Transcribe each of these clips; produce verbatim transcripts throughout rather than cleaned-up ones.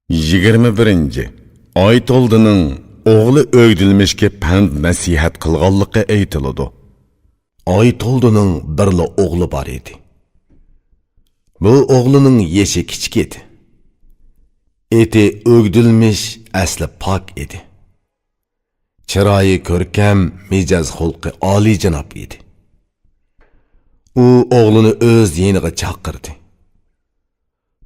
يىگىرمە بىرىنچى. ئايتولدىنىڭ ئوغلى ئۆگدۈلمىشكە پەند-نەسىھەت قىلغانلىقى ئېيتىلىدۇ. ئايتولدىنىڭ بىرلا ئوغلى بار ئىدى. بۇ ئوغلىنىڭ يېشى كىچىك ئىدى. ئېتى ئۆگدۈلمىش ئەسلى پاك ئىدى. چىرايى كۆركەم، مىجەز-خۇلقى ئالىيجاناب ئىدى. ئۇ ئوغلىنى ئۆز يېنىغا چاقىردى.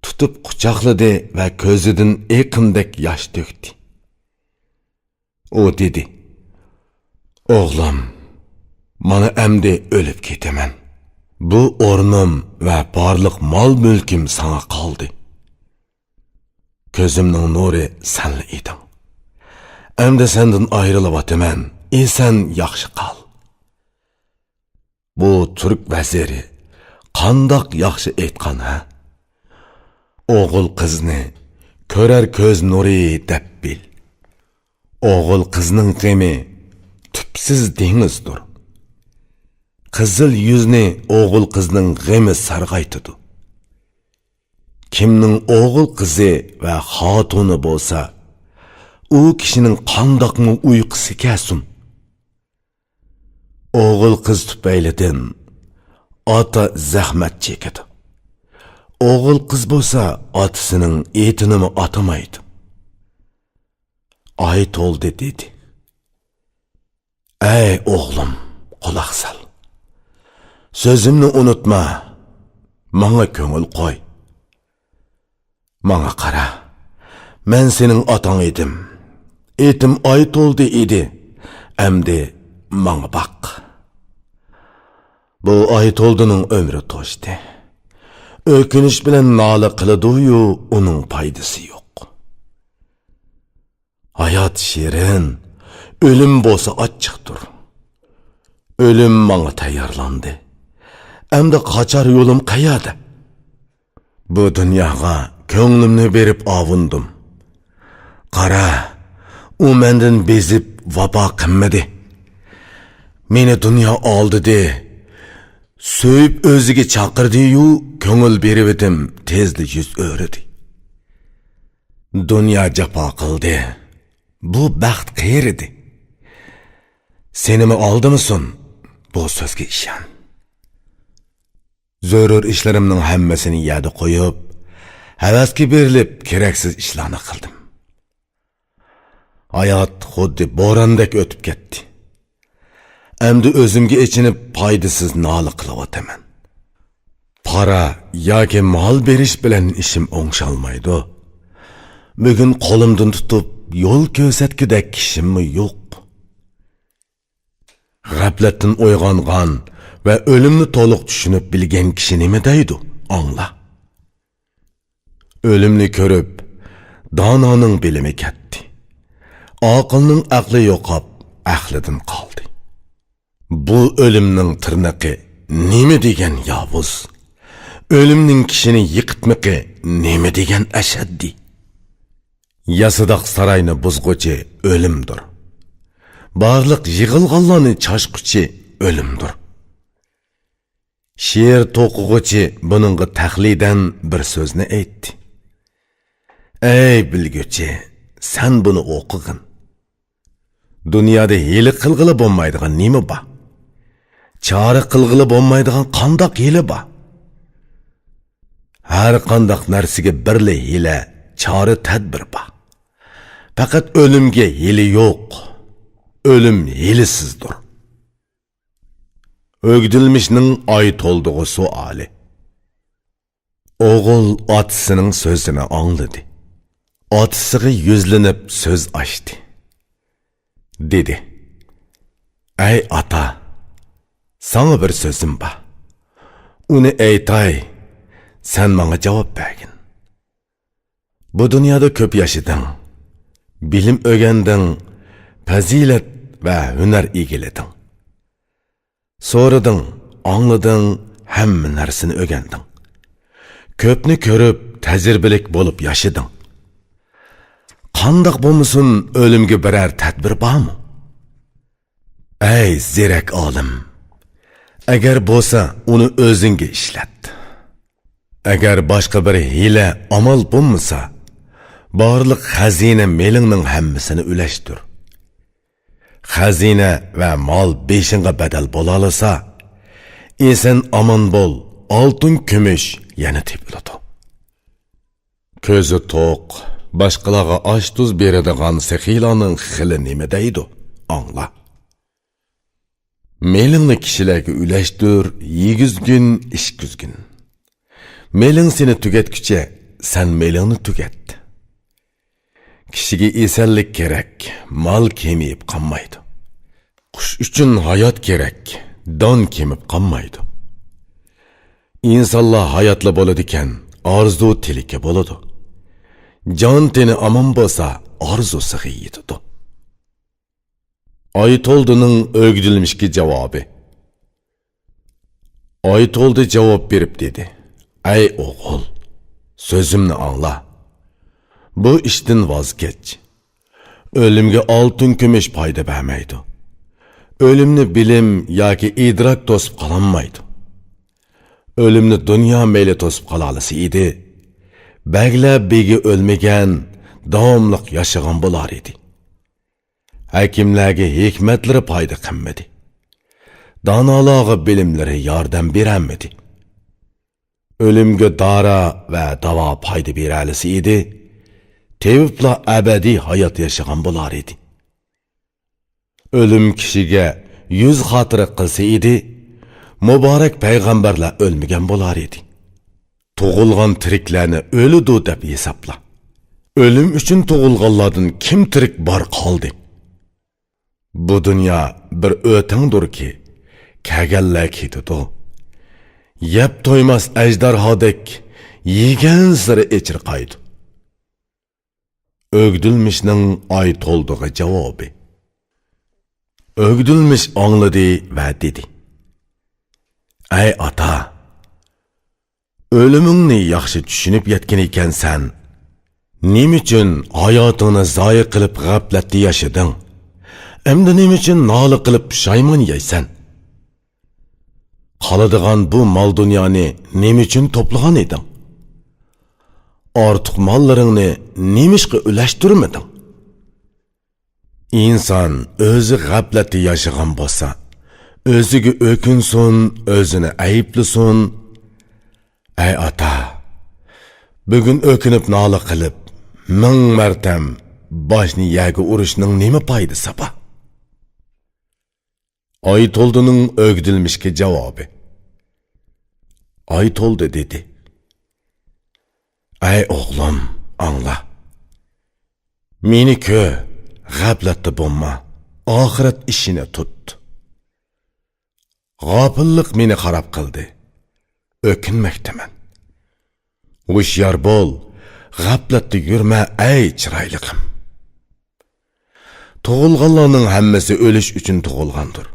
تۇتۇپ قۇچاقلىدى ۋە كۆزىدىن ئېقىندەك ياش تۆكتى. ئۇ دېدى: «ئوغلۇم، مانا ئەمدى ئۆلۈپ كېتىمەن. بۇ ئورنۇم ۋە بارلىق مال-مۈلكۈم ساڭا قالدى. كۆزۈمنىڭ نۇرى سەنلا ئىدىڭ. ئەمدى سەندىن ئايرىلىۋاتىمەن. ئېسەن ياخشى قال.» بۇ تۈرك ۋەزىرى قانداق ياخشى ئېيتقان ھە؟ «ئوغۇل قىزنى كۆرەر كۆز نۇرى دەپ بىل. ئوغۇل قىزنىڭ غېمى تۈپسىز دېڭىزدۇر. قىزىل يۈزنى ئوغۇل قىزنىڭ غېمى سارغايتىدۇ. كىمنىڭ ئوغۇل قىزى ۋە خاتۇنى بولسا، ئۇ كىشىنىڭ قانداقمۇ ئۇيقۇسى كەلسۇن؟» ئوغۇل قىز تۈپەيلىدىن ئاتا زەخمەت چېكىدۇ. ئوغۇل قىز بولسا ئاتىسىنىڭ ئېتىنىمۇ ئاتىمايدۇ. ئايتولدى دېدى: «ئەي ئوغلۇم، قۇلاق سال. سۆزۈمنى ئۇنتۇما، ماڭا كۆڭۈل قوي. ماڭا قارا، مەن سېنىڭ ئاتاڭ ئىدىم. ئېتىم ئايتولدى ئىدى. ئەمدى ماڭا باق.» بۇ ئايتولدىنىڭ ئۆمرى توشتى. ئۆكۈنۈش بىلەن نالە قىلىدۇ-يۇ، ئۇنىڭ پايدىسى يوق. ھايات شېرىن، ئۆلۈم بولسا ئاچچىقتۇر. ئۆلۈم ماڭا تەييارلاندى. ئەمدى قاچار يولۇم قەيەردە؟ بۇ دۇنياغا كۆڭلۈمنى بېرىپ ئاۋۇندۇم. قارا، ئۇ مەندىن بېزىپ ۋاپا قىلمىدى. مېنى دۇنيا ئالدىدى. سۆيۈپ ئۆزىگە چاقىردى-يۇ، كۆڭۈل بېرىۋىدىم، تېزلا يۈز ئۆرۈدى. دۇنيا جاپا قىلدى. بۇ بەخت قېرىدى. سېنىمۇ ئالدىمىسۇن، بۇ سۆزگە ئىشەن. زۆرۈر ئىشلىرىمنىڭ ھەممىسىنى يەردە قويۇپ، ھەۋەسكە بېرىلىپ، كېرەكسىز ئىشلارنى قىلدىم. ھايات خۇددى بوراندەك ئۆتۈپ كەتتى. ئەمدى ئۆزۈمگە ئېچىنىپ، پايدىسىز نالە قىلىۋاتىمەن. پارا ياكى مال بېرىش بىلەن ئىشىم ئوڭشالمايدۇ. بۈگۈن قولۇمدىن تۇتۇپ يول كۆرسەتكۈدەك كىشىممۇ يوق. غەپلەتتىن ئويغانغان ۋە ئۆلۈمنى تولۇق چۈشىنىپ بىلگەن كىشى نېمە دەيدۇ؟ ئاڭلا. ئۆلۈمنى كۆرۈپ، دانانىڭ بىلىمى كەتتى. ئاقىلنىڭ ئەقلى يوقاپ، ئەقلىدىن قالدى. بۇ ئۆلۈمنىڭ تىرنىقى نېمە دېگەن ياۋۇز! ئۆلۈمنىڭ كىشىنى يىقىتمىقى نېمە دېگەن ئەشەددىي! ياسىداق ساراينى بۇزغۇچى ئۆلۈمدۇر. بارلىق يىغىلغانلارنى چاچقۇچى ئۆلۈمدۇر. شېئىر توقۇغۇچى بۇنىڭغا تەقلىدەن بىر سۆزنى ئېيتتى. ئەي بىلگۈچى، سەن بۇنى ئوقۇغىن. دۇنيادا ھىيلە قىلغىلى بولمايدىغان نېمە بار؟ چارە قىلغىلى بولمايدىغان قانداق ھىيلە بار؟ ھەر قانداق نەرسىگە بىرلا ھىيلە، چارە، تەدبىر بار. پەقەت ئۆلۈمگە ھىيلە يوق. ئۆلۈم ھىيلىسىزدۇر. ئۆگدۈلمىشنىڭ ئايتولدىغا سوئالى. ئوغۇل ئاتىسىنىڭ سۆزىنى ئاڭلىدى. ئاتىسىغا يۈزلىنىپ سۆز ئاچتى. دېدى: «ئەي ئاتا، ساڭا بىر سۆزۈم بار. ئۇنى ئېيتاي، سەن ماڭا جاۋاب بەرگىن. بۇ دۇنيادا كۆپ ياشىدىڭ، بىلىم ئۆگەندىڭ، پەزىلەت ۋە ھۈنەر ئىگىلىدىڭ. سورىدىڭ، ئاڭلىدىڭ، ھەممە نەرسىنى ئۆگەندىڭ. كۆپنى كۆرۈپ، تەجرىبىلىك بولۇپ ياشىدىڭ. قانداق بولمىسۇن، ئۆلۈمگە بىرەر تەدبىر بارمۇ؟ ئەي زېرەك ئالىم! ئەگەر بولسا، ئۇنى ئۆزۈڭگە ئىشلەت. ئەگەر باشقا بىر ھىيلە، ئامال بولمىسا، بارلىق خەزىنە مېلىڭنىڭ ھەممىسىنى ئۈلەشتۈر. خەزىنە ۋە مال بېشىڭغا بەدەل بولالىسا، ئېسەن ئامان بول، ئالتۇن كۈمۈش يەنە تېپىلىدۇ. كۆزى توق، باشقىلارغا ئاش-تۇز بېرىدىغان سېخىيلارنىڭ خىلى نېمە دەيدۇ؟ ئاڭلا. مېلىڭنى كىشىلەرگە ئۈلەشتۈر، يېگۈزگىن، ئىچكۈزگىن. مېلىڭ سېنى تۈگەتكۈچە، سەن مېلىڭنى تۈگەت. كىشىگە ئېسەنلىك كېرەك، مال كېمىيىپ قالمايدۇ. قۇش ئۈچۈن ھايات كېرەك، دان كېمىپ قالمايدۇ. ئىنسانلار ھاياتلا بولىدىكەن، ئارزۇ تىلىكى بولىدۇ. جان تېنى ئامان بولسا، ئارزۇسىغا يېتىدۇ. ئايتولدىنىڭ ئۆگدۈلمىشكە جاۋابى. ئايتولدى جاۋاب بېرىپ دېدى: «ئەي ئوغۇل، سۆزۈمنى ئاڭلا. بۇ ئىشتىن ۋاز كەچ. ئۆلۈمگە ئالتۇن كۈمۈش پايدا بەرمەيدۇ. ئۆلۈمنى بىلىم ياكى ئىدراك توسۇپ قالالمايدۇ. ئۆلۈمنى دۇنيا مەيلى توسۇپ قالالىسا ئىدى، بەگلەر بېگى ئۆلمىگەن، داۋاملىق ياشىغان بولار ئىدى. ھەكىملەرگە ھېكمەتلىرى پايدا قىلمىدى. دانالارغا بىلىملىرى ياردەم بېرەلمىدى. ئۆلۈمگە دارا ۋە داۋا پايدا بېرەلىسە ئىدى، تېۋىپلا ئەبەدىي ھايات ياشىغان بولار ئىدى. ئۆلۈم كىشىگە يۈز خاتىرە قىلسا ئىدى، مۇبارەك پەيغەمبەرلەر ئۆلمىگەن بولار ئىدى. تۇغۇلغان تىرىكلەرنى ئۆلىدۇ دەپ ھېسابلا. ئۆلۈم ئۈچۈن تۇغۇلغانلاردىن كىم تىرىك بار قالدى؟ بۇ دۇنيا بىر ئۆتەڭدۇركى، كەلگەنلەر كېتىدۇ. يەپ تويماس ئەجدىھادەك يېگەنسېرى ئېچىرقايدۇ.» ئۆگدۈلمىشنىڭ ئايتولدىغا جاۋابى. ئۆگدۈلمىش ئاڭلىدى ۋە دېدى: «ئەي ئاتا، ئۆلۈمۈڭنى ياخشى چۈشىنىپ يەتكەن ئىكەنسەن. نېمە ئۈچۈن ھاياتىڭنى زايە قىلىپ غەپلەتتە ياشىدىڭ؟ ئەمدى نېمە ئۈچۈن نالە قىلىپ پۇشايمان يەيسەن؟ قالىدىغان بۇ مال-دۇنيانى نېمە ئۈچۈن توپلىغان ئىدىڭ؟ ئارتۇق ماللىرىڭنى نېمىشقا ئۈلەشتۈرمىدىڭ؟» ئىنسان ئۆزى غەپلەتتە ياشىغان بولسا، ئۆزىگە ئۆكۈنسۇن، ئۆزىنى ئەيىبلىسۇن. ئەي ئاتا، بۈگۈن ئۆكۈنۈپ نالە قىلىپ، مىڭ مەرتەم باشنى يەرگە ئۇرۇشنىڭ نېمە پايدىسى بار؟ ئايتولدىنىڭ ئۆگدۈلمىشكە جاۋابى. ئايتولدى دېدى: «ئەي ئوغلۇم، ئاڭلا. مېنى كۆر، غەپلەتتە بولما، ئاخىرەت ئىشىنى تۇت. غاپىللىق مېنى خاراب قىلدى. ئۆكۈنمەكتىمەن. ھوشيار بول، غەپلەتتە يۈرمە، ئەي چىرايلىقىم. تۇغۇلغانلارنىڭ ھەممىسى ئۆلۈش ئۈچۈن تۇغۇلغاندۇر.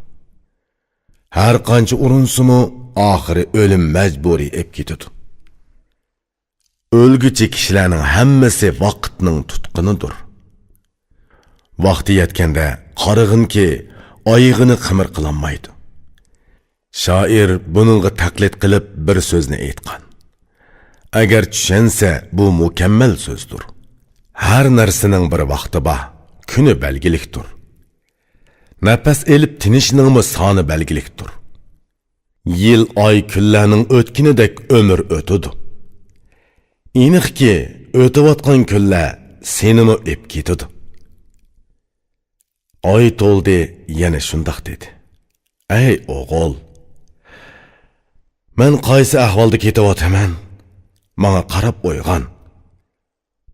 ھەر قانچە ئۇرۇنسىمۇ، ئاخىرى ئۆلۈم مەجبۇرىي ئېلىپ كېتىدۇ. ئۆلگۈچى كىشىلەرنىڭ ھەممىسى ۋاقىتنىڭ تۇتقىنىدۇر. ۋاقتى يەتكەندە قارىغىنكى، ئايىغىنى قىمىر قىلالمايدۇ.» شائىر بۇنىڭغا تەقلىد قىلىپ بىر سۆزنى ئېيتقان. ئەگەر چۈشەنسە، بۇ مۇكەممەل سۆزدۇر. ھەر نەرسىنىڭ بىر ۋاقتى بار، كۈنى بەلگىلىكتۇر. نەپەس ئېلىپ تىنىشنىڭمۇ سانى بەلگىلىكتۇر. يىل، ئاي، كۈنلەرنىڭ ئۆتكىنىدەك ئۆمۈر ئۆتىدۇ. ئېنىقكى، ئۆتۈۋاتقان كۈنلەر سېنىمۇ ئېلىپ كېتىدۇ. ئايتولدى يەنە شۇنداق دېدى: «ئەي ئوغۇل، مەن قايسى ئەھۋالدا كېتىۋاتىمەن؟ ماڭا قاراپ ئويغان.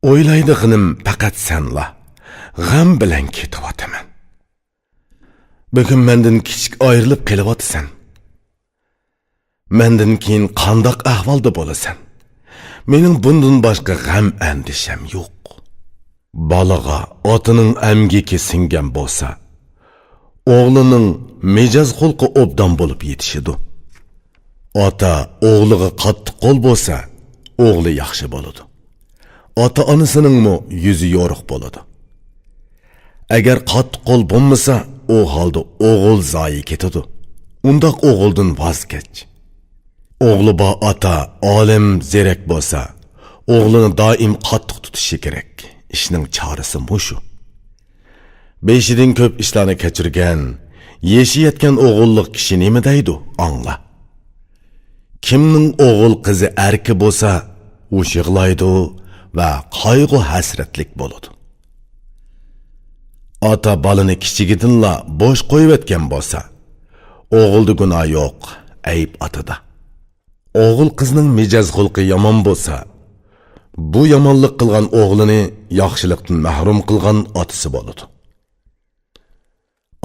ئويلايدىغىنىم پەقەت سەنلا. غەم بىلەن كېتىۋاتىمەن. بۈگۈن مەندىن كىچىك ئايرىلىپ قېلىۋاتىسەن. مەندىن كېيىن قانداق ئەھۋالدا بولىسەن؟ مېنىڭ بۇندىن باشقا غەم ئەندىشەم يوق.» بالىغا ئاتىنىڭ ئەمگىكى سىڭگەن بولسا، ئوغلىنىڭ مىجەز خۇلقى ئوبدان بولۇپ يېتىشىدۇ. ئاتا ئوغلىغا قاتتىق قول بولسا، ئوغلى ياخشى بولىدۇ. ئاتا-ئانىسىنىڭمۇ يۈزى يورۇق بولىدۇ. ئەگەر قاتتىق قول بولمىسا، ئۇ ھالدا ئوغۇل زايە كېتىدۇ. ئۇنداق ئوغۇلدىن ۋاز كەچ. ئوغلى بار ئاتا ئالىم، زېرەك بولسا، ئوغلىنى دائىم قاتتىق تۇتۇشى كېرەك. ئىشنىڭ چارىسى مۇشۇ. بېشىدىن كۆپ ئىشلارنى كەچۈرگەن، يېشى يەتكەن ئوغۇللۇق كىشى نېمە دەيدۇ، ئاڭلا. كىمنىڭ ئوغۇل قىزى ئەركە بولسا، ئۇ يىغلايدۇ ۋە قايغۇ-ھەسرەتلىك بولىدۇ. ئاتا بالىنى كىچىكىدىنلا بوش قويۇۋەتكەن بولسا، ئوغۇلدا گۇناھ يوق، ئەيىب ئاتىدا. ئوغۇل قىزنىڭ مىجەز خۇلقى يامان بولسا، بۇ يامانلىق قىلغان ئوغلىنى ياخشىلىقتىن مەھرۇم قىلغان ئاتىسى بولىدۇ.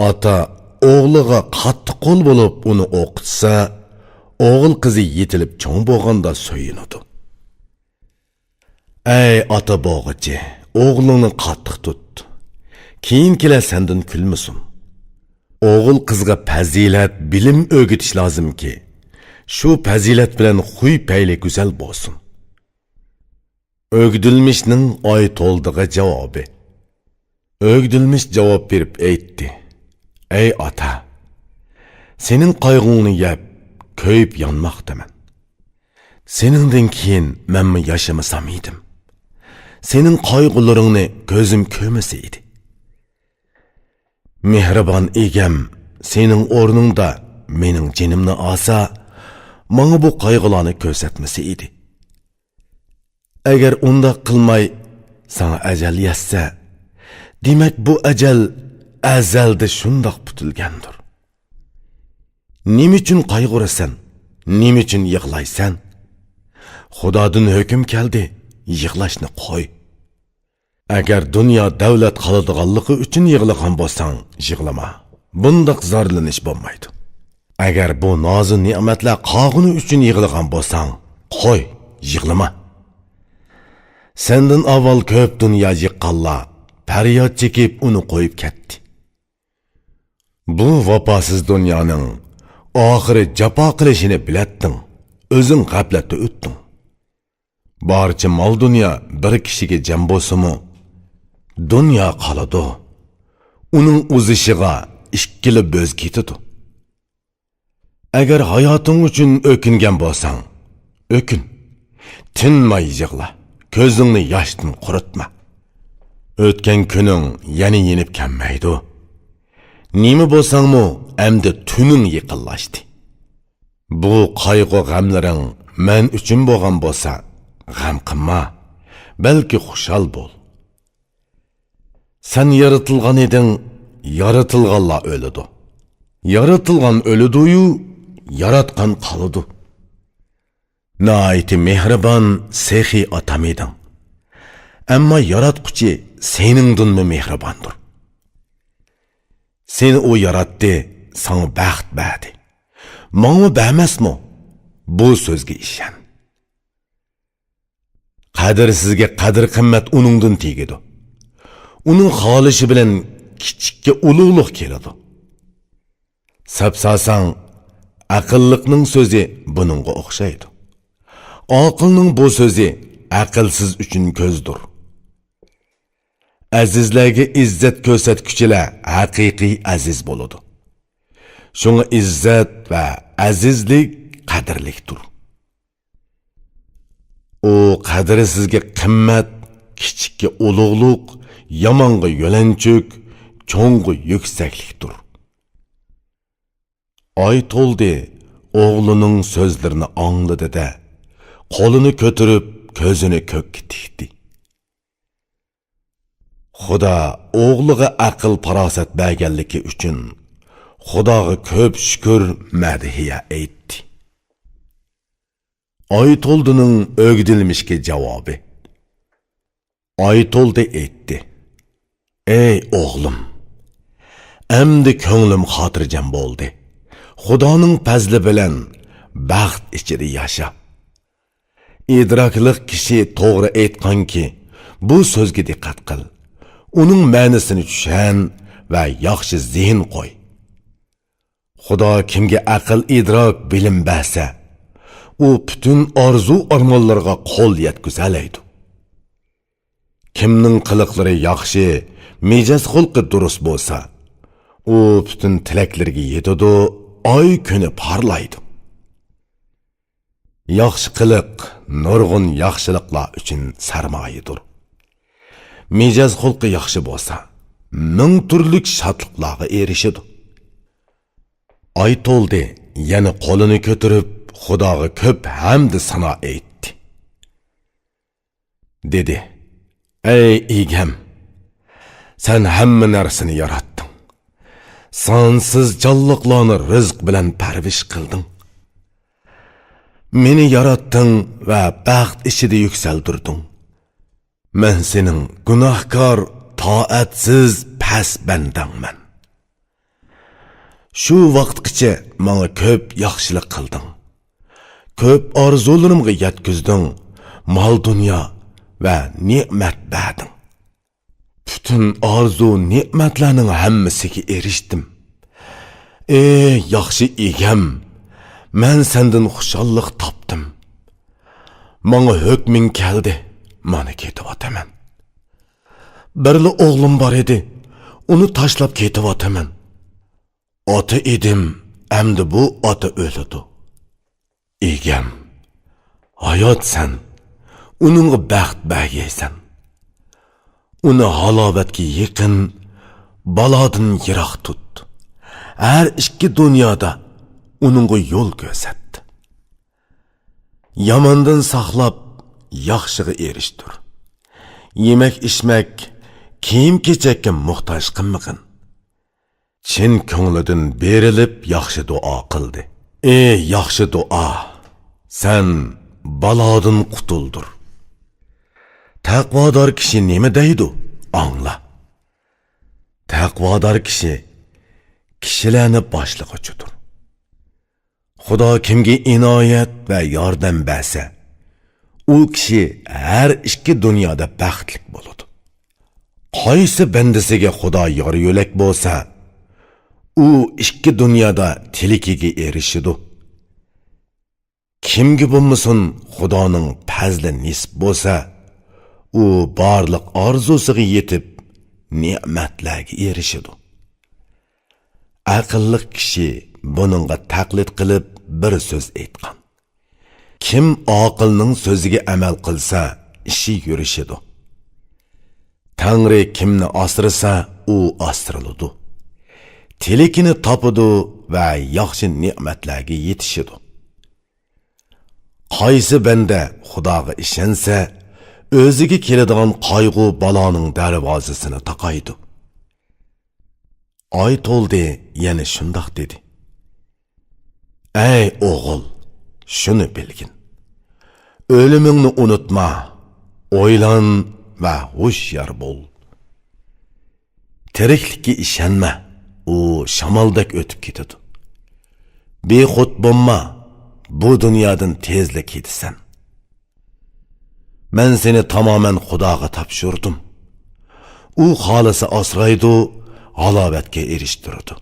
ئاتا ئوغلىغا قاتتىق قول بولۇپ ئۇنى ئوقۇتسا، ئوغۇل قىزى يېتىلىپ چوڭ بولغاندا سۆيۈنىدۇ. ئەي ئاتا بوغىچى، ئوغلۇڭنى قاتتىق تۇت. كېيىنكىلەر سەندىن كۈلمىسۇن. ئوغۇل قىزغا پەزىلەت، بىلىم ئۆگىتىش لازىمكى، شۇ پەزىلەت بىلەن خۇي پەيلى گۈزەل بولسۇن. ئۆگدۈلمىشنىڭ ئايتولدىغا جاۋابى. ئۆگدۈلمىش جاۋاب بېرىپ ئېيتتى: ئەي ئاتا، سېنىڭ قايغۇڭنى يەپ، كۆيۈپ يانماقتىمەن. سېنىڭدىن كېيىن مەنمۇ ياشىمىسام ئىدىم. سېنىڭ قايغۇلىرىڭنى كۆزۈم كۆرمىسە ئىدى. مېھرىبان ئىگەم، سېنىڭ ئورنۇڭدا مېنىڭ جېنىمنى ئالسا، ماڭا بۇ قايغۇلارنى كۆرسەتمىسە ئىدى. ئەگەر ئۇنداق قىلماي، ساڭا ئەجەل يەتسە، دېمەك، بۇ ئەجەل ئەزەلدە شۇنداق پۈتۈلگەندۇر. نېمە ئۈچۈن قايغۇرىسەن؟ نېمە ئۈچۈن يىغلايسەن؟ خۇدادىن ھۆكۈم كەلدى، يىغلاشنى قوي. ئەگەر دۇنيا دەۋلەت قالىدىغانلىقى ئۈچۈن يىغلىغان بولساڭ، يىغلىما. بۇنداق زارلىنىش بولمايدۇ. ئەگەر بۇ نازۇ نېمەتلەر قالغىنى ئۈچۈن يىغلىغان بولساڭ، قوي، يىغلىما. سەندىن ئاۋۋال كۆپ دۇنيا يىغقانلار پەرياد چېكىپ ئۇنى قويۇپ كەتتى. بۇ ۋاپاسىز دۇنيانىڭ ئاخىرى جاپا قىلىشىنى بىلەتتىڭ، ئۆزۈڭ غەپلەتتە ئۆتتۈڭ. بارچە مال-دۇنيا بىر كىشىگە جەم بولسىمۇ، دۇنيا قالىدۇ. ئۇنىڭ ئۇزىشىغا ئىككىلا بۆز كېتىدۇ. ئەگەر ھاياتىڭ ئۈچۈن ئۆكۈنگەن بولساڭ، ئۆكۈن. تىنماي يىغلا، كۆزۈڭنى ياشتىن قۇرۇتما. ئۆتكەن كۈنۈڭ يەنە يېنىپ كەلمەيدۇ. نېمە بولساڭمۇ، ئەمدى تۈنۈڭ يېقىنلاشتى. بۇ قايغۇ-غەملىرىڭ مەن ئۈچۈن بولغان بولسا، غەم قىلما، بەلكى خۇشال بول. سەن يارىتىلغان ئىدىڭ، يارىتىلغانلار ئۆلىدۇ. يارىتىلغان ئۆلىدۇيۇ، ياراتقان قالىدۇ. ناھايىتى مېھرىبان، سېخىي ئاتام ئىدىڭ. ئەمما ياراتقۇچى سېنىڭدىنمۇ مېھرىباندۇر. سېنى ئۇ ياراتتى، ساڭا بەخت بەردى. ماڭا بەرمەسمۇ؟ بۇ سۆزگە ئىشەن. قەدىرسىزگە قەدىر-قىممەت ئۇنىڭدىن تېگىدۇ. ئۇنىڭ خالىشى بىلەن كىچىككە ئۇلۇغلۇق كېلىدۇ. سەپساساڭ، ئەقىللىقنىڭ سۆزى بۇنىڭغا ئوخشايدۇ. ئاقىلنىڭ بۇ سۆزى ئەقىلسىز ئۈچۈن كۆزدۇر. ئەزىزلەرگە ئىززەت كۆرسەتكۈچىلەر ھەقىقىي ئەزىز بولىدۇ. شۇڭا ئىززەت ۋە ئەزىزلىك قەدىرلىكتۇر. ئۇ قەدىرسىزگە قىممەت، كىچىككە ئۇلۇغلۇق، يامانغا يۆلەنچۈك، چوڭغا يۈكسەكلىكتۇر. ئايتولدى ئوغلىنىڭ سۆزلىرىنى ئاڭلىدى-دە، قولىنى كۆتۈرۈپ، كۆزىنى كۆككە تىكتى. خۇدا ئوغلىغا ئەقىل-پاراسەت بەرگەنلىكى ئۈچۈن خۇداغا كۆپ شۈكۈر، مەدھىيە ئېيتتى. ئايتولدىنىڭ ئۆگدىلمىشكە جاۋابى. ئايتولدى ئېيتتى: ئەي ئوغلۇم، ئەمدى كۆڭلۈم خاتىرجەم بولدى. خۇدانىڭ پەزلى بىلەن بەخت ئىچىدە ياشا. ئىدراكلىق كىشى توغرا ئېيتقانكى، بۇ سۆزگە دىققەت قىل. ئۇنىڭ مەنىسىنى چۈشەن ۋە ياخشى زېھىن قوي. خۇدا كىمگە ئەقىل، ئىدراك، بىلىم بەرسە، ئۇ پۈتۈن ئارزۇ-ئارمانلىرىغا قول يەتكۈزەلەيدۇ. كىمنىڭ قىلىقلىرى ياخشى، مىجەز-خۇلقى دۇرۇس بولسا، ئۇ پۈتۈن تىلەكلىرىگە يېتىدۇ، ئاي كۈنى پارلايدۇ. ياخشى قىلىق نۇرغۇن ياخشىلىقلار ئۈچۈن سەرمايىدۇر. مىجەز خۇلقى ياخشى بولسا، مىڭ تۈرلۈك شادلىقلارغا ئېرىشىدۇ. ئايتولدى يەنە قولىنى كۆتۈرۈپ، خۇداغا كۆپ ھەمدۇ سانا ئېيتتى. دېدى: «ئەي ئىگەم، سەن ھەممە نەرسىنى ياراتتىڭ. سانسىز جانلىقلارنى رىزىق بىلەن پەرۋىش قىلدىڭ. مېنى ياراتتىڭ ۋە بەخت ئىچىدە يۈكسەلدۈردۈڭ. مەن سېنىڭ گۇناھكار، تائەتسىز، پەس بەندەڭمەن. شۇ ۋاقىتقىچە ماڭا كۆپ ياخشىلىق قىلدىڭ. كۆپ ئارزۇلىرىمغا يەتكۈزدۈڭ، مال-دۇنيا ۋە نېمەت بەردىڭ. پۈتۈن ئارزۇ-نېمەتلەرنىڭ ھەممىسىگە ئېرىشتىم. ئەي ياخشى ئىگەم، مەن سەندىن خۇشاللىق تاپتىم. ماڭا ھۆكمۈڭ كەلدى، مانا كېتىۋاتىمەن. بىرلا ئوغلۇم بار ئىدى، ئۇنى تاشلاپ كېتىۋاتىمەن. ئاتا ئىدىم، ئەمدى بۇ ئاتا ئۆلىدۇ. ئىگەم، ھاياتسەن، ئۇنىڭغا بەخت بەرگەيسەن. ئۇنى ھالاۋەتكە يېقىن، بالادىن يىراق تۇت. ھەر ئىككى دۇنيادا ئۇنىڭغا يول كۆرسەت. ياماندىن ساقلاپ، ياخشىغا ئېرىشتۈر. يېمەك-ئىچمەك، كىيىم-كېچەككە موھتاج قىلمىغىن.» چىن كۆڭلىدىن بېرىلىپ ياخشى دۇئا قىلدى. ئى ياخشى دۇئا! سەن بالادىن قۇتۇلدۇر. تەقۋادار كىشى نېمە دەيدۇ؟ ئاڭلا. تەقۋادار كىشى كىشىلەرنى باشلىغۇچىدۇر. خۇدا كىمگە ئىنايەت ۋە ياردەم بەرسە، ئۇ كىشى ھەر ئىككى دۇنيادا بەختلىك بولىدۇ. قايسى بەندىسىگە خۇدا يار-يۆلەك بولسا، ئۇ ئىككى دۇنيادا تىلىكىگە ئېرىشىدۇ. كىمگە بولمىسۇن خۇدانىڭ پەزلى نېسىپ بولسا، ئۇ بارلىق ئارزۇسىغا يېتىپ، نېمەتلەرگە ئېرىشىدۇ. ئەقىللىق كىشى بۇنىڭغا تەقلىد قىلىپ بىر سۆز ئېيتقان: «كىم ئاقىلنىڭ سۆزىگە ئەمەل قىلسا، ئىشى يۈرۈشىدۇ. تەڭرى كىمنى ئاسرىسا، ئۇ ئاسرىلىدۇ. تىلىكىنى تاپىدۇ ۋە ياخشى نېمەتلەرگە يېتىشىدۇ.» قايسى بەندە خۇداغا ئىشەنسە، ئۆزىگە كېلىدىغان قايغۇ-بالانىڭ دەرۋازىسىنى تاقايدۇ. ئايتولدى يەنە شۇنداق دېدى: «ئەي ئوغۇل، شۇنى بىلگىن، ئۆلۈمۈڭنى ئۇنتۇما، ئويلان ۋە ھوشيار بول. تىرىكلىككە ئىشەنمە، ئۇ شامالدەك ئۆتۈپ كېتىدۇ. بىخۇد بولما، بۇ دۇنيادىن تېزلا كېتىسەن. مەن سېنى تامامەن خۇداغا تاپشۇردۇم. ئۇ خالىسا ئاسرايدۇ، ھالاۋەتكە ئېرىشتۈرىدۇ.»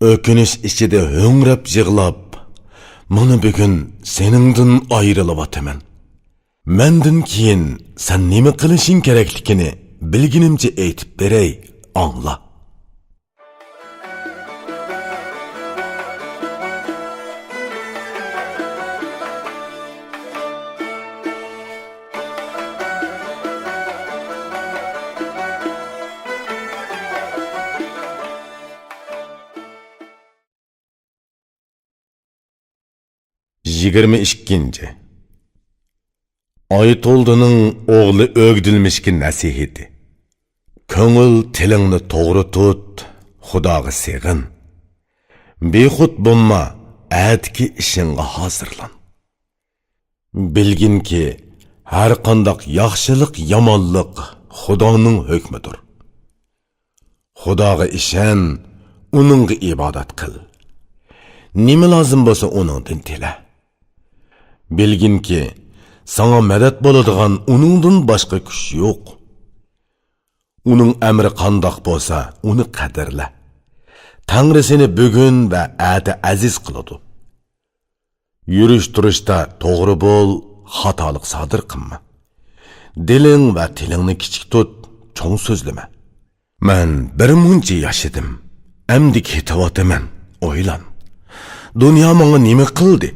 ئۆكۈنۈش ئىچىدە ھۆڭرەپ يىغلاپ، «مانا بۈگۈن سېنىڭدىن ئايرىلىۋاتىمەن. مەندىن كېيىن سەن نېمە قىلىشىڭ كېرەكلىكىنى بىلگىنىمچە ئېيتىپ بېرەي، ئاڭلا.» يىگىرمە ئىككىنچى. ئايتولدىنىڭ ئوغلى ئۆگدۈلمىشكە نەسىھىتى. كۆڭۈل تىلىڭنى توغرا تۇت، خۇداغا سېغىن. بىخۇد بولما، ئەتىكى ئىشىڭغا ھازىرلان. بىلگىنكى، ھەرقانداق ياخشىلىق، يامانلىق خۇدانىڭ ھۆكمىدۇر. خۇداغا ئىشەن، ئۇنىڭغا ئىبادەت قىل. نېمە لازىم بولسا، ئۇنىڭدىن تىلە. بىلگىنكى، ساڭا مەدەت بولىدىغان ئۇنىڭدىن باشقا كۈچ يوق. ئۇنىڭ ئەمرى قانداق بولسا، ئۇنى قەدىرلە. تەڭرى سېنى بۈگۈن ۋە ئەتە ئەزىز قىلىدۇ. يۈرۈش-تۇرۇشتا توغرا بول، خاتالىق سادىر قىلما. دىلىڭ ۋە تىلىڭنى كىچىك تۇت، چوڭ سۆزلىمە. مەن بىر مۇنچە ياشىدىم، ئەمدى كېتىۋاتىمەن، ئويلان. دۇنيا ماڭا نېمە قىلدى؟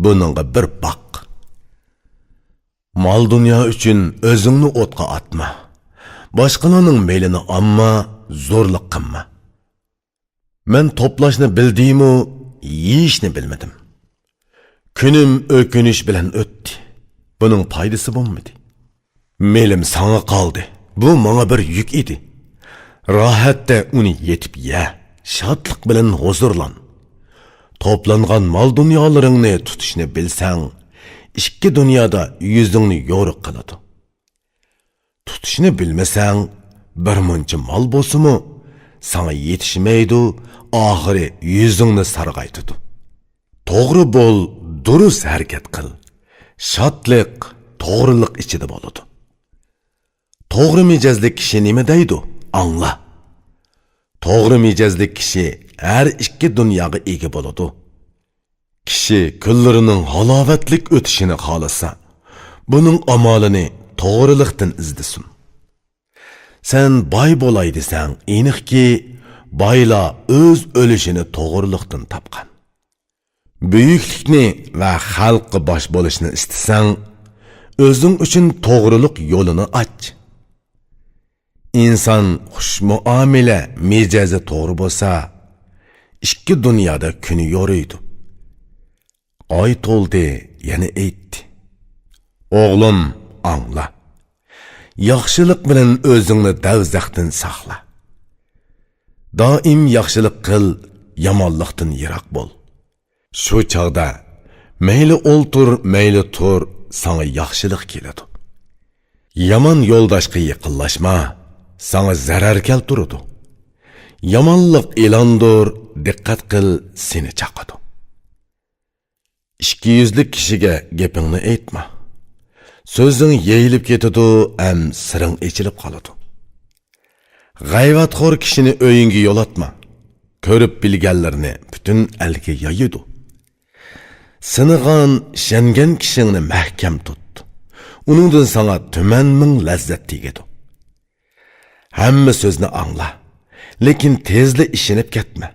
بۇنىڭغا بىر باق. مال-دۇنيا ئۈچۈن ئۆزۈڭنى ئوتقا ئاتما. باشقىلارنىڭ مېلىنى ئالما، زورلۇق قىلما. مەن توپلاشنى بىلدىمۇ، يېيىشنى بىلمىدىم. كۈنۈم ئۆكۈنۈش بىلەن ئۆتتى. بۇنىڭ پايدىسى بولمىدى. مېلىم ساڭا قالدى. بۇ ماڭا بىر يۈك ئىدى. راھەتتە ئۇنى يېتىپ يە، شادلىق بىلەن ھۇزۇرلان. توپلانغان مال-دۇنيالىرىڭنى تۇتۇشنى بىلسەڭ، ئىككى دۇنيادا يۈزۈڭنى يورۇق قىلىدۇ. تۇتۇشنى بىلمىسەڭ، بىر مۇنچە مال بولسىمۇ، ساڭا يېتىشمەيدۇ، ئاخىرى يۈزۈڭنى سارغايتىدۇ. توغرا بول، دۇرۇس ھەرىكەت قىل. شادلىق توغرىلىق ئىچىدە بولىدۇ. توغرا مىجەزلىك كىشى نېمە دەيدۇ؟ ئاڭلا. توغرا مىجەزلىك كىشى ھەر ئىككى دۇنياغا ئىگە بولىدۇ. كىشى كۈنلىرىنىڭ ھالاۋەتلىك ئۆتۈشىنى خالىسا، بۇنىڭ ئامالىنى توغرىلىقتىن ئىزدىسۇن. سەن باي بولاي دېسەڭ، ئېنىقكى، بايلار ئۆز ئۆلۈشىنى توغرىلىقتىن تاپقان. بۈيۈكلۈكنى ۋە خەلققە باش بولۇشنى ئىستىسەڭ، ئۆزۈڭ ئۈچۈن توغرىلىق يولىنى ئاچ. ئىنسان خۇش مۇئامىلە مىجەزى توغرا بولسا، ئىككى دۇنيادا كۈنى يورۇيدۇ. ئاي تولدى، يەنە ئېيتتى. ئوغلۇم، ئاڭلا. ياخشىلىق بىلەن ئۆزۈڭنى دەۋزەختىن ساقلا. دائىم ياخشىلىق قىل، يامانلىقتىن يىراق بول. شۇ چاغدا مەيلى ئولتۇر، مەيلى تۇر، ساڭا ياخشىلىق كېلىدۇ. يامان يولداشقا يېقىنلاشما، ساڭا زەرەر كەلتۈرىدۇ. يامانلىق ئىلاندۇر، دىققەت قىل، سېنى چاقىدۇ. ئىككى يۈزلۈك كىشىگە گېپىڭنى ئېيتما. سۆزۈڭ يېيىلىپ كېتىدۇ ھەم سىرىڭ ئېچىلىپ قالىدۇ. غەيۋەتخور كىشىنى ئۆيۈڭگە يولاتما. كۆرۈپ بىلگەنلىرىنى پۈتۈن ئەلگە يايىدۇ. سىنىغان، ئىشەنگەن كىشىڭنى مەھكەم تۇت. ئۇنىڭدىن ساڭا تۈمەن مىڭ لەززەت تېگىدۇ. ھەممە سۆزنى ئاڭلا، لېكىن تېزلا ئىشىنىپ كەتمە.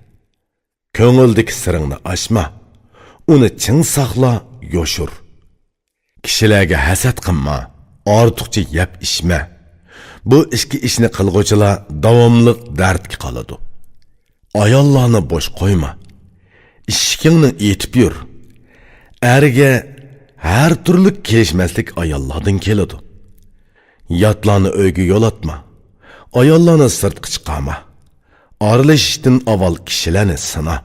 كۆڭۈلدىكى سىرىڭنى ئاچما، ئۇنى چىڭ ساقلا، يوشۇر. كىشىلەرگە ھەسەت قىلما، ئارتۇقچە يەپ ئىچمە. بۇ ئىككى ئىشنى قىلغۇچىلار داۋاملىق دەردكە قالىدۇ. ئاياللارنى بوش قويما. ئىشىكىڭنى ئېتىپ يۈر. ئەرگە ھەر تۈرلۈك كېلىشمەسلىك ئاياللاردىن كېلىدۇ. ياتلارنى ئۆيگە يولاتما. ئاياللارنى سىرتقا چىقارما. ئارىلىشىشتىن ئاۋۋال كىشىلەرنى سىنا.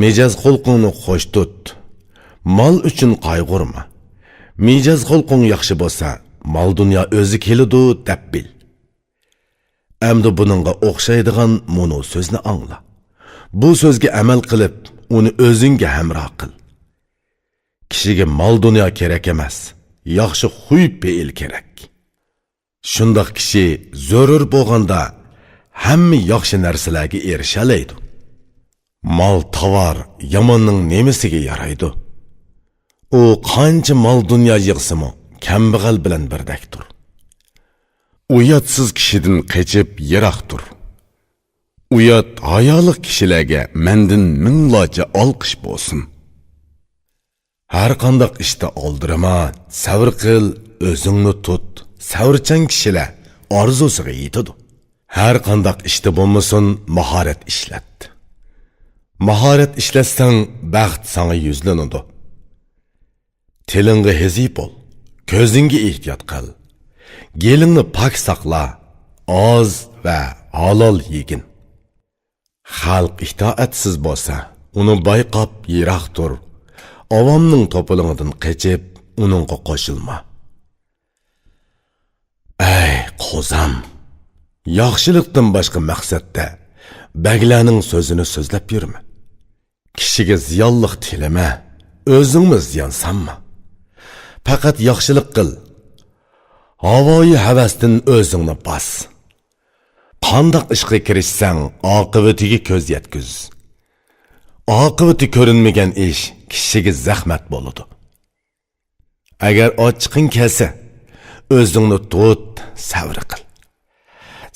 مىجەز خۇلقۇڭنى خوش تۇت. مال ئۈچۈن قايغۇرما. مىجەز خۇلقۇڭ ياخشى بولسا، مال-دۇنيا ئۆزى كېلىدۇ، دەپ بىل. ئەمدى بۇنىڭغا ئوخشايدىغان مۇنۇ سۆزنى ئاڭلا. بۇ سۆزگە ئەمەل قىلىپ، ئۇنى ئۆزۈڭگە ھەمراھ قىل. كىشىگە مال-دۇنيا كېرەك ئەمەس، ياخشى خۇي-پېئىل كېرەك. شۇنداق كىشى زۆرۈر بولغاندا ھەممە ياخشى نەرسىلەرگە ئېرىشەلەيدۇ. مال-تاۋار ياماننىڭ نېمىسىگە يارايدۇ؟ ئۇ قانچە مال-دۇنيا يىغسىمۇ، كەمبەغەل بىلەن بىردەكتۇر. ئۇياتسىز كىشىدىن قېچىپ يىراق تۇر. ئۇيات ھايالىق كىشىلەرگە مەندىن مىڭلارچە ئالقىش بولسۇن. ھەر قانداق ئىشتا ئالدىرىما، سەۋر قىل، ئۆزۈڭنى تۇت. سەۋرچان كىشىلەر ئارزۇسىغا يېتىدۇ. ھەر قانداق ئىشتا بولمىسۇن، ماھارەت ئىشلەت. ماھارەت ئىشلەتسەڭ، بەخت ساڭا يۈزلىنىدۇ. تىلىڭغا ھېزى بول، كۆزۈڭگە ئېھتىيات قىل. گېلىڭنى پاك ساقلا، ئاز ۋە ھالال يېگىن. خەلق ئىتائەتسىز بولسا، ئۇنى بايقاپ يىراق تۇر. ئاۋامنىڭ توپىلىڭىدىن قېچىپ، ئۇنىڭغا قوشۇلما. ئەي قوزام! ياخشىلىقتىن باشقا مەقسەتتە بەگلەرنىڭ سۆزىنى سۆزلەپ يۈرمە. كىشىگە زىيانلىق تىلىمە، ئۆزۈڭمۇ زىيان سالما. پەقەت ياخشىلىق قىل. ھاۋايى ھەۋەستىن ئۆزۈڭنى باس. قانداق ئىشقا كىرىشسەڭ، ئاقىۋىتىگە كۆز يەتكۈز. ئاقىۋىتى كۆرۈنمىگەن ئىش كىشىگە زەخمەت بولىدۇ. ئەگەر ئاچچىقىڭ كەلسە، ئۆزۈڭنى تۇت، سەۋر قىل.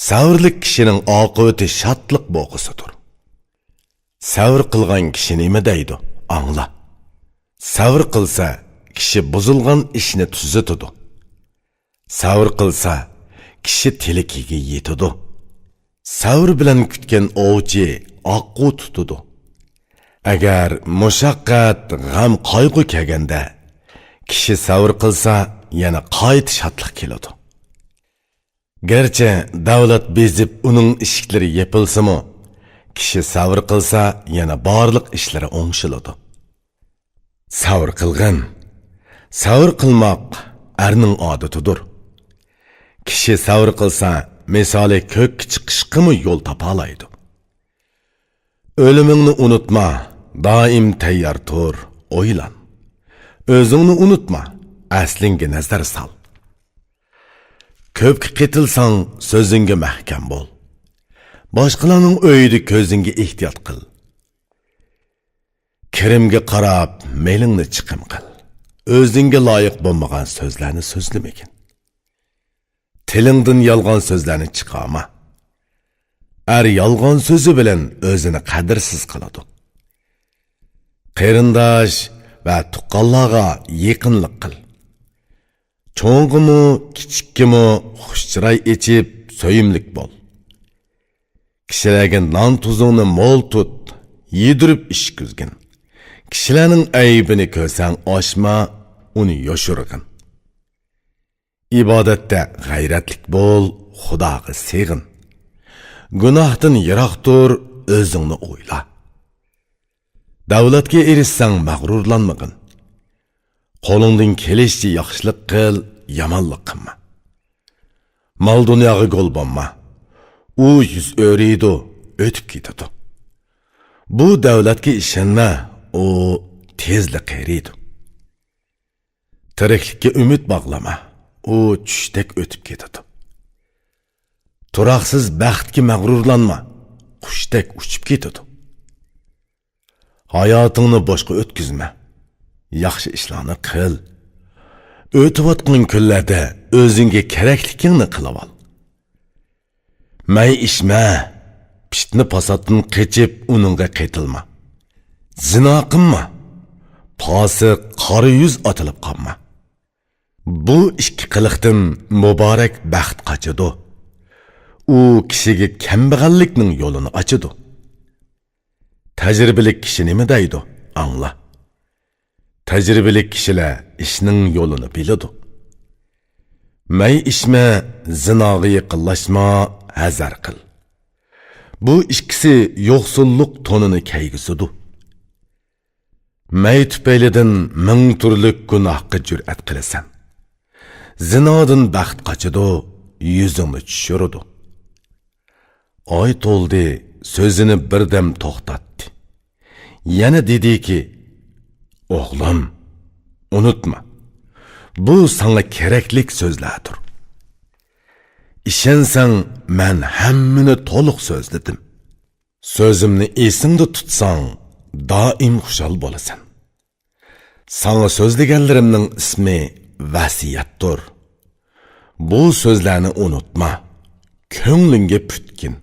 سەۋرلىك كىشىنىڭ ئاقىۋىتى شادلىق بوغىسىدۇر. سەۋر قىلغان كىشى نېمە دەيدۇ؟ ئاڭلا. سەۋر قىلسا، كىشى بۇزۇلغان ئىشنى تۈزىتىدۇ. سەۋر قىلسا، كىشى تىلىكىگە يېتىدۇ. سەۋر بىلەن كۈتكەن ئوۋچى ئاققۇ تۇتىدۇ. ئەگەر مۇشەققەت، غەم، قايغۇ كەلگەندە، كىشى سەۋر قىلسا، يەنە قايتا شادلىق كېلىدۇ. گەرچە دەۋلەت بېزىپ ئۇنىڭ ئىشىكلىرى يېپىلسىمۇ، كىشى سەۋر قىلسا، يەنە بارلىق ئىشلىرى ئوڭشىلىدۇ. سەۋر قىلغىن. سەۋر قىلماق ئەرنىڭ ئادىتىدۇر. كىشى سەۋر قىلسا، مىسالى كۆككە چىقىشقىمۇ يول تاپالايدۇ. ئۆلۈمۈڭنى ئۇنتۇما، دائىم تەييار تۇر، ئويلان. ئۆزۈڭنى ئۇنتۇما، ئەسلىڭگە نەزەر سال. كۆپكە قېتىلساڭ، سۆزۈڭگە مەھكەم بول. باشقىلارنىڭ ئۆيىدە كۆزۈڭگە ئېھتىيات قىل. كىرىمگە قاراپ مېلىڭنى چىقىم قىل. ئۆزۈڭگە لايىق بولمىغان سۆزلەرنى سۆزلىمىگىن. تىلىڭدىن يالغان سۆزلەرنى چىقارما. ئەر يالغان سۆزى بىلەن ئۆزىنى قەدىرسىز قىلىدۇ. قېرىنداش ۋە تۇغقانلارغا يېقىنلىق قىل. چوڭغىمۇ، كىچىككىمۇ خۇش چىراي ئېچىپ، سۆيۈملۈك بول. كىشىلەرگە نان تۇزۇڭنى مول تۇت، يېدۈرۈپ ئىچكۈزگىن. كىشىلەرنىڭ ئەيىبىنى كۆرسەڭ ئاچما، ئۇنى يوشۇرغىن. ئىبادەتتە غەيرەتلىك بول، خۇداغا سېغىن. گۇناھتىن يىراق تۇر، ئۆزۈڭنى ئويلا. دەۋلەتكە ئېرىشسەڭ مەغرۇرلانمىغىن. قولۇڭدىن كېلىشىچە ياخشىلىق قىل، يامانلىق قىلما. مال-دۇنياغا گول بولما. ئۇ يۈز ئۆرۈيدۇ، ئۆتۈپ كېتىدۇ. بۇ دەۋلەتكە ئىشەنمە، ئۇ تېزلا قېرىيدۇ. تىرىكلىككە ئۈمىد باغلىما، ئۇ چۈشتەك ئۆتۈپ كېتىدۇ. تۇراقسىز بەختكە مەغرۇرلانما، قۇشتەك ئۇچۇپ كېتىدۇ. ھاياتىڭنى بوشقا ئۆتكۈزمە، ياخشى ئىشلارنى قىل. ئۆتۈۋاتقان كۈنلەردە ئۆزۈڭگە كېرەكلىكىڭنى قىلىۋال. مەي ئىچمە، پىتنە-پاساتتىن قېچىپ ئۇنىڭغا قېتىلما. زىنا قىلما، پاسىق قارا يۈز ئاتىلىپ قالما. بۇ ئىككى قىلىقتىن مۇبارەك بەخت قاچىدۇ. ئۇ كىشىگە كەمبەغەللىكنىڭ يولىنى ئاچىدۇ. تەجرىبىلىك كىشى نېمە دەيدۇ؟ ئاڭلا. تەجرىبىلىك كىشىلەر ئىشنىڭ يولىنى بىلىدۇ. مەي ئىچمە، زىناغا يېقىنلاشما، ھەزەر قىل. بۇ ئىككىسى يوقسۇللۇق تونىنى كەيگۈزىدۇ. مەي تۈپەيلىدىن مىڭ تۈرلۈك گۇناھقا جۈرئەت قىلىسەن. زىنادىن بەخت قاچىدۇ، يۈزۈڭنى چۈشۈرىدۇ. ئاي تولدى سۆزىنى بىردەم توختاتتى. يەنە دېدىكى، ئوغلۇم، ئۇنتۇما، بۇ ساڭا كېرەكلىك سۆزلەردۇر. ئىشەنسەڭ، مەن ھەممىنى تولۇق سۆزلىدىم. سۆزۈمنى ئېسىڭدە تۇتساڭ، دائىم خۇشال بولىسەن. ساڭا سۆزلىگەنلىرىمنىڭ ئىسمى ۋەسىيەتتۇر. بۇ سۆزلەرنى ئۇنتۇما، كۆڭلۈڭگە پۈتكىن.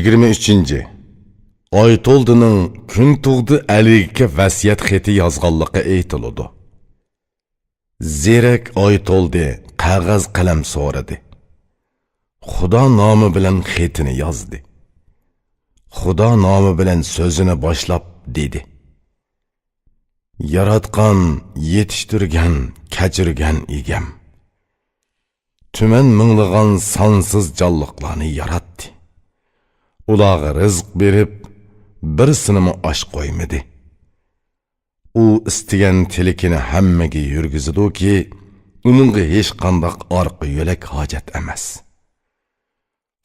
يىگىرمە ئۈچىنچى. ئايتولدىنىڭ كۈن تۇغدى ئەلىگە ۋەسىيەت خېتى يازغانلىقى ئېيتىلىدۇ. زېرەك ئايتولدى قەغەز قەلەم سورىدى. خۇدا نامى بىلەن خېتىنى يازدى. خۇدا نامى بىلەن سۆزىنى باشلاپ دېدى: ياراتقان، يېتىشتۈرگەن، كەچۈرگەن ئىگەم. تۈمەن مىڭلىغان سانسىز جانلىقلارنى ياراتتى. ئۇلارغا رىزىق بېرىپ، بىرسىنىمۇ ئاچ قويمىدى. ئۇ ئىستىگەن تىلىكىنى ھەممىگە يۈرگۈزىدۇكى، ئۇنىڭغا ھېچقانداق ئارقا يۆلەك ھاجەت ئەمەس.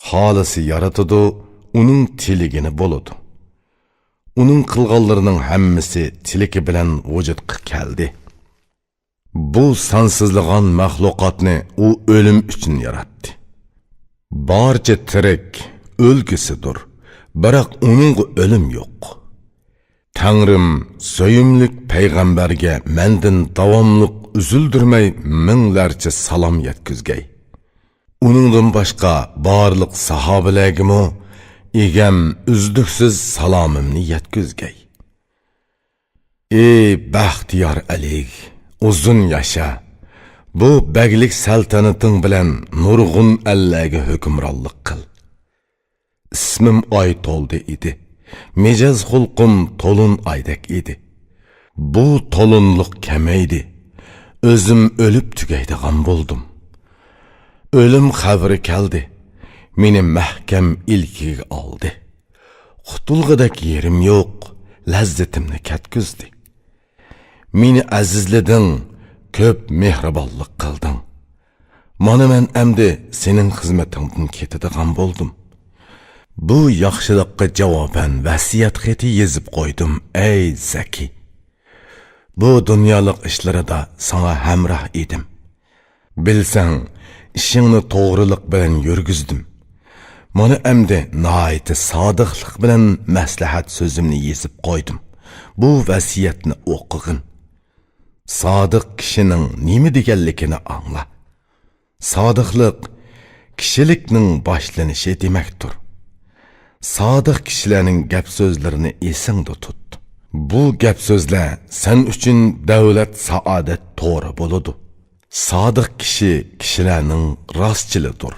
خالىسا يارىتىدۇ، ئۇنىڭ تىلىگىنى بولىدۇ. ئۇنىڭ قىلغانلىرىنىڭ ھەممىسى تىلىكى بىلەن ۋۇجۇدقا كەلدى. بۇ سانسىزلىغان مەخلۇقاتنى ئۇ ئۆلۈم ئۈچۈن ياراتتى. بارچە تىرىك ئۆلگۈسىدۇر، بىراق ئۇنىڭغا ئۆلۈم يوق. تەڭرىم سۆيۈملۈك پەيغەمبەرگە مەندىن داۋاملىق ئۈزۈلدۈرمەي مىڭلارچە سالام يەتكۈزگەي. ئۇنىڭدىن باشقا بارلىق ساھابىلەرگىمۇ ئىگەم ئۈزلۈكسىز سالامىمنى يەتكۈزگەي. ئى بەختىيار ئەلى، ئۇزۇن ياشا! بۇ بەگلىك سەلتەنىتىڭ بىلەن نۇرغۇن ئەللەرگە ھۆكۈمرانلىق قىل. ئىسمىم ئاي تولدى ئىدى. مىجەز خۇلقۇم تولۇن ئايدەك ئىدى. بۇ تولۇنلۇق كەمەيدى. ئۆزۈم ئۆلۈپ تۈگەيدىغان بولدۇم. ئۆلۈم خەۋىرى كەلدى. مېنى مەھكەم ئىلكىگە ئالدى. قۇتۇلغۇدەك يېرىم يوق، لەززىتىمنى كەتكۈزدى. مېنى ئەزىزلىدىڭ، كۆپ مېھرىبانلىق قىلدىڭ. مانا مەن ئەمدى سېنىڭ خىزمىتىڭدىن كېتىدىغان بولدۇم. بۇ ياخشىلىققا جاۋابەن ۋەسىيەت خېتى يېزىپ قويدۇم، ئەي زەكى! بۇ دۇنيالىق ئىشلىرىدا ساڭا ھەمراھ ئىدىم. بىلسەڭ، ئىشىڭنى توغرىلىق بىلەن يۈرگۈزدۈم. مانا ئەمدى ناھايىتى سادىقلىق بىلەن مەسلىھەت سۆزۈمنى يېزىپ قويدۇم. بۇ ۋەسىيەتنى ئوقۇغىن. سادىق كىشىنىڭ نېمە دېگەنلىكىنى ئاڭلا. سادىقلىق كىشىلىكنىڭ باشلىنىشى دېمەكتۇر. سادىق كىشىلەرنىڭ گەپ سۆزلىرىنى ئېسىڭدە تۇت. بۇ گەپ سۆزلەر سەن ئۈچۈن دەۋلەت، سائادەت تورى بولىدۇ. سادىق كىشى كىشىلەرنىڭ راستچىلىدۇر.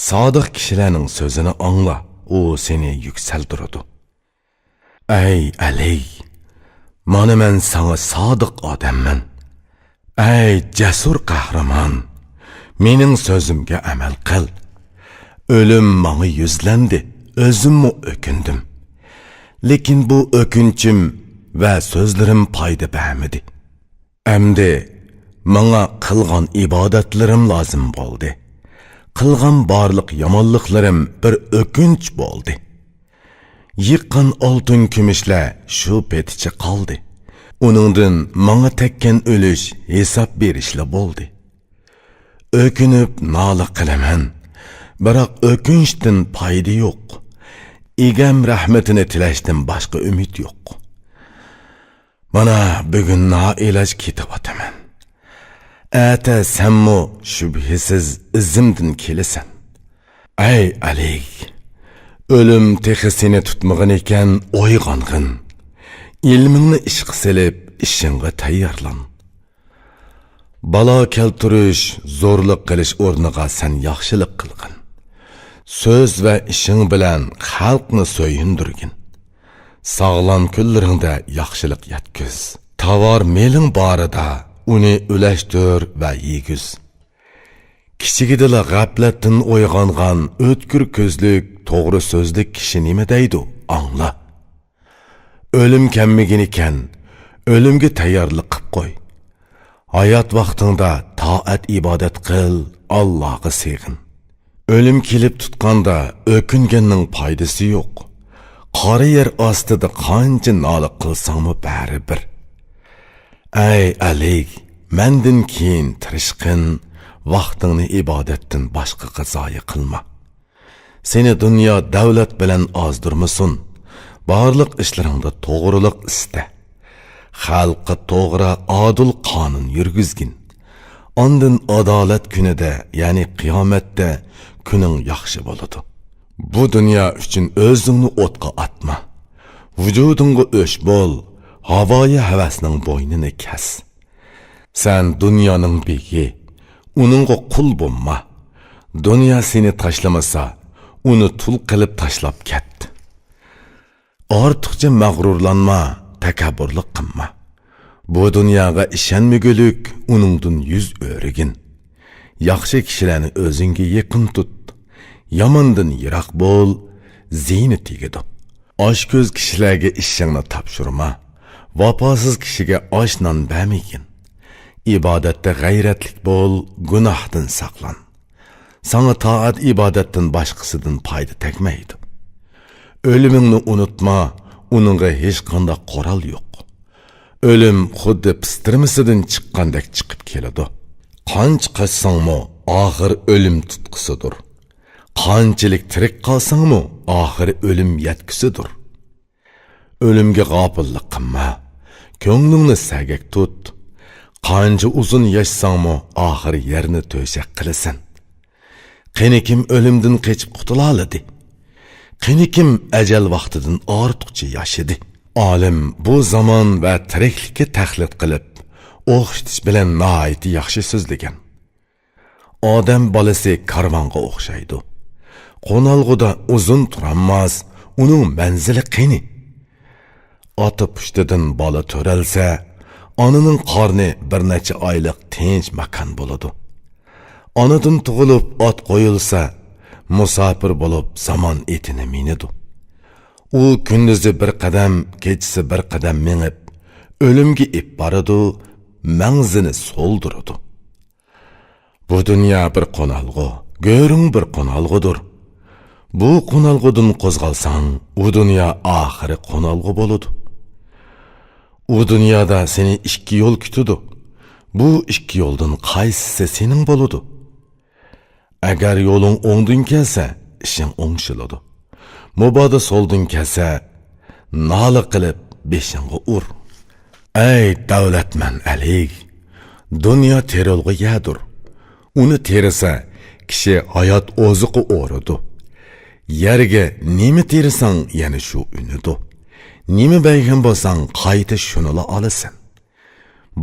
سادىق كىشىلەرنىڭ سۆزىنى ئاڭلا، ئۇ سېنى يۈكسەلدۈرىدۇ. ئەي ئەلى، مانا مەن ساڭا سادىق ئادەممەن. ئەي جەسۇر قەھرىمان، مېنىڭ سۆزۈمگە ئەمەل قىل. ئۆلۈم ماڭا يۈزلەندى، ئۆزۈممۇ ئۆكۈندۈم. لېكىن بۇ ئۆكۈنچۈم ۋە سۆزلىرىم پايدا بەرمىدى. ئەمدى ماڭا قىلغان ئىبادەتلىرىم لازىم بولدى. قىلغان بارلىق يامانلىقلىرىم بىر ئۆكۈنچ بولدى. يىغقان ئالتۇن كۈمۈشلەر شۇ پېتىچە قالدى. ئۇنىڭدىن ماڭا تەگكەن ئۈلۈش ھېساب بېرىشلا بولدى. ئۆكۈنۈپ نالە قىلىمەن، بىراق ئۆكۈنچتىن پايدا يوق. ئىگەم رەھمىتىنى تىلەشتىن باشقا ئۈمىد يوق. مانا، بۈگۈن نائىلاج كېتىۋاتىمەن. ئەتە سەنمۇ شۈبھىسىز ئىزىمدىن كېلىسەن. ئەي ئەلى، ئۆلۈم تېخى سېنى تۇتمىغىنىكەن، ئويغانغىن. ئىلمىڭنى ئىشقا سېلىپ، ئىشىڭغا تەييارلان. بالا كەلتۈرۈش، زورلۇق قىلىش ئورنىغا سەن ياخشىلىق قىلغىن. سۆز ۋە ئىشىڭ بىلەن خەلقنى سۆيۈندۈرگىن. ساغلام كۈنلىرىڭدە ياخشىلىق يەتكۈز. تاۋار مېلىڭ بارىدا ئۇنى ئۈلەشتۈر ۋە يېگۈز. كىچىكىدىلا غەپلەتتىن ئويغانغان ئۆتكۈر كۆزلۈك، توغرا سۆزلۈك كىشى نېمە دەيدۇ، ئاڭلا. ئۆلۈم كەلمىگىنىكەن، ئۆلۈمگە تەييارلىق قىپ قوي. ھايات ۋاقتىڭدا تائەت-ئىبادەت قىل، ئاللاغا سېغىن. ئۆلۈم كېلىپ تۇتقاندا ئۆكۈنگەننىڭ پايدىسى يوق. قارا يەر ئاستىدا قانچە نالە قىلساڭمۇ بەرىبىر. ئەي ئەلى، مەندىن كېيىن تىرىشقىن، ۋاقتىڭنى ئىبادەتتىن باشقىغا زايە قىلما. سېنى دۇنيا دەۋلەت بىلەن ئازدۇرمىسۇن. بارلىق ئىشلىرىڭدا توغرىلىق ئىستە. خەلققە توغرا، ئادىل قانۇن يۈرگۈزگىن. ئاندىن ئادالەت كۈنىدە، يەنى قىيامەتتە كۈنۈڭ ياخشى بولىدۇ. بۇ دۇنيا ئۈچۈن ئۆزۈڭنى ئوتقا ئاتما. ۋۇجۇدۇڭغا ئۆچ بول، ھاۋايى ھەۋەسنىڭ بوينىنى كەس. سەن دۇنيانىڭ بېگى، ئۇنىڭغا قۇل بولما. دۇنيا سېنى تاشلىمىسا، ئۇنى تۇل قىلىپ تاشلاپ كەت. ئارتۇقچە مەغرۇرلانما، تەكەببۇرلۇق قىلما. بۇ دۇنياغا ئىشەنمىگۈلۈك، ئۇنىڭدىن يۈز ئۆرۈگىن. ياخشى كىشىلەرنى ئۆزۈڭگە يېقىن تۇت. ياماندىن يىراق بول، زىيىنى تېگىدۇ. ئاچكۆز كىشىلەرگە ئىشىڭنى تاپشۇرما. ۋاپاسىز كىشىگە ئاش-نان بەرمىگىن. ئىبادەتتە غەيرەتلىك بول، گۇناھتىن ساقلان. ساڭا تائەت-ئىبادەتتىن باشقىسىدىن پايدا تەگمەيدۇ. ئۆلۈمۈڭنى ئۇنتۇما، ئۇنىڭغا ھېچقانداق قورال يوق. ئۆلۈم خۇددى پىستىرمىسىدىن چىققاندەك چىقىپ كېلىدۇ. قانچە قاچساڭمۇ، ئاخىر ئۆلۈم تۇتقۇسىدۇر. قانچىلىك تىرىك قالساڭمۇ، ئاخىر ئۆلۈم يەتكۈسىدۇر. ئۆلۈمگە غاپىللىق قىلما، كۆڭلۈڭنى سەگەك تۇت. قانچە ئۇزۇن ياشىساڭمۇ، ئاخىر يەرنى تۆشەك قىلىسەن. قېنىكىم ئۆلۈمدىن قېچىپ قۇتۇلالىدى؟ قېنىكىم ئەجەل ۋاقتىدىن ئارتۇقچە ياشىدى؟ ئالىم بۇ زامان ۋە تىرىكلىككە تەقلىد قىلىپ، ئوخشىتىش بىلەن ناھايىتى ياخشى سۆزلىگەن. ئادەم بالىسى كارۋانغا ئوخشايدۇ. قونالغۇدا ئۇزۇن تۇرالماس، ئۇنىڭ مەنزىلى قېنى؟ ئاتا پۇشتىدىن بالا تۆرەلسە، ئانىنىڭ قارنى بىر نەچچە ئايلىق تىنچ ماكان بولىدۇ. ئانىدىن تۇغۇلۇپ ئات قويۇلسا، مۇساپىر بولۇپ زامان ئېتىنى مىنىدۇ. ئۇ كۈندۈزى بىر قەدەم، كېچىسى بىر قەدەم مېڭىپ، ئۆلۈمگە ئېپ بارىدۇ، مەڭزىنى سولدۇرىدۇ. بۇ دۇنيا بىر قونالغۇ، گۆرۈڭ بىر قونالغۇدۇر. بۇ قونالغۇدىن قوزغالساڭ، ئۇ دۇنيا ئاخىرى قونالغۇ بولىدۇ. ئۇ دۇنيادا سېنى ئىككى يول كۈتىدۇ. بۇ ئىككى يولدىن قايسىسى سېنىڭ بولىدۇ؟ ئەگەر يولۇڭ ئوڭدىن كەلسە، ئىشىڭ ئوڭشىلىدۇ. مۇبادا سولدىن كەلسە، نالە قىلىپ بېشىڭغا ئۇر. ئەي دەۋلەتمەن ئەلى، دۇنيا تېرىلغۇ يەردۇر. ئۇنى تېرىسا، كىشى ھايات ئوزۇقى ئورىدۇ. يەرگە نېمە تېرىساڭ، يەنە شۇ ئۈنىدۇ. نېمە بەرگەن بولساڭ، قايتا شۇنىلا ئالىسەن.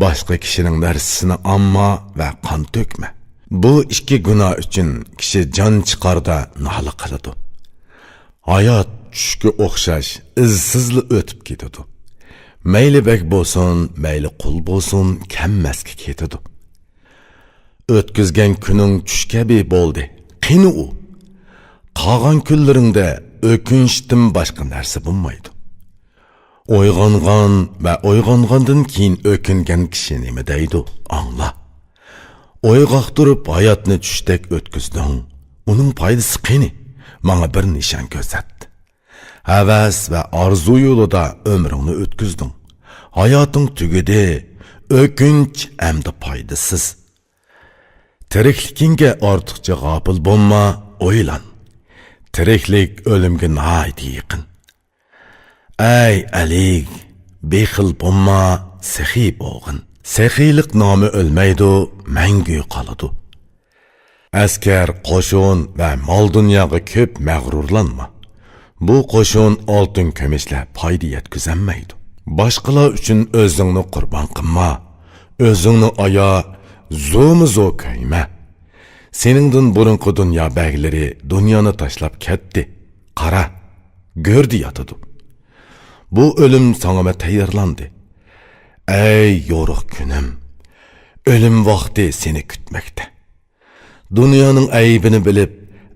باشقا كىشىنىڭ نەرسىسىنى ئالما ۋە قان تۆكمە. بۇ ئىككى گۇناھ ئۈچۈن كىشى جان چىقاردا نالە قىلىدۇ. ھايات چۈشكە ئوخشاش ئىزسىزلا ئۆتۈپ كېتىدۇ. مەيلى بەگ بولسۇن، مەيلى قۇل بولسۇن، كەممەسكە كېتىدۇ. ئۆتكۈزگەن كۈنۈڭ چۈش كەبى بولدى. قېنى ئۇ؟ قالغان كۈنلىرىڭدە ئۆكۈنۈشتىن باشقا نەرسە بولمايدۇ. ئويغانغان ۋە ئويغانغاندىن كېيىن ئۆكۈنگەن كىشى نېمە دەيدۇ؟ ئاڭلا. ئويغاق تۇرۇپ ھاياتنى چۈشتەك ئۆتكۈزدۈڭ. ئۇنىڭ پايدىسى قېنى؟ ماڭا بىر نىشان كۆرسەت. ھەۋەس ۋە ئارزۇ يولىدا ئۆمرۈڭنى ئۆتكۈزدۈڭ. ھاياتىڭ تۈگىدى. ئۆكۈنچ ئەمدى پايدىسىز. تىرىكلىكىڭگە ئارتۇقچە غاپىل بولما، ئويلان. تىرىكلىك ئۆلۈمگە ناھايىتى يېقىن. ئەي ئەلى، بېخىل بولما، سېخىي بولغىن. سېخىيلىق نامى ئۆلمەيدۇ، مەڭگۈ قالىدۇ. ئەسكەر، قوشۇن ۋە مال-دۇنياغا كۆپ مەغرۇرلانما. بۇ قوشۇن ئالتۇن-كۈمۈشلەر پايدا يەتكۈزەلمەيدۇ. باشقىلار ئۈچۈن ئۆزۈڭنى قۇربان قىلما. ئۆزۈڭنى ئايا، زورمۇ زور كۆيمە. سېنىڭدىن بۇرۇنقى دۇنيا بەگلىرى دۇنيانى تاشلاپ كەتتى. قارا، گۆردە ياتىدۇ. بۇ ئۆلۈم ساڭىمۇ تەييارلاندى. ئەي يورۇق كۈنۈم، ئۆلۈم ۋاقتى سېنى كۈتمەكتە. دۇنيانىڭ ئەيىبىنى بىلىپ،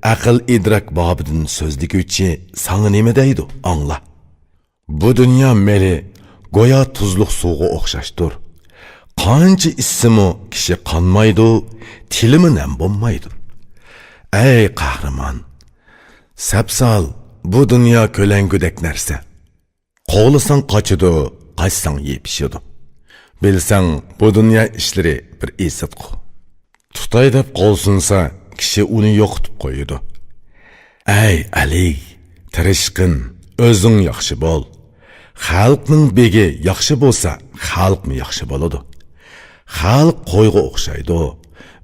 ئەقىل-ئىدراك بابىدىن سۆزلىگۈچى ساڭا نېمە دەيدۇ، ئاڭلا. بۇ دۇنيا مېلى گويا تۇزلۇق سۇغا ئوخشاشتۇر. قانچە ئىچسىمۇ كىشى قانمايدۇ، تىلىمۇ نەم بولمايدۇ. ئەي قەھرىمان، سەپسال، بۇ دۇنيا كۆلەڭگۈدەك نەرسە. قوغلىساڭ قاچىدۇ، قاچساڭ يېپىشىدۇ. بىلسەڭ، بۇ دۇنيا ئىشلىرى بىر ئېسىتقۇ. تۇتاي دەپ قول سۇنسا، كىشى ئۇنى يوقىتىپ قويىدۇ. ئەي ئەلى، تىرىشقىن، ئۆزۈڭ ياخشى بول. خەلقنىڭ بېگى ياخشى بولسا، خەلقمۇ ياخشى بولىدۇ. خەلق قويغا ئوخشايدۇ.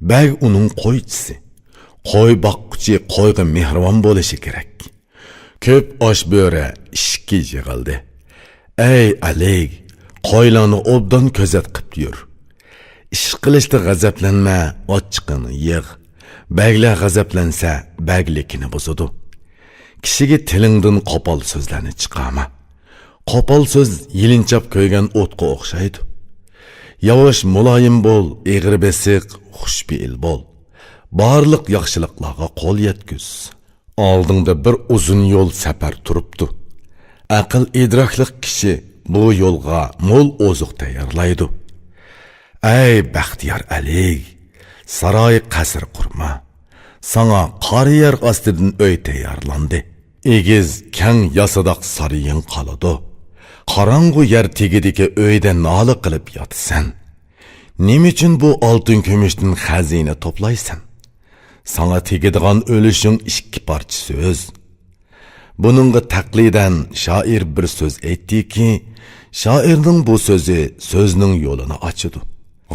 بەگ ئۇنىڭ قويچىسى. قوي باققۇچى قويغا مېھرىبان بولۇشى كېرەك. كۆپ ئاچ بۆرە ئىشىككە يىغىلدى. ئەي ئەلى، قويلارنى ئوبدان كۆزەت قىپ يۈر. ئىش قىلىشتا غەزەپلەنمە، ئاچچىقىڭنى يىغ. بەگلەر غەزەپلەنسە، بەگلىكىنى بۇزىدۇ. كىشىگە تىلىڭدىن قوپال سۆزلەرنى چىقارما. قوپال سۆز يېلىنچاپ كۆيگەن ئوتقا ئوخشايدۇ. ياۋاش مۇلايىم بول، ئېغىر بېسىق، خۇشپېئىل بول. بارلىق ياخشىلىقلارغا قول يەتكۈز. ئالدىڭدا بىر ئۇزۇن يول سەپەر تۇرۇپتۇ. ئەقىل ئىدراكلىق كىشى بۇ يولغا مول ئوزۇق تەييارلايدۇ. ئەي بەختىيار ئەلى، ساراي قەسىر قۇرما. ساڭا قارا يەر ئاستىدىن ئۆي تەييارلاندى. ئېگىز، كەڭ ياسىداق سارىيىڭ قالىدۇ. قاراڭغۇ يەر تېگىدىكى ئۆيدە نالە قىلىپ ياتىسەن. نېمە ئۈچۈن بۇ ئالتۇن كۈمۈشتىن خەزىنە توپلايسەن؟ ساڭا تېگىدىغان ئۆلۈشۈڭ ئىككى پارچە سۆز. بۇنىڭغا تەقلىدەن شائىر بىر سۆز ئېيتتىكى، شائىرنىڭ بۇ سۆزى سۆزنىڭ يولىنى ئاچىدۇ.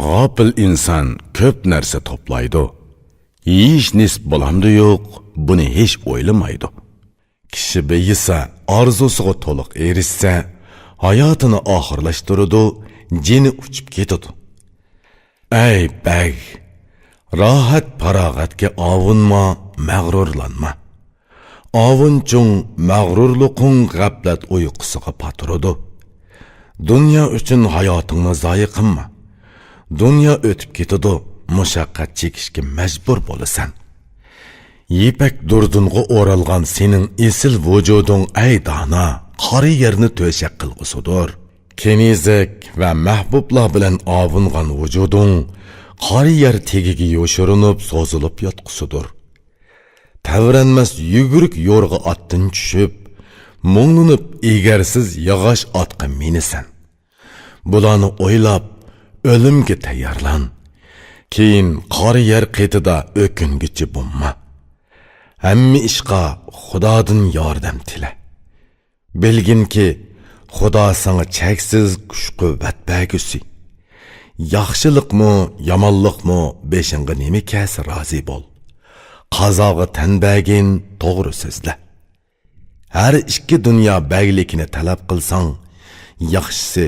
غاپىل ئىنسان كۆپ نەرسە توپلايدۇ. يېيىش نېسىپ بولامدۇ يوق، بۇنى ھېچ ئويلىمايدۇ. كىشى بېيىسا، ئارزۇسىغا تولۇق ئېرىشسە، ھاياتىنى ئاخىرلاشتۇرىدۇ، جېنى ئۇچۇپ كېتىدۇ. ئەي بەگ، راھەت پاراغەتكە ئاۋۇنما، مەغرۇرلانما. ئاۋۇنچۇڭ، مەغرۇرلۇقۇڭ غەپلەت ئۇيقۇسىغا پاتۇرىدۇ. دۇنيا ئۈچۈن ھاياتىڭنى زايە قىلما. دۇنيا ئۆتۈپ كېتىدۇ، مۇشەققەت چېكىشكە مەجبۇر بولىسەن. يىپەك دۇردۇنغا ئورالغان سېنىڭ ئېسىل ۋۇجۇدۇڭ، ئەي دانا، قارا يەرنى تۆشەك قىلغۇسىدۇر. كېنىزەك ۋە مەھبۇبلار بىلەن ئاۋۇنغان ۋۇجۇدۇڭ قارا يەر تېگىگە يوشۇرۇنۇپ سوزۇلۇپ ياتقۇسىدۇر. تەۋرەنمەس يۈگۈرۈك يورغا ئاتتىن چۈشۈپ، مۇڭلىنىپ ئېگەرسىز ياغاچ ئاتقا مىنىسەن. بۇلارنى ئويلاپ، ئۆلۈمگە تەييارلان. كېيىن قارا يەر قېتىدا ئۆكۈنگۈچى بولما. ھەممە ئىشقا خۇدادىن ياردەم تىلە. بىلگىنكى، خۇدا ساڭا چەكسىز كۈچ-قۇۋۋەت بەرگۈسى. ياخشىلىقمۇ، يامانلىقمۇ بېشىڭغا نېمە كەلسە رازى بول. قازاغا تەن بەرگىن، توغرا سۆزلە. ھەر ئىككى دۇنيا بەگلىكىنى تەلەپ قىلساڭ، ياخشىسى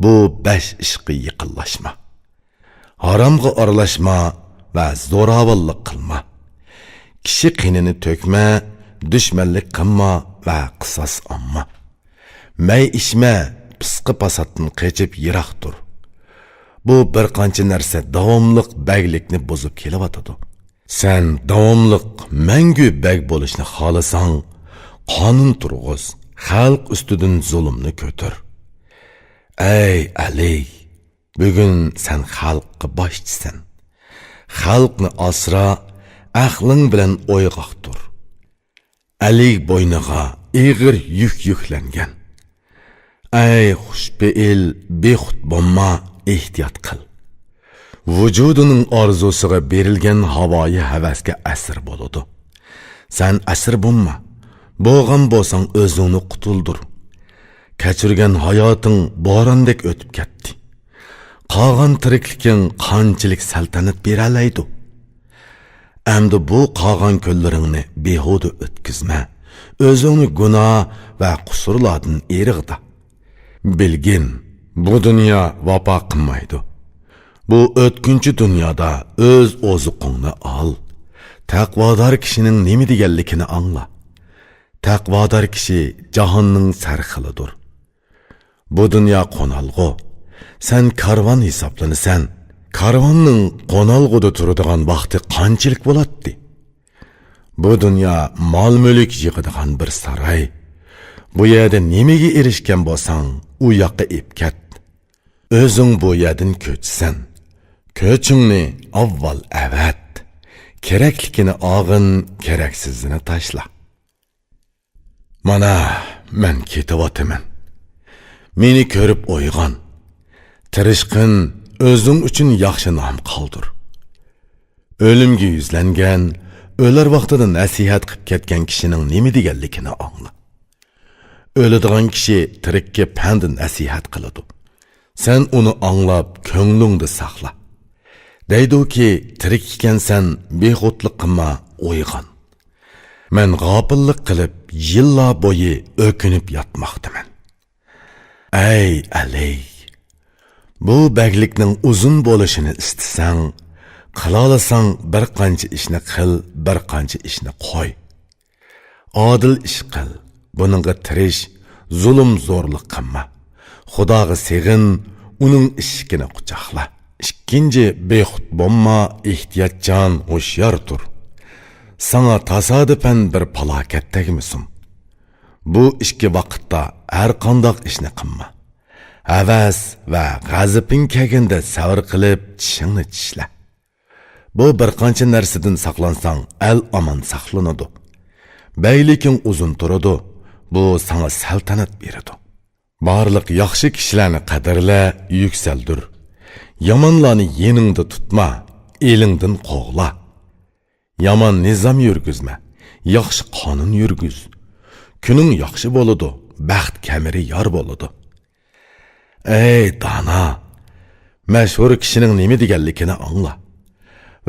بۇ بەش ئىشقا يېقىنلاشما. ھارامغا ئارىلاشما ۋە زوراۋانلىق قىلما. كىشى قېنىنى تۆكمە، دۈشمەنلىك قىلما ۋە قىساس ئالما. مەي ئىچمە، پىسقى پاساتتىن قېچىپ يىراق تۇر. بۇ بىر قانچە نەرسە داۋاملىق بەگلىكنى بۇزۇپ كېلىۋاتىدۇ. سەن داۋاملىق مەڭگۈ بەگ بولۇشنى خالىساڭ، قانۇن تۇرغۇز، خەلق ئۈستىدىن زۇلۇمنى كۆتۈر. ئەي ئەلى، بۈگۈن سەن خەلققە باشچىسەن. خەلقنى ئاسرا، ئەقلىڭ بىلەن ئويغاق تۇر. ئەلى بوينىغا ئېغىر يۈك يۈكلەنگەن. ئەي خۇشپېئىل، بىخۇد بولما، ئېھتىيات قىل. ۋۇجۇدىنىڭ ئارزۇسىغا بېرىلگەن ھاۋايى ھەۋەسكە ئەسىر بولىدۇ. سەن ئەسىر بولما، بولغان بولساڭ ئۆزۈڭنى قۇتۇلدۇر. كەچۈرگەن ھاياتىڭ بوراندەك ئۆتۈپ كەتتى. قالغان تىرىكلىكىڭ قانچىلىك سەلتەنەت بېرەلەيدۇ؟ ئەمدى بۇ قالغان كۈنلىرىڭنى بىھۇدە ئۆتكۈزمە. ئۆزۈڭنى گۇناھ ۋە قۇسۇرلاردىن ئېرىغدا. بىلگىن، بۇ دۇنيا ۋاپا قىلمايدۇ. بۇ ئۆتكۈنچى دۇنيادا ئۆز ئوزۇقۇڭنى ئال. تەقۋادار كىشىنىڭ نېمە دېگەنلىكىنى ئاڭلا. تەقۋادار كىشى جاھاننىڭ سەرخىلىدۇر. بۇ دۇنيا قونالغۇ. سەن كارۋان ھېسابلىنىسەن. كارۋاننىڭ قونالغۇدا تۇرىدىغان ۋاقتى قانچىلىك بولاتتى؟ بۇ دۇنيا مال-مۈلۈك يىغىدىغان بىر ساراي. بۇ يەردە نېمىگە ئېرىشكەن بولساڭ، ئۇ ياققا ئېپ كەت. ئۆزۈڭ بۇ يەردىن كۆچىسەن. كۆچۈڭنى ئاۋۋال ئەۋەت. كېرەكلىكىنى ئالغىن، كېرەكسىزىنى تاشلا. مانا، مەن كېتىۋاتىمەن. مېنى كۆرۈپ ئويغان. تىرىشقىن، ئۆزۈڭ ئۈچۈن ياخشى نام قالدۇر. ئۆلۈمگە يۈزلەنگەن، ئۆلەر ۋاقتىدا نەسىھەت قىپ كەتكەن كىشىنىڭ نېمە دېگەنلىكىنى ئاڭلا. ئۆلىدىغان كىشى تىرىككە پەند نەسىھەت قىلىدۇ. سەن ئۇنى ئاڭلاپ، كۆڭلۈڭدە ساقلا. دەيدۇكى، تىرىك ئىكەنسەن، بىخۇدلۇق قىلما، ئويغان. مەن غاپىللىق قىلىپ، يىللار بويى ئۆكۈنۈپ ياتماقتىمەن. ئەي ئەلەي! بۇ بەگلىكنىڭ ئۇزۇن بولۇشىنى ئىستىسەڭ، قىلالىساڭ بىر قانچە ئىشنى قىل، بىر قانچە ئىشنى قوي. ئادىل ئىش قىل، بۇنىڭغا تىرىش، زۇلۇم-زورلۇق قىلما. خۇداغا سېغىن، ئۇنىڭ ئىشىكىنى قۇچاقلا. ئىككىنچى، بىخۇد بولما، ئېھتىياتچان، ھوشيار تۇر. ساڭا تاسادىپەن بىر پالاكەت تەگمىسۇن. بۇ ئىككى ۋاقىتتا ھەر قانداق ئىشنى قىلما. ھەۋەس ۋە غەزىپىڭ كەلگەندە سەۋر قىلىپ، چىشىڭنى چىشلە. بۇ بىر قانچە نەرسىدىن ساقلانساڭ، ئەل ئامان ساقلىنىدۇ. بەگلىكىڭ ئۇزۇن تۇرىدۇ، بۇ ساڭا سەلتەنەت بېرىدۇ. بارلىق ياخشى كىشىلەرنى قەدىرلە، يۈكسەلدۈر. يامانلارنى يېنىڭدا تۇتما، ئېلىڭدىن قوغلا. يامان نىزام يۈرگۈزمە، ياخشى قانۇن يۈرگۈز. كۈنۈڭ ياخشى بولىدۇ، بەخت كەمىرى يار بولىدۇ. ئەي دانا، مەشھۇر كىشىنىڭ نېمە دېگەنلىكىنى ئاڭلا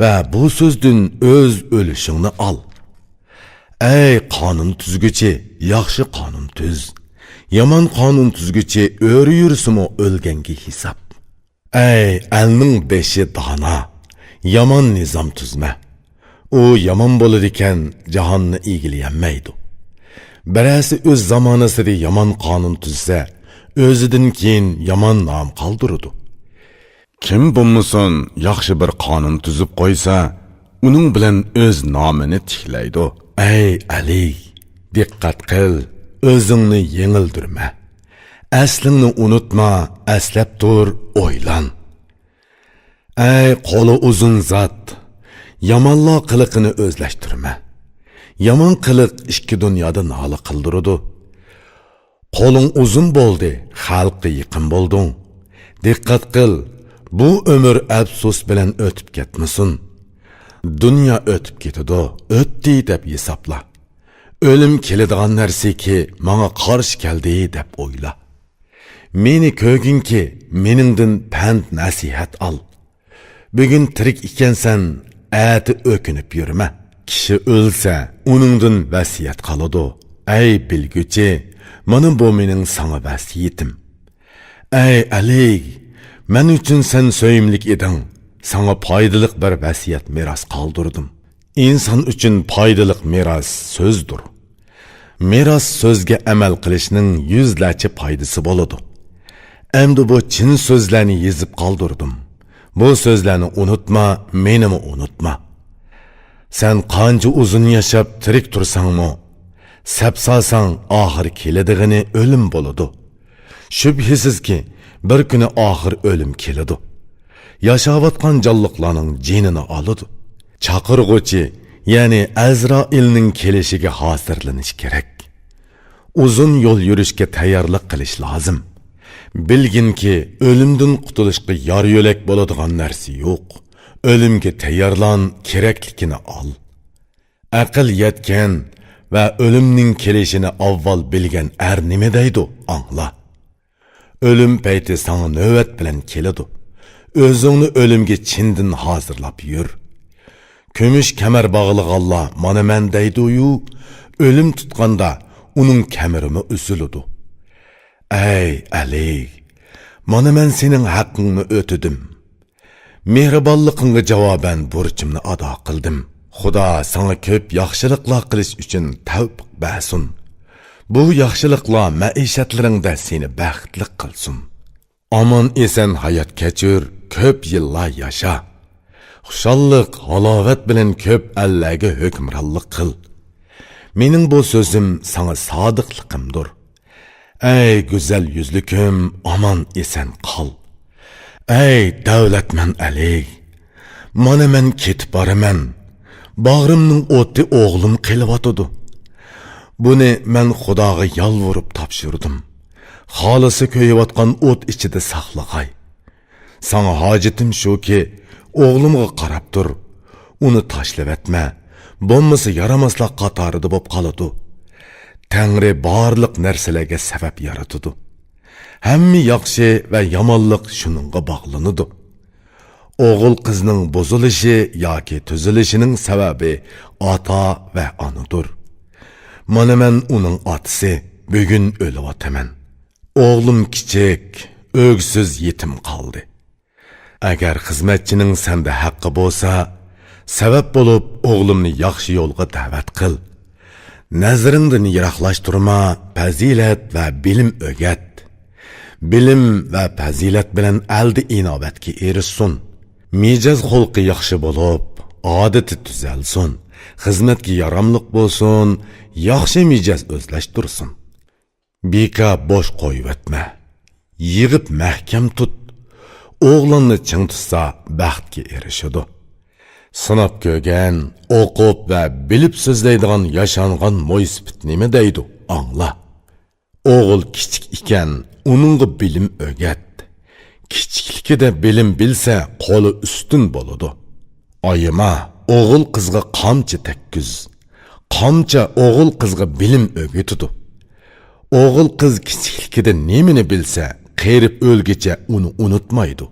ۋە بۇ سۆزدىن ئۆز ئۆلۈشۈڭنى ئال. ئەي قانۇن تۈزگۈچى، ياخشى قانۇن تۈز. يامان قانۇن تۈزگۈچى ئۆرە يۈرسىمۇ ئۆلگەنگە ھېساب. ئەي ئەلنىڭ بېشى دانا، يامان نىزام تۈزمە. ئۇ يامان بولىدىكەن، جاھاننى ئىگىلىيەلمەيدۇ. بىرەرسى ئۆز زامانىسىدا يامان قانۇن تۈزسە، ئۆزىدىن كېيىن يامان نام قالدۇرىدۇ. كىم بولمىسۇن، ياخشى بىر قانۇن تۈزۈپ قويسا، ئۇنىڭ بىلەن ئۆز نامىنى تىكلەيدۇ. ئەي ئەلى، دىققەت قىل، ئۆزۈڭنى يېڭىلدۈرمە. ئەسلىڭنى ئۇنتۇما، ئەسلەپ تۇر، ئويلان. ئەي قولى ئۇزۇن زات، يامانلار قىلىقىنى ئۆزلەشتۈرمە. يامان قىلىق ئىككى دۇنيادا نالە قىلدۇرىدۇ. قولۇڭ ئۇزۇن بولدى، خەلققە يېقىن بولدۇڭ. دىققەت قىل، بۇ ئۆمۈر ئەپسۇس بىلەن ئۆتۈپ كەتمىسۇن. دۇنيا ئۆتۈپ كېتىدۇ، ئۆتتى دەپ ھېسابلا. ئۆلۈم كېلىدىغان نەرسىكى، ماڭا قارشى كەلدى دەپ ئويلا. مېنى كۆرگىنكى، مېنىڭدىن پەند نەسىھەت ئال. بۈگۈن تىرىك ئىكەنسەن، ئەتە ئۆكۈنۈپ يۈرمە. كىشى ئۆلسە، ئۇنىڭدىن ۋەسىيەت قالىدۇ. ئەي بىلگۈچى، مانا بۇ مېنىڭ ساڭا ۋەسىيىتىم. ئەي ئەلى، مەن ئۈچۈن سەن سۆيۈملۈك ئىدىڭ، ساڭا پايدىلىق بىر ۋەسىيەت مىراس قالدۇردۇم. ئىنسان ئۈچۈن پايدىلىق مىراس سۆزدۇر. مىراس سۆزگە ئەمەل قىلىشنىڭ يۈزلەرچە پايدىسى بولىدۇ. ئەمدى بۇ چىن سۆزلەرنى يېزىپ قالدۇردۇم. بۇ سۆزلەرنى ئۇنتۇما، مېنىمۇ ئۇنتۇما. سەن قانچە ئۇزۇن ياشاپ تىرىك تۇرساڭمۇ، سەپ سالساڭ ئاخىرى كېلىدىغىنى ئۆلۈم بولىدۇ. شۈبھىسىزكى، بىر كۈنى ئاخىر ئۆلۈم كېلىدۇ. ياشاۋاتقان جانلىقلارنىڭ جېنىنى ئالىدۇ. چاقىرغۇچى، يەنى ئەزرائىلنىڭ كېلىشىگە ھازىرلىنىش كېرەك. ئۇزۇن يول يۈرۈشكە تەييارلىق قىلىش لازىم. بىلگىنكى، ئۆلۈمدىن قۇتۇلۇشقا يار يۆلەك بولىدىغان نەرسە يوق. ئۆلۈمگە تەييارلان، كېرەكلىكىنى ئال. ئەقىل يەتكەن ۋە ئۆلۈمنىڭ كېلىشىنى ئاۋۋال بىلگەن ئەر نېمە دەيدۇ، ئاڭلا. ئۆلۈم پەيتى ساڭا نۆۋەت بىلەن كېلىدۇ. ئۆزۈڭنى ئۆلۈمگە چىندىن ھازىرلاپ يۈر. كۈمۈش كەمەر باغلىغانلار مانا مەن دەيدۇ-يۇ، ئۆلۈم تۇتقاندا ئۇنىڭ كەمىرىمۇ ئۈزۈلىدۇ. ئەي ئەلى، مانا مەن سېنىڭ ھەققىڭنى ئۆتىدىم. مېھرىبانلىقىڭغا جاۋابەن بۇرچۇمنى ئادا قىلدىم. خۇدا ساڭا كۆپ ياخشىلىقلار قىلىش ئۈچۈن تەۋپىق بەرسۇن. بۇ ياخشىلىقلار مەئىشەتلىرىڭدە سېنى بەختلىك قىلسۇن. ئامان-ئېسەن ھايات كەچۈر، كۆپ يىللار ياشا. خۇشاللىق، ھالاۋەت بىلەن كۆپ ئەللەرگە ھۆكۈمرانلىق قىل. مېنىڭ بۇ سۆزۈم ساڭا سادىقلىقىمدۇر. ئەي گۈزەل يۈزلۈكۈم، ئامان-ئېسەن قال. ئەي دەۋلەتمەن ئەلى، مانا مەن كېتىپ بارىمەن. باغرىمنىڭ ئوتى ئوغلۇم قېلىۋاتىدۇ. بۇنى مەن خۇداغا يالۋۇرۇپ تاپشۇردۇم. خالىسا كۆيۈۋاتقان ئوت ئىچىدە ساقلىغاي. ساڭا ھاجىتىم شۇكى، ئوغلۇمغا قاراپ تۇر. ئۇنى تاشلىۋەتمە. بولمىسا يارىماسلار قاتارىدا بولۇپ قالىدۇ. تەڭرى بارلىق نەرسىلەرگە سەۋەب يارىتىدۇ. ھەممە ياخشى ۋە يامانلىق شۇنىڭغا باغلىنىدۇ. ئوغۇل قىزنىڭ بۇزۇلۇشى ياكى تۈزۈلۈشىنىڭ سەۋەبى ئاتا ۋە ئانىدۇر. مانا مەن ئۇنىڭ ئاتىسى، بۈگۈن ئۆلۈۋاتىمەن. ئوغلۇم كىچىك، ئۆكسۈز يېتىم قالدى. ئەگەر خىزمەتچىنىڭ سەندە ھەققى بولسا، سەۋەب بولۇپ ئوغلۇمنى ياخشى يولغا دەۋەت قىل. نەزىرىڭدىن يىراقلاشتۇرما، پەزىلەت ۋە بىلىم ئۆگەت. بىلىم ۋە پەزىلەت بىلەن ئەلدە ئىناۋەتكە ئېرىشسۇن. مىجەز خۇلقى ياخشى بولۇپ، ئادىتى تۈزەلسۇن. خىزمەتكە ياراملىق بولسۇن، ياخشى مىجەز ئۆزلەشتۈرسۇن. بىكار بوش قويۇۋەتمە. يىغىپ مەھكەم تۇت. ئوغلاننى چىڭ تۇتسا، بەختكە ئېرىشىدۇ. سىناپ كۆرگەن، ئوقۇپ ۋە بىلىپ سۆزلەيدىغان ياشانغان مويسىپىت نېمە دەيدۇ، ئاڭلا. ئوغۇل كىچىك ئىكەن، ئۇنىڭغا بىلىم ئۆگەت. كىچىكلىكىدە بىلىم بىلسە، قولى ئۈستۈن بولىدۇ. ئايىما، ئوغۇل قىزغا قامچا تەگكۈز. قامچا ئوغۇل قىزغا بىلىم ئۆگىتىدۇ. ئوغۇل قىز كىچىكلىكىدە نېمىنى بىلسە، قېرىپ ئۆلگۈچە ئۇنى ئۇنتۇمايدۇ.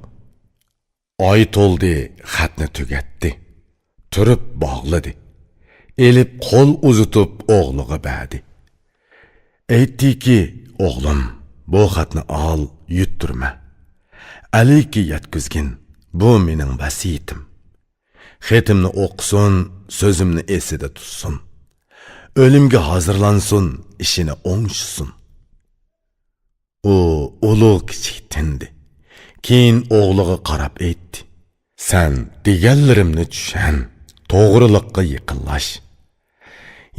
ئاي تولدى، خەتنى تۈگەتتى. تۈرۈپ باغلىدى. ئېلىپ قول ئۇزىتىپ ئوغلىغا بەردى. ئېيتتىكى، ئوغلۇم، بۇ خەتنى ئال، يۈتتۈرمە. ئەلىگە يەتكۈزگىن، بۇ مېنىڭ ۋەسىيىتىم. خېتىمنى ئوقۇسۇن، سۆزۈمنى ئېسىدە تۇتسۇن. ئۆلۈمگە ھازىرلانسۇن، ئىشىنى ئوڭشىسۇن. ئۇ ئۇلۇغ كىچىك تىندى. كېيىن ئوغلىغا قاراپ ئېيتتى: سەن دېگەنلىرىمنى چۈشەن، توغرىلىققا يېقىنلاش.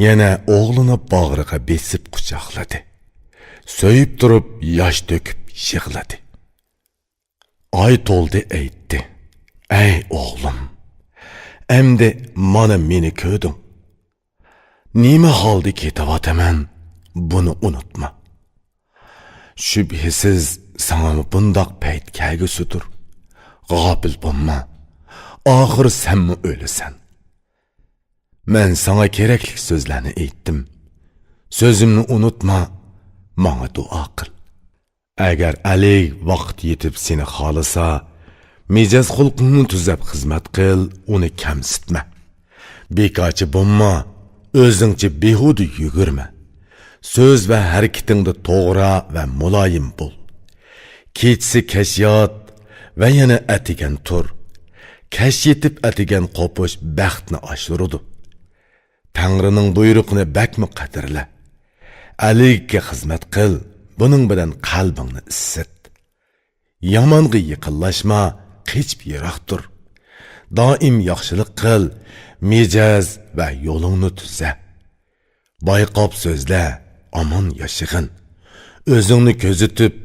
يەنە ئوغلىنى باغرىغا بېسىپ قۇچاقلىدى. سۆيۈپ تۇرۇپ ياش تۆكۈپ يىغلىدى. ئاي تولدى ئېيتتى: ئەي ئوغلۇم، ئەمدى مانا مېنى كۆردۈڭ. نېمە ھالدا كېتىۋاتىمەن، بۇنى ئۇنتۇما. شۈبھىسىز ساڭىمۇ بۇنداق پەيت كەلگۈسىدۇر. غاپىل بولما، ئاخىر سەنمۇ ئۆلىسەن. مەن ساڭا كېرەكلىك سۆزلەرنى ئېيتتىم. سۆزۈمنى ئۇنتۇما، ماڭا دۇئا قىل. ئەگەر ئەلىگ ۋاقىت يېتىپ سېنى خالىسا، مىجەز خۇلقۇڭنى تۈزەپ خىزمەت قىل، ئۇنى كەمسىتمە. بىكارچى بولما، ئۆزۈڭچە بىھۇدە يۈگۈرمە. سۆز ۋە ھەرىكىتىڭدە توغرا ۋە مۇلايىم بول. كېچىسى كەچ يات ۋە يەنە ئەتىگەن تۇر. كەچ يېتىپ ئەتىگەن قوپۇش بەختنى ئاشۇرىدۇ. تەڭرىنىڭ بۇيرۇقىنى بەكمۇ قەدىرلە. ئەلىگكە خىزمەت قىل، بۇنىڭ بىلەن قەلبىڭنى ئىسسىت. يامانغا يېقىنلاشما، قېچىپ يىراق تۇر. دائىم ياخشىلىق قىل، مىجەز ۋە يولۇڭنى تۈزە. بايقاپ سۆزلە، ئامان ياشىغىن. ئۆزۈڭنى كۆزىتىپ،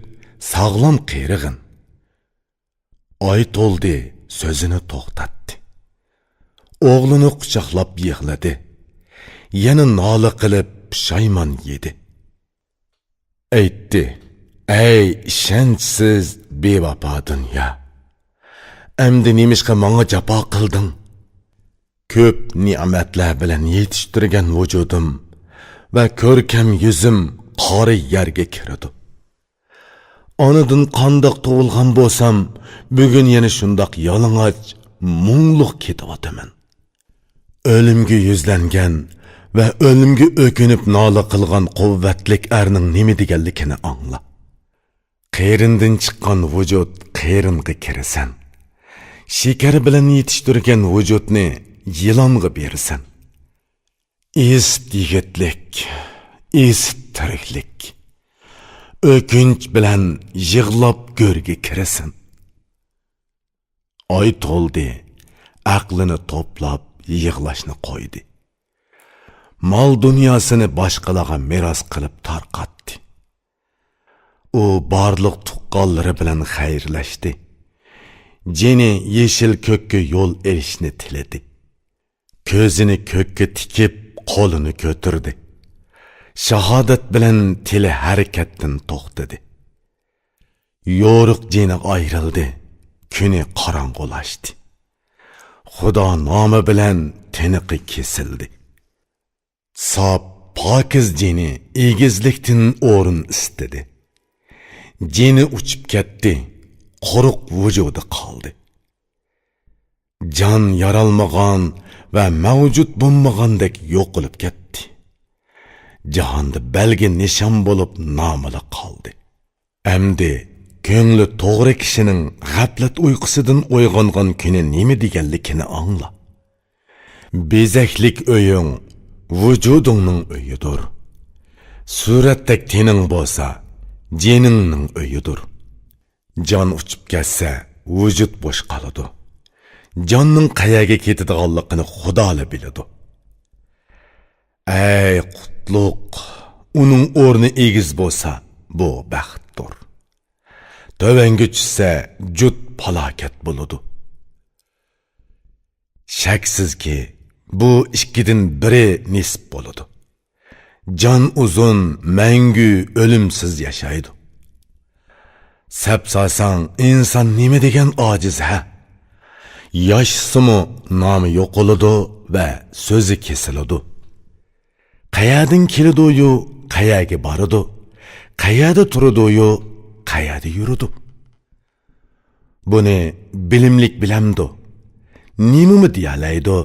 ساغلام قېرىغىن. ئاي تولدى، سۆزىنى توختاتتى. ئوغلىنى قۇچاقلاپ يىغلىدى. يەنە نالە قىلىپ پۇشايمان يېدى. ئېيتتى: ئەي ئىشەنچسىز، بىۋاپا دۇنيا! ئەمدى نېمىشقا ماڭا جاپا قىلدىڭ؟ كۆپ نېمەتلەر بىلەن يېتىشتۈرگەن ۋۇجۇدۇم ۋە كۆركەم يۈزۈم قارا يەرگە كىرىدۇ. ئانىدىن قانداق تۇغۇلغان بولسام، بۈگۈن يەنە شۇنداق يالىڭاچ، مۇڭلۇق كېتىۋاتىمەن. ئۆلۈمگە يۈزلەنگەن ۋە ئۆلۈمگە ئۆكۈنۈپ نالە قىلغان قۇۋۋەتلىك ئەرنىڭ نېمە دېگەنلىكىنى ئاڭلا. قېرىندىن چىققان ۋۇجۇد قېرىنغا كىرىسەن. شېكەر بىلەن يېتىشتۈرگەن ۋۇجۇدنى يىلانغا بېرىسەن. ئىسىت يىگىتلىك، ئىسىت تىرىكلىك. ئۆكۈنچ بىلەن يىغلاپ گۆرگە كىرىسەن. ئاي تولدى، ئەقلىنى توپلاپ يىغلاشنى قويدى. مال دۇنياسىنى باشقىلارغا مىراس قىلىپ تارقاتتى. ئۇ بارلىق تۇغقانلىرى بىلەن خەيرلەشتى. جېنى يېشىل كۆككە يول ئېلىشنى تىلىدى. كۆزىنى كۆككە تىكىپ، قولىنى كۆتۈردى. شاھادەت بىلەن تىلى ھەرىكەتتىن توختىدى. يورۇق جېنى ئايرىلدى، كۈنى قاراڭغۇلاشتى. خۇدا نامى بىلەن تىنىقى كېسىلدى. ساپ، پاكىز جېنى ئېگىزلىكتىن ئورۇن ئىستىدى. جېنى ئۇچۇپ كەتتى، قۇرۇق ۋۇجۇدى قالدى. جان يارالمىغان ۋە مەۋجۇت بولمىغاندەك يوقىلىپ كەتتى. جاھاندا بەلگە نىشان بولۇپ نامىلا قالدى. ئەمدى كۆڭلى توغرا كىشىنىڭ غەپلەت ئۇيقۇسىدىن ئويغانغان كۈنى نېمە دېگەنلىكىنى ئاڭلا. بېزەكلىك ئۆيۈڭ ۋۇجۇدۇڭنىڭ ئۆيىدۇر. سۈرەتتەك تېنىڭ بولسا، جېنىڭنىڭ ئۆيىدۇر. جان ئۇچۇپ كەتسە، ۋۇجۇد بوش قالىدۇ. جاننىڭ قەيەرگە كېتىدىغانلىقىنى خۇدالا بىلىدۇ. ئەي قۇتلۇق، ئۇنىڭ ئورنى ئېگىز بولسا، بۇ بەختتۇر. تۆۋەنگە چۈشسە، جۇت پالاكەت بولىدۇ. شەكسىزكى، بۇ ئىككىدىن بىرى نېسىپ بولىدۇ. جان ئۇزۇن، مەڭگۈ ئۆلۈمسىز ياشايدۇ. سەپسالساڭ، ئىنسان نېمە دېگەن ئاجىز ھە؟ ياشىسىمۇ نامى يوقىلىدۇ ۋە سۆزى كېسىلىدۇ. قەيەردىن كېلىدۇ-يۇ، قەيەرگە بارىدۇ؟ قەيەردە تۇرىدۇ-يۇ، قەيەردە يۈرىدۇ؟ بۇنى بىلىملىك بىلەمدۇ؟ نېمىمۇ دېيەلەيدۇ؟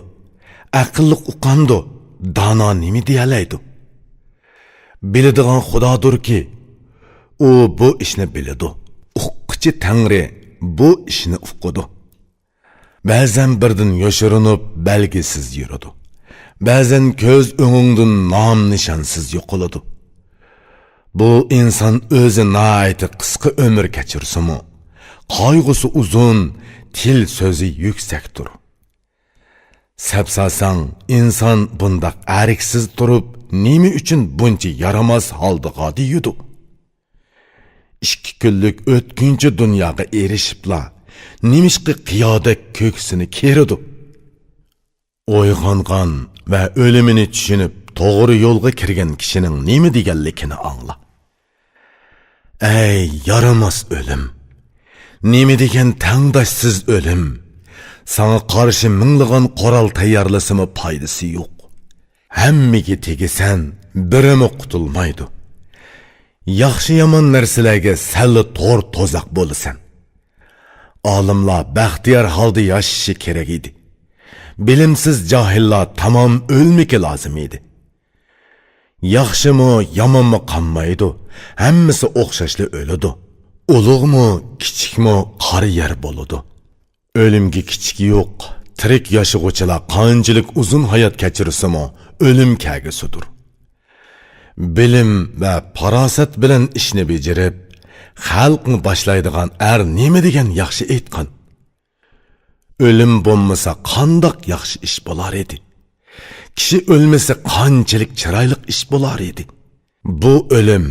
ئەقىللىق ئۇقامدۇ؟ دانا نېمە دېيەلەيدۇ؟ بىلىدىغان خۇدادۇركى، ئۇ بۇ ئىشنى بىلىدۇ. ئۇققۇچى تەڭرى بۇ ئىشنى ئۇقىدۇ. بەزەن بىردىن يوشۇرۇنۇپ، بەلگىسىز يۈرىدۇ. بەزەن كۆز ئۆڭۈڭدىن نام-نىشانسىز يوقىلىدۇ. بۇ ئىنسان ئۆزى ناھايىتى قىسقا ئۆمۈر كەچۈرسىمۇ، قايغۇسى ئۇزۇن، تىل سۆزى يۈكسەكتۇر. سەپسالساڭ، ئىنسان بۇنداق ئەركسىز تۇرۇپ، نېمە ئۈچۈن بۇنچە يارىماس ھالدىغا دېيىدۇ؟ ئىككى كۈنلۈك ئۆتكۈنچى دۇنياغا ئېرىشىپلا، نېمىشقا قىيادەك كۆكسىنى كېرىدۇ؟ ئويغانغان ۋە ئۆلۈمىنى چۈشىنىپ، توغرا يولغا كىرگەن كىشىنىڭ نېمە دېگەنلىكىنى ئاڭلا. ئەي يارىماس ئۆلۈم! نېمە دېگەن تەڭداشسىز ئۆلۈم! ساڭا قارشى مىڭلىغان قورال تەييارلىسىمۇ پايدىسى يوق. ھەممىگە تېگىسەن، بىرىمۇ قۇتۇلمايدۇ. ياخشى-يامان نەرسىلەرگە سەنلا تور-توزاق بولىسەن. ئالىملار بەختىيار ھالدا ياشىشى كېرەك ئىدى. بىلىمسىز جاھىللار تامام ئۆلمىكى لازىم ئىدى. ياخشىمۇ، يامانمۇ قالمايدۇ، ھەممىسى ئوخشاشلا ئۆلىدۇ. ئۇلۇغمۇ، كىچىكمۇ قارا يەر بولىدۇ. ئۆلۈمگە كىچىك يوق، تىرىك ياشىغۇچىلار قانچىلىك ئۇزۇن ھايات كەچۈرسىمۇ، ئۆلۈم كەگىسىدۇر. بىلىم ۋە پاراسەت بىلەن ئىشنى بېجىرىپ، خەلقنى باشلايدىغان ئەر نېمە دېگەن ياخشى ئېيتقان. ئۆلۈم بولمىسا قانداق ياخشى ئىش بولار ئىدى؟ كىشى ئۆلمىسە قانچىلىك چىرايلىق ئىش بولار ئىدى؟ بۇ ئۆلۈم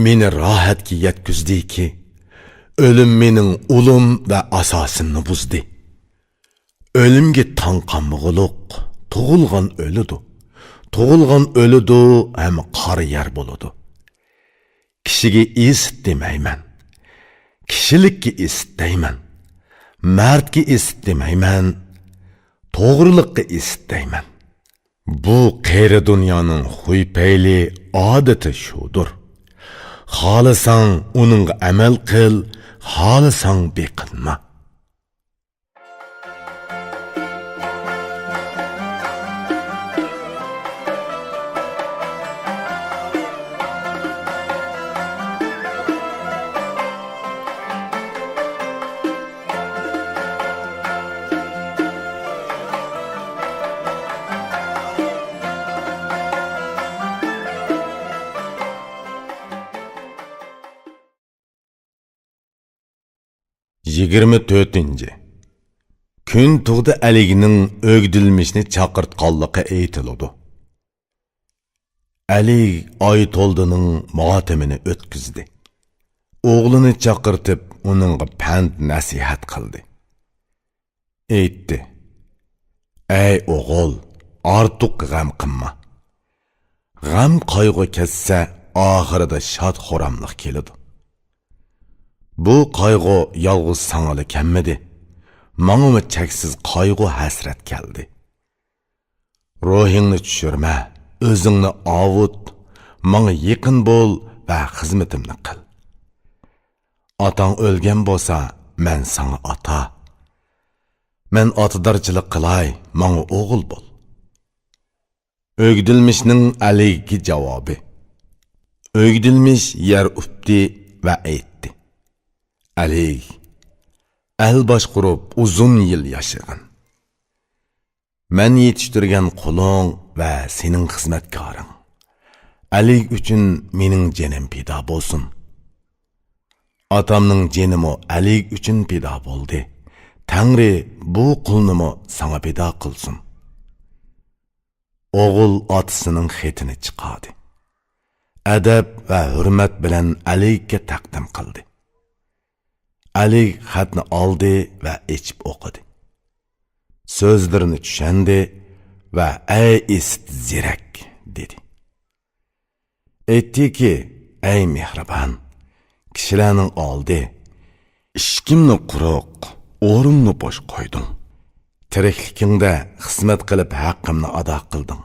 مېنى راھەتكە يەتكۈزدىكى، ئۆلۈم مېنىڭ ئۇلۇم ۋە ئاساسىمنى بۇزدى. ئۆلۈمگە تاڭ قالمىغۇلۇق، تۇغۇلغان ئۆلىدۇ. تۇغۇلغان ئۆلىدۇ ھەم قارا يەر بولىدۇ. كىشىگە ئىسىت دېمەيمەن. كىشىلىككە ئىسىت دەيمەن. مەردكە ئىسىت دېمەيمەن. توغرىلىققا ئىسىت دەيمەن. بۇ قېرى دۇنيانىڭ خۇي-پەيلى، ئادىتى شۇدۇر. خالىساڭ ئۇنىڭغا ئەمەل قىل، خالىساڭ بېقىنما. يىگىرمە تۆتىنچى. كۈن تۇغدا ئەلىگنىڭ ئۆگدۈلمىشنى چاقىرتقانلىقى ئېيتىلىدۇ. ئەلىگ ئايتولدىنىڭ ماتىمىنى ئۆتكۈزدى. ئوغلىنى چاقىرتىپ، ئۇنىڭغا پەند-نەسىھەت قىلدى. ئېيتتى: «ئەي ئوغۇل، ئارتۇق غەم قىلما. غەم-قايغۇ كەتسە، ئاخىرىدا شاد-خۇراملىق كېلىدۇ. بۇ قايغۇ يالغۇز ساڭىلا كەلمىدى. ماڭىمۇ چەكسىز قايغۇ-ھەسرەت كەلدى. روھىڭنى چۈشۈرمە، ئۆزۈڭنى ئاۋۇت، ماڭا يېقىن بول ۋە خىزمىتىمنى قىل. ئاتاڭ ئۆلگەن بولسا، مەن ساڭا ئاتا. مەن ئاتىدارچىلىق قىلاي، ماڭا ئوغۇل بول.» ئۆگدۈلمىشنىڭ ئەلىگكە جاۋابى. ئۆگدۈلمىش يەر ئۇپتى ۋە ئېيتتى: «ئەلىگ، ئەل باشقۇرۇپ ئۇزۇن يىل ياشىغىن. مەن يېتىشتۈرگەن قۇلۇڭ ۋە سېنىڭ خىزمەتكارىڭ ئەلىگ ئۈچۈن مېنىڭ جېنىم پىدا بولسۇن. ئاتامنىڭ جېنىمۇ ئەلىگ ئۈچۈن پىدا بولدى. تەڭرى بۇ قۇلنىمۇ ساڭا پىدا قىلسۇن.» ئوغۇل ئاتىسىنىڭ خېتىنى چىقاردى. ئەدەپ ۋە ھۆرمەت بىلەن ئەلىگكە تەقدىم قىلدى. ئەلىگ خەتنى ئالدى ۋە ئېچىپ ئوقۇدى. سۆزلىرىنى چۈشەندى ۋە «ئەي ئىسىت زېرەك» دېدى. ئېيتتىكى: «ئەي مېھرىبان، كىشىلەرنىڭ ئالدى، ئىشىكىمنى قۇرۇق، ئورنۇمنى بوش قويدۇڭ. تىرىكلىكىڭدە خىزمەت قىلىپ ھەققىمنى ئادا قىلدىڭ.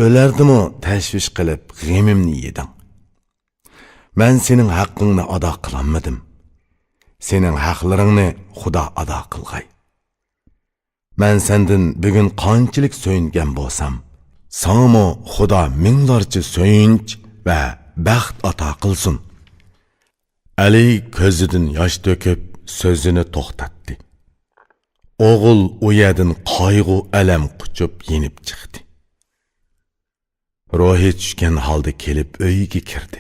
ئۆلەردىمۇ تەشۋىش قىلىپ غېمىمنى يېدىڭ. مەن سېنىڭ ھەققىڭنى ئادا قىلالمىدىم. سېنىڭ ھەقلىرىڭنى خۇدا ئادا قىلغاي. مەن سەندىن بۈگۈن قانچىلىك سۆيۈنگەن بولسام، ساڭىمۇ خۇدا مىڭلارچە سۆيۈنچ ۋە بەخت ئاتا قىلسۇن. ئەلى كۆزىدىن ياش تۆكۈپ، سۆزىنى توختاتتى. ئوغۇل ئۇ يەردىن قايغۇ-ئەلەم قۇچۇپ يېنىپ چىقتى. روھى چۈشكەن ھالدا كېلىپ ئۆيىگە كىردى.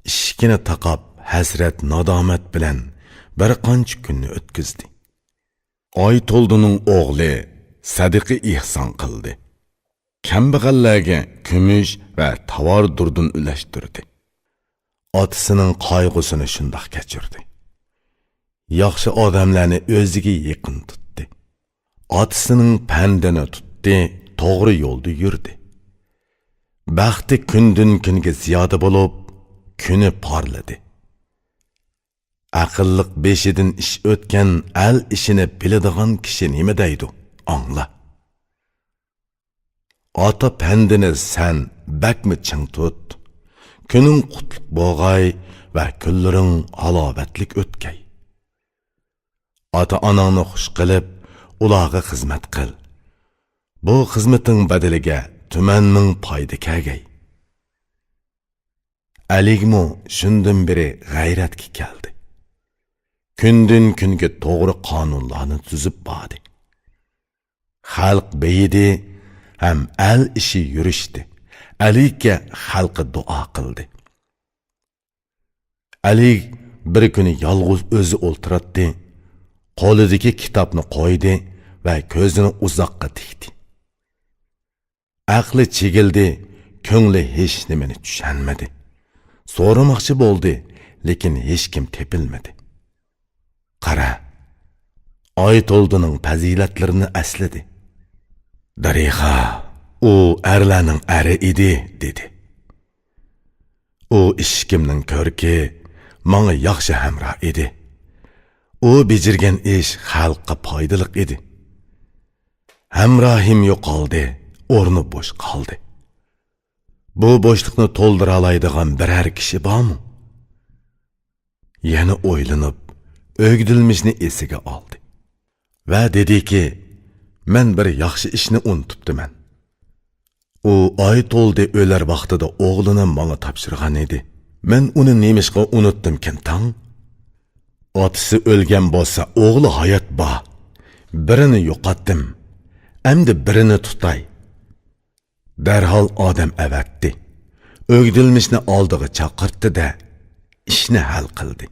ئىشىكىنى تاقاپ، ھەسرەت-نادامەت بىلەن بىر قانچە كۈننى ئۆتكۈزدى. ئايتولدىنىڭ ئوغلى سەدىقە ئېھسان قىلدى. كەمبەغەللەرگە كۈمۈش ۋە تاۋار دۇردۇن ئۈلەشتۈردى. ئاتىسىنىڭ قايغۇسىنى شۇنداق كەچۈردى. ياخشى ئادەملەرنى ئۆزىگە يېقىن تۇتتى. ئاتىسىنىڭ پەندىنى تۇتتى، توغرا يولدا يۈردى. بەختى كۈندىن-كۈنگە زىيادە بولۇپ، كۈنى پارلىدى. ئەقىللىق بېشىدىن ئىش ئۆتكەن ئەل ئىشىنى بىلىدىغان كىشى نېمە دەيدۇ؟ ئاڭلا. ئاتا پەندىنى سەن بەكمۇ چىڭ تۇت. كۈنۈڭ قۇتلۇق بولغاي ۋە كۈنلىرىڭ ھالاۋەتلىك ئۆتكەي. ئاتا-ئاناڭنى خۇش قىلىپ، ئۇلارغا خىزمەت قىل. بۇ خىزمىتىڭ بەدىلىگە تۈمەن مىڭ پايدا كەلگەي. ئەلىگمۇ شۇندىن بېرى غەيرەتكە كەلدى. كۈندىن-كۈنگە توغرا قانۇنلارنى تۈزۈپ باردى. خەلق بېيىدى ھەم ئەل ئىشى يۈرۈشتى. ئەلىگە خەلقى دۇئا قىلدى. ئەلى بىر كۈنى يالغۇز ئۆزى ئولتۇراتتى. قولىدىكى كىتابنى قويدى ۋە كۆزىنى ئۇزاققا تىكتى. ئەقلى چېگىلدى، كۆڭلى ھېچنېمىنى چۈشەنمىدى. سورىماقچى بولدى، لېكىن ھېچكىم تېپىلمىدى. قارا، ئايتولدىنىڭ پەزىلەتلىرىنى ئەسلىدى. دەرىخا، ئۇ ئەرلەرنىڭ ئەرى ئىدى، دېدى. ئۇ ئىشىكىمنىڭ كۆركى، ماڭا ياخشى ھەمراھ ئىدى. ئۇ بېجىرگەن ئىش خەلققە پايدىلىق ئىدى. ھەمراھىم يوقالدى، ئورنى بوش قالدى. بۇ بوشلۇقنى تولدۇرالايدىغان بىرەر كىشى بارمۇ؟ يەنە ئويلىنىپ، ئۆگدۈلمىشنى ئېسىگە ئالدى ۋە دېدىكى، مەن بىر ياخشى ئىشنى ئۇنتۇپتىمەن. ئۇ ئايتولدى ئۆلەر ۋاقتىدا ئوغلىنى ماڭا تاپشۇرغان ئىدى. مەن ئۇنى نېمىشقا ئۇنتتۇمكىن تاڭ؟ ئاتىسى ئۆلگەن بولسا، ئوغلى ھايات بار. بىرىنى يوقاتتىم. ئەمدى بىرىنى تۇتاي. دەرھال ئادەم ئەۋەتتى. ئۆگدۈلمىشنى ئالدىغا چاقىرتتى-دە، ئىشنى ھەل قىلدى.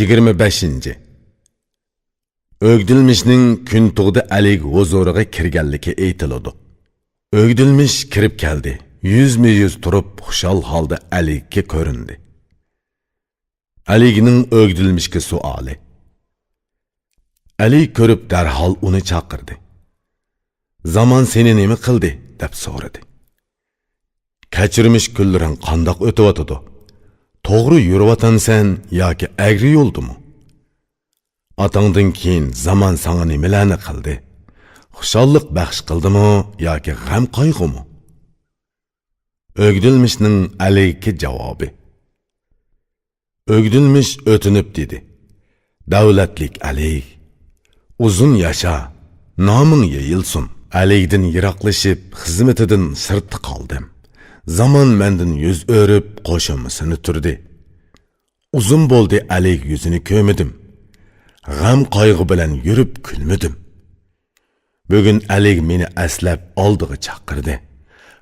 يىگىرمە بەشىنچى. ئۆگدۈلمىشنىڭ كۈنتۇغدا ئەلىگ ھۇزۇرىغا كىرگەنلىكى ئېيتىلىدۇ. ئۆگدۈلمىش كىرىپ كەلدى. يۈزمۇ يۈز تۇرۇپ، خۇشال ھالدا ئەلىگكە كۆرۈندى. ئەلىگنىڭ ئۆگدۈلمىشكە سوئالى. ئەلى كۆرۈپ دەرھال ئۇنى چاقىردى. زامان سېنى نېمە قىلدى؟ دەپ سورىدى. كەچۈرمىش كۈنلىرىڭ قانداق ئۆتۈۋاتىدۇ؟ توغرا يۈرۈۋاتامسەن ياكى ئەگرى يولدىمۇ؟ ئاتاڭدىن كېيىن زامان ساڭا نېمىلەرنى قىلدى؟ خۇشاللىق بەخش قىلدىمۇ ياكى غەم قايغۇمۇ؟ ئۆگدۈلمىشنىڭ ئەلىگكە جاۋابى. ئۆگدۈلمىش ئۆتۈنۈپ دېدى: دەۋلەتلىك ئەلىگ، ئۇزۇن ياشا، نامىڭ يېيىلسۇن. ئەلىگدىن يىراقلىشىپ، خىزمىتىدىن سىرتتا قالدىم. زامان مەندىن يۈز ئۆرۈپ، قوشۇمىسىنى تۈردى. ئۇزۇن بولدى ئەلىگ يۈزىنى كۆرمىدىم. غەم-قايغۇ بىلەن يۈرۈپ كۈلمىدىم. بۈگۈن ئەلىگ مېنى ئەسلەپ ئالدىغا چاقىردى.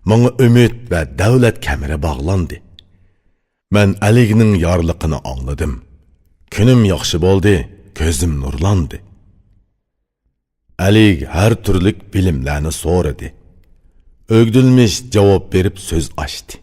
ماڭا ئۈمىد ۋە دەۋلەت كەمىرى باغلاندى. مەن ئەلىگنىڭ يارلىقىنى ئاڭلىدىم. كۈنۈم ياخشى بولدى، كۆزۈم نۇرلاندى. ئەلىگ ھەر تۈرلۈك بىلىملەرنى سورىدى. ئۆگدۈلمىش جاۋاب بېرىپ سۆز ئاچتى.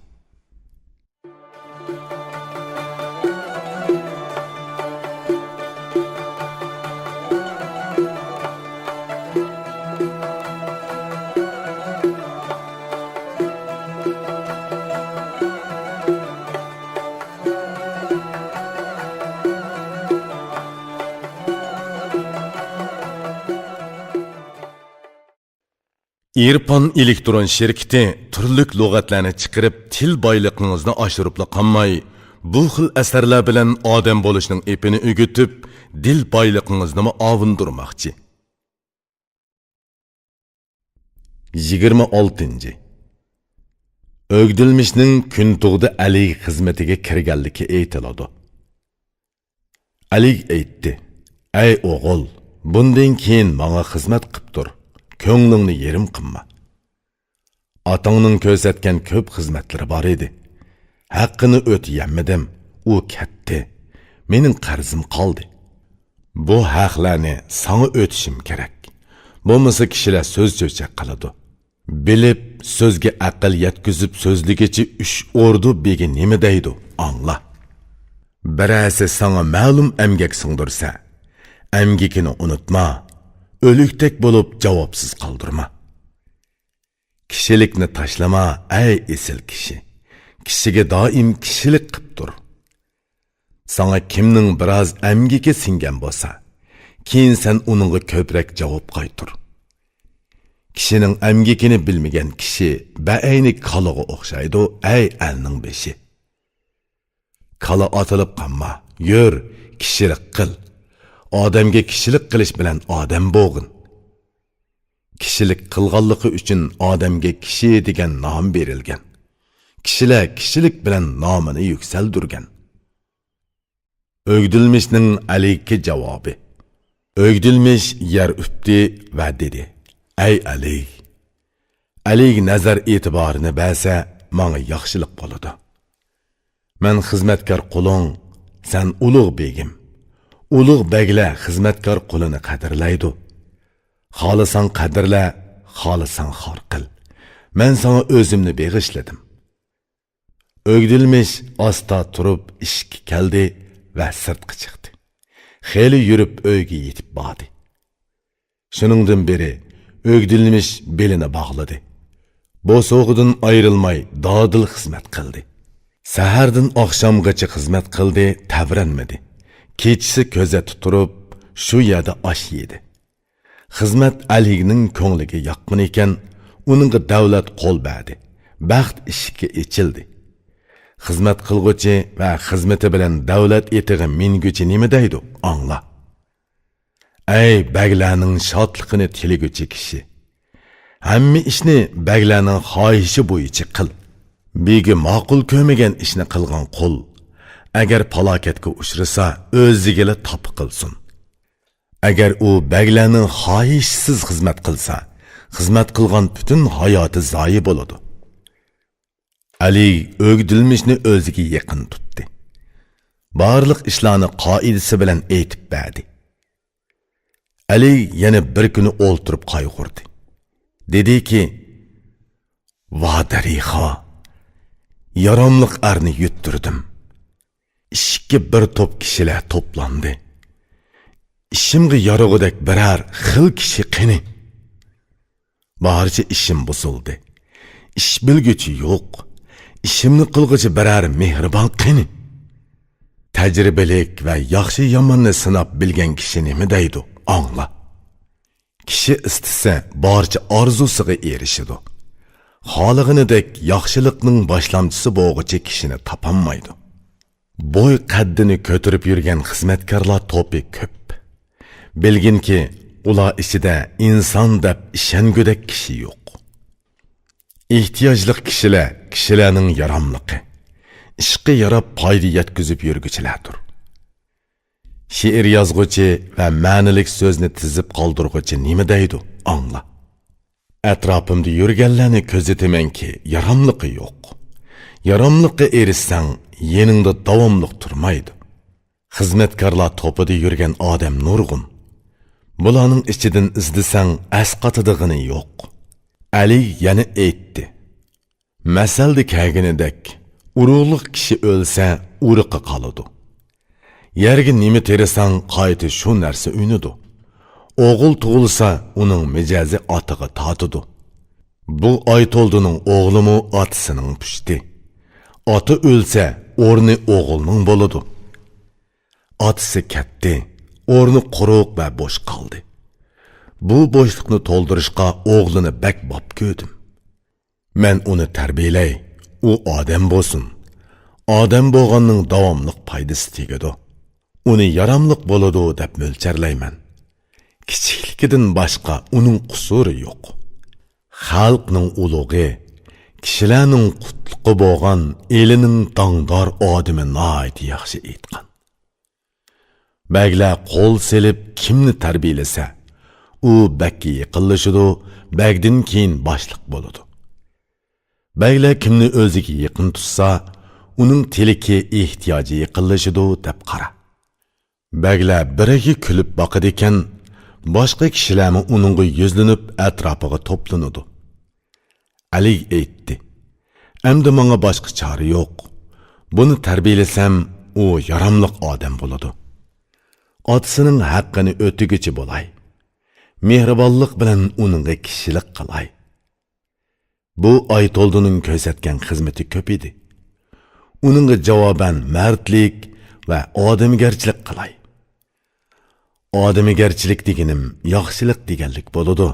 ئىرپان ئېلېكترون شىركىتى تۈرلۈك لۇغەتلەرنى چىقىرىپ، تىل بايلىقىڭىزنى ئاشۇرۇپلا قالماي، بۇ خىل ئەسەرلەر بىلەن ئادەم بولۇشنىڭ ئېپىنى ئۆگىتىپ، دىل بايلىقىڭىزنىمۇ ئاۋۇندۇرماقچى. يىگىرمە ئالتىنچى. ئۆگدۈلمىشنىڭ كۈنتۇغدا ئەلىگ خىزمىتىگە كىرگەنلىكى ئېيتىلىدۇ. ئەلىگ ئېيتتى: «ئەي ئوغۇل، بۇندىن كېيىن ماڭا خىزمەت قىپ تۇر، كۆڭلۈڭنى يېرىم قىلما. ئاتاڭنىڭ كۆرسەتكەن كۆپ خىزمەتلىرى بار ئىدى. ھەققىنى ئۆتىيەلمىدىم، ئۇ كەتتى. مېنىڭ قەرزىم قالدى. بۇ ھەقلەرنى ساڭا ئۆتىشىم كېرەك. بولمىسا كىشىلەر سۆز چۆچەك قىلىدۇ. بىلىپ، سۆزگە ئەقىل يەتكۈزۈپ سۆزلىگۈچى ئۈچ ئوردۇ بېگى نېمە دەيدۇ، ئاڭلا. بىرەرسى ساڭا مەلۇم ئەمگەك سىڭدۈرسە، ئەمگىكىنى ئۇنتۇما، ئۆلۈكتەك بولۇپ جاۋابسىز قالدۇرما. كىشىلىكنى تاشلىما، ئەي ئېسىل كىشى. كىشىگە دائىم كىشىلىك قىپ تۇر. ساڭا كىمنىڭ بىراز ئەمگىكى سىڭگەن بولسا، كېيىن سەن ئۇنىڭغا كۆپرەك جاۋاب قايتۇر. كىشىنىڭ ئەمگىكىنى بىلمىگەن كىشى بەئەينى كالىغا ئوخشايدۇ، ئەي ئەلنىڭ بېشى. كالا ئاتىلىپ قالما، يۈر، كىشىلىك قىل. ئادەمگە كىشىلىك قىلىش بىلەن ئادەم بولغىن. كىشىلىك قىلغانلىقى ئۈچۈن ئادەمگە كىشى دېگەن نام بېرىلگەن. كىشىلەر كىشىلىك بىلەن نامىنى يۈكسەلدۈرگەن. ئۆگدۈلمىشنىڭ ئەلىگكە جاۋابى. ئۆگدۈلمىش يەر ئۆپتى ۋە دېدى: «ئەي ئەلىگ! ئەلىگ نەزەر ئېتىبارىنى بەرسە، ماڭا ياخشىلىق بولىدۇ. مەن خىزمەتكار قۇلۇڭ، سەن ئۇلۇغ بېگىم. ئۇلۇغ بەگلەر خىزمەتكار قۇلىنى قەدىرلەيدۇ. خالىساڭ قەدىرلە، خالىساڭ خار قىل. مەن ساڭا ئۆزۈمنى بېغىشلىدىم.» ئۆگدۈلمىش ئاستا تۇرۇپ ئىشىككە كەلدى ۋە سىرتقا چىقتى. خېلى يۈرۈپ ئۆيگە يېتىپ باردى. شۇنىڭدىن بېرى ئۆگدۈلمىش بېلىنى باغلىدى. بوسۇغىدىن ئايرىلماي دادىل خىزمەت قىلدى. سەھەردىن ئاخشامغىچە خىزمەت قىلدى، تەۋرەنمىدى. كېچىسى كۆزەتتە تۇرۇپ، شۇ يەردە ئاش يېدى. خىزمەت ئەلىگنىڭ كۆڭلىگە ياققىنىكەن، ئۇنىڭغا دەۋلەت قول بەردى، بەخت ئىشىكى ئېچىلدى. خىزمەت قىلغۇچى ۋە خىزمىتى بىلەن دەۋلەت ئېتىغا مىنگۈچى نېمە دەيدۇ، ئاڭلا. ئەي بەگلەرنىڭ شادلىقىنى تىلىگۈچى كىشى! ھەممە ئىشنى بەگلەرنىڭ خاھىشى بويىچە قىل. بېگى ماقۇل كۆرمىگەن ئىشنى قىلغان قۇل، ئەگەر پالاكەتكە ئۇچرىسا، ئۆزىگىلا تاپا قىلسۇن. ئەگەر ئۇ بەگلەرنىڭ خاھىشىسىز خىزمەت قىلسا، خىزمەت قىلغان پۈتۈن ھاياتى زايە بولىدۇ. ئەلى ئۆگدۈلمىشنى ئۆزىگە يېقىن تۇتتى. بارلىق ئىشلارنى قائىدىسى بىلەن ئېيتىپ بەردى. ئەلى يەنە بىر كۈنى ئولتۇرۇپ قايغۇردى. دېدىكى، ۋا دەرىخا! ياراملىق ئەرنى يۈتتۈردۈم. ئىشىككە بىر توپ كىشىلەر توپلاندى. ئىشىمغا يارىغۇدەك بىرەر خىل كىشى قېنى؟ بارچە ئىشىم بۇزۇلدى. ئىش بىلگۈچى يوق. ئىشىمنى قىلغۇچى بىرەر مېھرىبان قېنى؟ تەجرىبىلىك ۋە ياخشى-ياماننى سىناپ بىلگەن كىشى نېمە دەيدۇ؟ ئاڭلا. كىشى ئىستىسە، بارچە ئارزۇسىغا ئېرىشىدۇ. خالىغىنىدەك ياخشىلىقنىڭ باشلامچىسى بولغۇچى كىشىنى تاپالمايدۇ. بوي قەددىنى كۆتۈرۈپ يۈرگەن خىزمەتكارلار توپى كۆپ. بىلگىنكى، ئۇلار ئىچىدە ئىنسان دەپ ئىشەنگۈدەك كىشى يوق. ئېھتىياجلىق كىشىلەر كىشىلەرنىڭ ياراملىقى، ئىشقا ياراپ پايدا يەتكۈزۈپ يۈرگۈچىلەردۇر. شېئىر يازغۇچى ۋە مەنىلىك سۆزنى تىزىپ قالدۇرغۇچى نېمە دەيدۇ؟ ئاڭلا. ئەتراپىمدا يۈرگەنلەرنى كۆزىتىمەنكى، ياراملىقى يوق. ياراملىققا ئېرىشسەڭ، يېنىڭدا داۋاملىق تۇرمايدۇ. خىزمەتكارلار توپىدا يۈرگەن ئادەم نۇرغۇن. بۇلارنىڭ ئىچىدىن ئىزدىسەڭ، ئەسقاتىدىغىنى يوق. ئەلى يەنە ئېيتتى. مەسەلدە كەلگىنىدەك، ئۇرۇقلۇق كىشى ئۆلسە، ئۇرۇقى قالىدۇ. يەرگە نېمە تېرىساڭ، قايتا شۇ نەرسە ئۈنىدۇ. ئوغۇل تۇغۇلسا، ئۇنىڭ مىجەزى ئاتىغا تارتىدۇ. بۇ ئايتولدىنىڭ ئوغلىمۇ ئاتىسىنىڭ پۇشتى. ئاتا ئۆلسە، ئورنى ئوغۇلنىڭ بولىدۇ. ئاتىسى كەتتى، ئورنى قۇرۇق ۋە بوش قالدى. بۇ بوشلۇقنى تولدۇرۇشقا ئوغلىنى بەك باب كۆردۈم. مەن ئۇنى تەربىيەلەي، ئۇ ئادەم بولسۇن. ئادەم بولغاننىڭ داۋاملىق پايدىسى تېگىدۇ. ئۇنى ياراملىق بولىدۇ دەپ مۆلچەرلەيمەن. كىچىكلىكىدىن باشقا ئۇنىڭ قۇسۇرى يوق. خەلقنىڭ ئۇلۇغى، كىشىلەرنىڭ قۇتلۇقى بولغان ئېلىنىڭ داڭدار ئادىمى ناھايىتى ياخشى ئېيتقان. بەگلەر قول سېلىپ كىمنى تەربىيەلىسە، ئۇ بەگكە يېقىنلىشىدۇ، بەگدىن كېيىن باشلىق بولىدۇ. بەگلەر كىمنى ئۆزىگە يېقىن تۇتسا، ئۇنىڭ تىلىكى ئېھتىياجى يېقىنلىشىدۇ دەپ قارا. بەگلەر بىرىگە كۈلۈپ باقىدىكەن، باشقا كىشىلەرمۇ ئۇنىڭغا يۈزلىنىپ ئەتراپىغا توپلىنىدۇ. ئەلى ئېيتتى: «ئەمدى ماڭا باشقا چارە يوق. بۇنى تەربىيەلىسەم، ئۇ ياراملىق ئادەم بولىدۇ. ئاتىسىنىڭ ھەققىنى ئۆتىگۈچى بولاي. مېھرىبانلىق بىلەن ئۇنىڭغا كىشىلىك قىلاي.» بۇ ئايتولدىنىڭ كۆرسەتكەن خىزمىتى كۆپ ئىدى. ئۇنىڭغا جاۋابەن مەردلىك ۋە ئادەمگەرچىلىك قىلاي. ئادەمگەرچىلىك دېگىنىم ياخشىلىق دېگەنلىك بولىدۇ.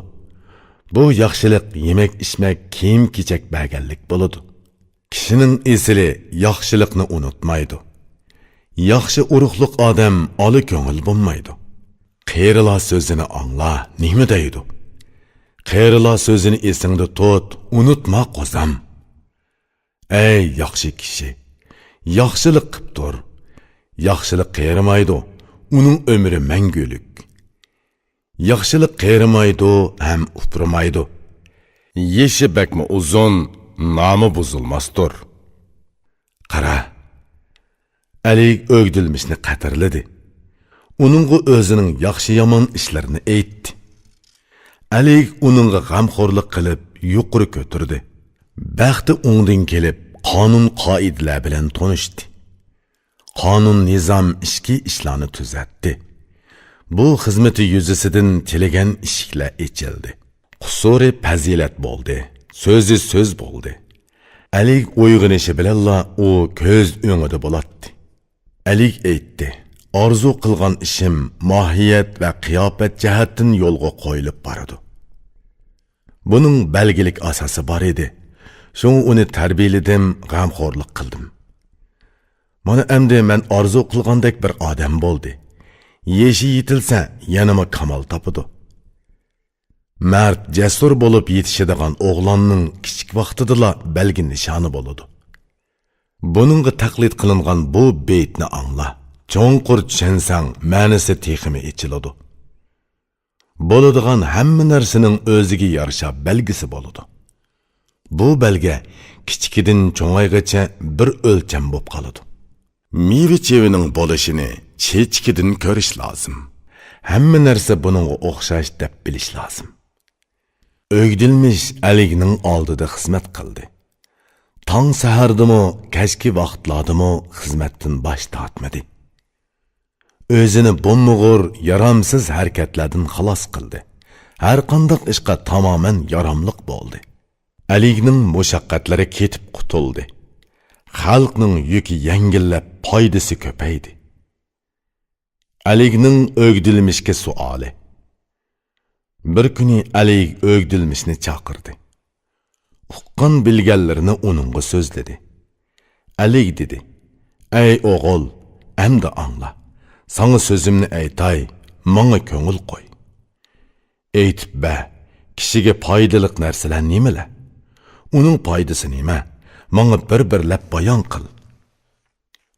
بۇ ياخشىلىق يېمەك-ئىچمەك، كىيىم-كېچەك بەرگەنلىك بولىدۇ. كىشىنىڭ ئېسىلى ياخشىلىقنى ئۇنتۇمايدۇ. ياخشى ئۇرۇقلۇق ئادەم ئالا كۆڭۈل بولمايدۇ. «قېرىلار سۆزىنى ئاڭلا، نېمە دەيدۇ؟ قېرىلار سۆزىنى ئېسىڭدە تۇت، ئۇنتۇما، قوزام.» ئەي ياخشى كىشى، ياخشىلىق قىپ تۇر. ياخشىلىق قېرىمايدۇ، ئۇنىڭ ئۆمرى مەڭگۈلۈك. ياخشىلىق قېرىمايدۇ ھەم ئۇپرىمايدۇ. يېشى بەكمۇ ئۇزۇن، نامى بۇزۇلماستۇر. قارا، ئەلى ئۆگدۈلمىشنى قەدىرلىدى. ئۇنىڭغا ئۆزىنىڭ ياخشى-يامان ئىشلىرىنى ئېيتتى. ئەلى ئۇنىڭغا غەمخورلۇق قىلىپ يۇقىرى كۆتۈردى. بەختى ئوڭدىن كېلىپ، قانۇن-قائىدىلەر بىلەن تونۇشتى. قانۇن-نىزام، ئىچكى ئىشلارنى تۈزەتتى. بۇ خىزمىتى يۈزىسىدىن تىلىگەن ئىشىكلەر ئېچىلدى. قۇسۇرى پەزىلەت بولدى، سۆزى سۆز بولدى. ئەلى ئويغىنىشى بىلەنلا ئۇ كۆز ئۆڭىدە بولاتتى. ئەلى ئېيتتى: «ئارزۇ قىلغان ئىشىم ماھىيەت ۋە قىياپەت جەھەتتىن يولغا قويۇلۇپ بارىدۇ. بۇنىڭ بەلگىلىك ئاساسى بار ئىدى. شۇڭا ئۇنى تەربىيەلىدىم، غەمخورلۇق قىلدىم. مانا ئەمدى مەن ئارزۇ قىلغاندەك بىر ئادەم بولدى. يېشى يېتىلسە، يەنىمۇ كامال تاپىدۇ.» مەرد، جەسۇر بولۇپ يېتىشىدىغان ئوغلاننىڭ كىچىك ۋاقتىدىلا بەلگە نىشانى بولىدۇ. بۇنىڭغا تەقلىد قىلىنغان بۇ بېيىتنى ئاڭلا. چوڭقۇر چۈشەنسەڭ، مەنىسى تېخىمۇ ئېچىلىدۇ. بولىدىغان ھەممە نەرسىنىڭ ئۆزىگە يارىشا بەلگىسى بولىدۇ. بۇ بەلگە كىچىكىدىن چوڭايغىچە بىر ئۆلچەم بولۇپ قالىدۇ. مېۋە-چېۋىنىڭ بولۇشىنى چېچىكىدىن كۆرۈش لازىم. ھەممە نەرسە بۇنىڭغا ئوخشاش دەپ بىلىش لازىم. ئۆگدۈلمىش ئەلىگنىڭ ئالدىدا خىزمەت قىلدى. تاڭ سەھەردىمۇ، كەچكى ۋاقىتلاردىمۇ خىزمەتتىن باش تارتمىدى. ئۆزىنى بوممىغۇر، يارامسىز ھەرىكەتلەردىن خالاس قىلدى. ھەرقانداق ئىشقا تامامەن ياراملىق بولدى. ئەلىگنىڭ مۇشەققەتلىرى كېتىپ قۇتۇلدى. خەلقنىڭ يۈكى يەڭگىللەپ، پايدىسى كۆپەيدى. ئەلىگنىڭ ئۆگدۈلمىشكە سوئالى. بىر كۈنى ئەلىگ ئۆگدۈلمىشنى چاقىردى. ئۇققان بىلگەنلىرىنى ئۇنىڭغا سۆزلىدى. ئەلىگ دېدى: «ئەي ئوغۇل، ئەمدى ئاڭلا. ساڭا سۆزۈمنى ئېيتاي، ماڭا كۆڭۈل قوي. ئېيتىپ بەر، كىشىگە پايدىلىق نەرسىلەر نېمىلەر؟ ئۇنىڭ پايدىسى نېمە؟ ماڭا بىر-بىرلەپ بايان قىل.»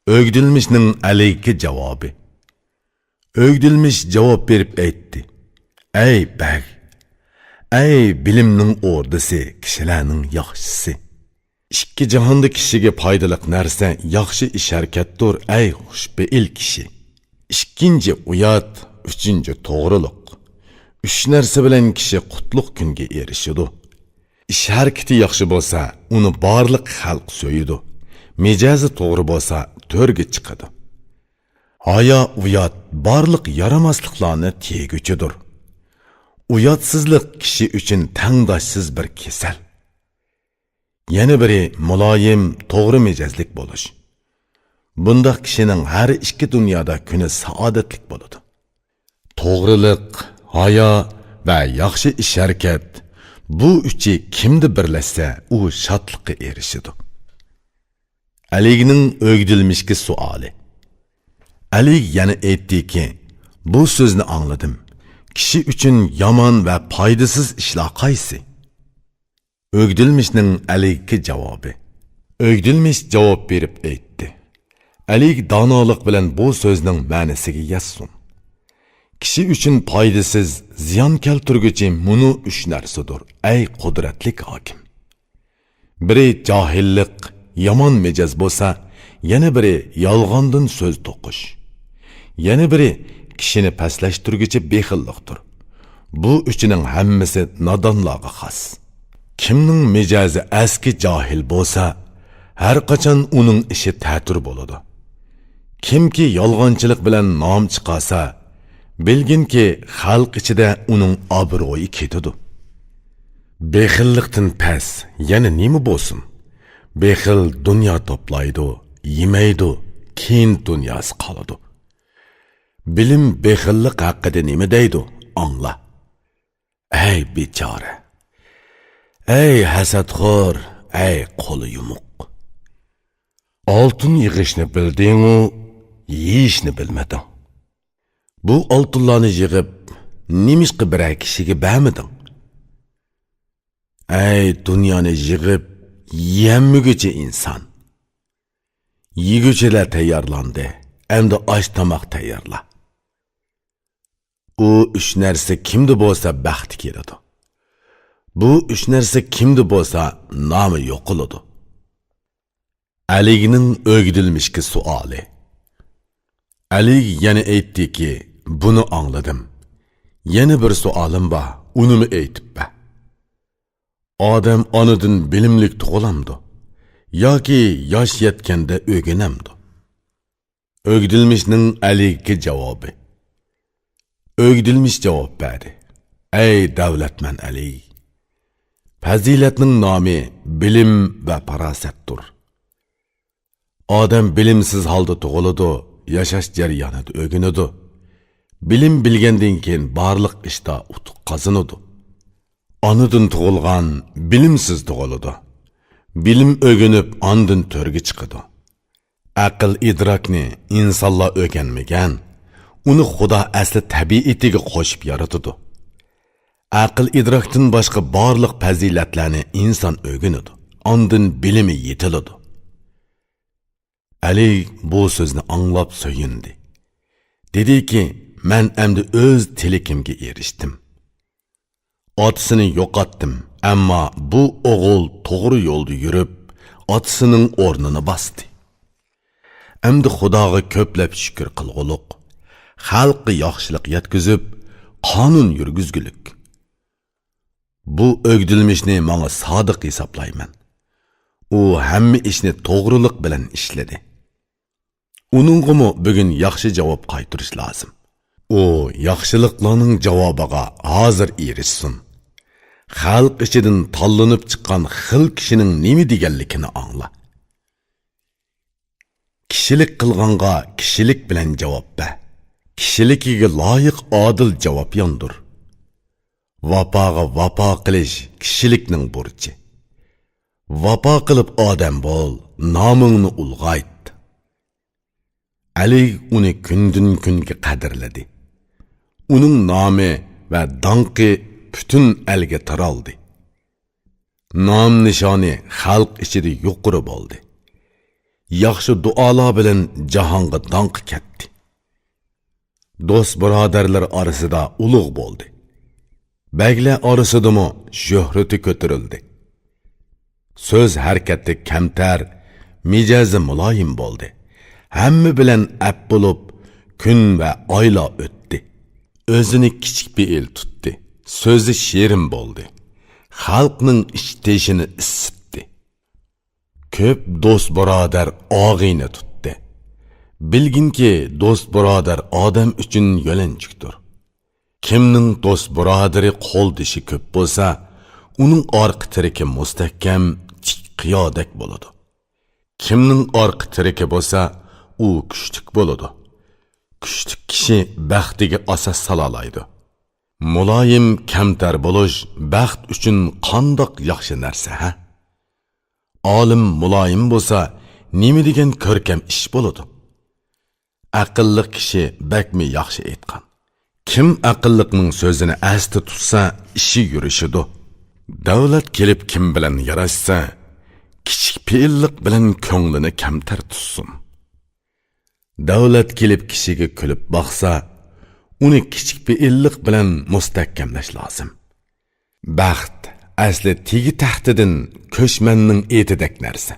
ئۆگدۈلمىشنىڭ ئەلىگكە جاۋابى. ئۆگدۈلمىش جاۋاب بېرىپ ئېيتتى: «ئەي بەگ، ئەي بىلىمنىڭ ئوردىسى، كىشىلەرنىڭ ياخشىسى! ئىككى جاھاندا كىشىگە پايدىلىق نەرسە ياخشى ئىش-ھەرىكەتتۇر، ئەي خۇشپېئىل كىشى! ئىككىنچى ئۇيات، ئۈچىنچى توغرىلىق. ئۈچ نەرسە بىلەن كىشى قۇتلۇق كۈنگە ئېرىشىدۇ. ئىش-ھەرىكىتى ياخشى بولسا، ئۇنى بارلىق خەلق سۆيىدۇ. مىجەزى توغرا بولسا، تۆرگە چىقىدۇ. ھايا، ئۇيات بارلىق يارىماسلىقلارنى تىيگۈچىدۇر. ئۇياتسىزلىق كىشى ئۈچۈن تەڭداشسىز بىر كېسەل. يەنە بىرى مۇلايىم، توغرا مىجەزلىك بولۇش. بۇنداق كىشىنىڭ ھەر ئىككى دۇنيادا كۈنى سائادەتلىك بولىدۇ.» توغرىلىق، ھايا ۋە ياخشى ئىش-ھەرىكەت، بۇ ئۈچى كىمدە بىرلەشسە، ئۇ شادلىققا ئېرىشىدۇ. ئەلىگنىڭ ئۆگدۈلمىشكە سوئالى. ئەلىگ يەنە ئېيتتىكى، بۇ سۆزنى ئاڭلىدىم. كىشى ئۈچۈن يامان ۋە پايدىسىز ئىشلار قايسى؟ ئۆگدۈلمىشنىڭ ئەلىگكە جاۋابى. ئۆگدۈلمىش جاۋاب بېرىپ ئېيتتى، ئەلىگ دانالىق بىلەن بۇ سۆزنىڭ مەنىسىگە يەتسۇن. كىشى ئۈچۈن پايدىسىز، زىيان كەلتۈرگۈچى مۇنۇ ئۈچ نەرسىدۇر، ئەي قۇدرەتلىك ھاكىم. بىرى جاھىللىق، يامان مىجەز بولسا، يەنە بىرى يالغاندىن سۆز توقۇش. يەنە بىرى كىشىنى پەسلەشتۈرگۈچى بېخىللىقتۇر. بۇ ئۈچىنىڭ ھەممىسى نادانلارغا خاس. كىمنىڭ مىجەزى ئەسكى جاھىل بولسا، ھەرقاچان ئۇنىڭ ئىشى تەتۈر بولىدۇ. كىمكى يالغانچىلىق بىلەن نام چىقارسا، بىلگىنكى، خەلق ئىچىدە ئۇنىڭ ئابرۇيى كېتىدۇ. بېخىللىقتىن پەس يەنە نېمە بولسۇن؟ بېخىل دۇنيا توپلايدۇ، يېمەيدۇ، كېيىن دۇنياسى قالىدۇ. بىلىم بېخىللىق ھەققىدە نېمە دەيدۇ؟ ئاڭلا. ئەي بىچارە! ئەي ھەسەتخور! ئەي قولى يۇمۇق! ئالتۇن يىغىشنى بىلدىڭۇ، يېيىشنى بىلمىدىڭ. بۇ ئالتۇنلارنى يىغىپ، نېمىشقا بىرەر كىشىگە بەرمىدىڭ؟ ئەي دۇنيانى يىغىپ يېيەلمىگۈچى ئىنسان! يېگۈچىلەر تەييارلاندى، ئەمدى ئاش-تاماق تەييارلا. ئۇ ئۈچ نەرسە كىمدە بولسا بەخت كېلىدۇ. بۇ ئۈچ نەرسە كىمدە بولسا نامى يوقىلىدۇ. ئەلىگنىڭ ئۆگدۈلمىشكە سوئالى. ئەلىگ يەنە ئېيتتىكى، بۇنى ئاڭلىدىم. يەنە بىر سوئالىم بار، ئۇنىمۇ ئېيتىپ بەر. ئادەم ئانىدىن بىلىملىك تۇغۇلامدۇ؟ ياكى ياش يەتكەندە ئۆگىنەمدۇ؟ ئۆگدۈلمىشنىڭ ئەلىگكە جاۋابى. ئۆگدۈلمىش جاۋاب بەردى، ئەي دەۋلەتمەن ئەلىگ! پەزىلەتنىڭ نامى بىلىم ۋە پاراسەتتۇر. ئادەم بىلىمسىز ھالدا تۇغۇلىدۇ، ياشاش جەريانىدا ئۆگىنىدۇ. بىلىم بىلگەندىن كېيىن بارلىق ئىشتا ئۇتۇق قازىنىدۇ. ئانىدىن تۇغۇلغان بىلىمسىز تۇغۇلىدۇ. بىلىم ئۆگىنىپ ئاندىن تۆرگە چىقىدۇ. ئەقىل ئىدراكنى ئىنسانلار ئۆگەنمىگەن، ئۇنى خۇدا ئەسلى تەبىئىتىگە قوشۇپ يارىتىدۇ. ئەقىل ئىدراكتىن باشقا بارلىق پەزىلەتلەرنى ئىنسان ئۆگىنىدۇ، ئاندىن بىلىمى يېتىلىدۇ. ئەلى بۇ سۆزنى ئاڭلاپ سۆيۈندى. دېدىكى، مەن ئەمدى ئۆز تىلىكىمگە ئېرىشتىم. ئاتىسىنى يوقاتتىم، ئەمما بۇ ئوغۇل توغرا يولدا يۈرۈپ، ئاتىسىنىڭ ئورنىنى باستى. ئەمدى خۇداغا كۆپلەپ شۈكۈر قىلغۇلۇق، خەلققە ياخشىلىق يەتكۈزۈپ، قانۇن يۈرگۈزگۈلۈك. بۇ ئۆگدۈلمىشنى ماڭا سادىق ھېسابلايمەن. ئۇ ھەممە ئىشنى توغرىلىق بىلەن ئىشلىدى. ئۇنىڭغىمۇ بۈگۈن ياخشى جاۋاب قايتۇرۇش لازىم. ئۇ ياخشىلىقلارنىڭ جاۋابىغا ھازىر ئېرىشسۇن. خەلق ئىچىدىن تاللىنىپ چىققان خىل كىشىنىڭ نېمە دېگەنلىكىنى ئاڭلا. كىشىلىك قىلغانغا كىشىلىك بىلەن جاۋاب بەر. كىشىلىكىگە لايىق ئادىل جاۋاب ياندۇر. ۋاپاغا ۋاپا قىلىش كىشىلىكنىڭ بۇرچى. ۋاپا قىلىپ ئادەم بول، نامىڭنى ئۇلغايت. ئەلى ئۇنى كۈندىن-كۈنگە قەدىرلىدى. ئۇنىڭ نامى ۋە داڭقى پۈتۈن ئەلگە تارالدى. نام-نىشانى خەلق ئىچىدە يۇقىرى بولدى. ياخشى دۇئالار بىلەن جاھانغا داڭقى كەتتى. دوست-بۇرادەرلەر ئارىسىدا ئۇلۇغ بولدى. بەگلەر ئارىسىدىمۇ شۆھرىتى كۆتۈرۈلدى. سۆز ھەرىكەتتە كەمتەر، مىجەزى مۇلايىم بولدى. ھەممە بىلەن ئەپ بولۇپ، كۈن ۋە ئايلار ئۆتتى. ئۆزىنى كىچىك پېئىل تۇتتى. سۆزى شېرىن بولدى. خەلقنىڭ ئىچ-تېشىنى ئىسسىتتى. كۆپ دوست-بۇرادەر ئاغىنە تۇتتى. بىلگىنكى، دوست-بۇرادەر ئادەم ئۈچۈن يۆلەنچۈكتۇر. كىمنىڭ دوست-بۇرادىرى، قولدىشى كۆپ بولسا، ئۇنىڭ ئارقا تىرىكى مۇستەھكەم تىك قىيادەك بولىدۇ. كىمنىڭ ئارقا تىرىكى بولسا، ئۇ كۈچلۈك بولىدۇ. كۈچلۈك كىشى بەختىگە ئاساس سالالايدۇ. مۇلايىم كەمتەر بولۇش بەخت ئۈچۈن قانداق ياخشى نەرسە، ھە؟ ئالىم مۇلايىم بولسا، نېمە دېگەن كۆركەم ئىش بولىدۇ؟ ئەقىللىق كىشى بەكمۇ ياخشى ئېيتقان. كىم ئەقىللىقنىڭ سۆزىنى ئەستە تۇتسا، ئىشى يۈرۈشىدۇ. دەۋلەت كېلىپ كىم بىلەن ياراشسا، كىچىك پېئىللىق بىلەن كۆڭلىنى كەمتەر تۇتسۇن. دەۋلەت كېلىپ كىشىگە كۈلۈپ باقسا، ئۇنى كىچىك پېئىللىق بىلەن مۇستەھكەملەش لازىم. بەخت ئەسلى تېگى تەختىدىن كۆچمەننىڭ ئېتىدەك نەرسە.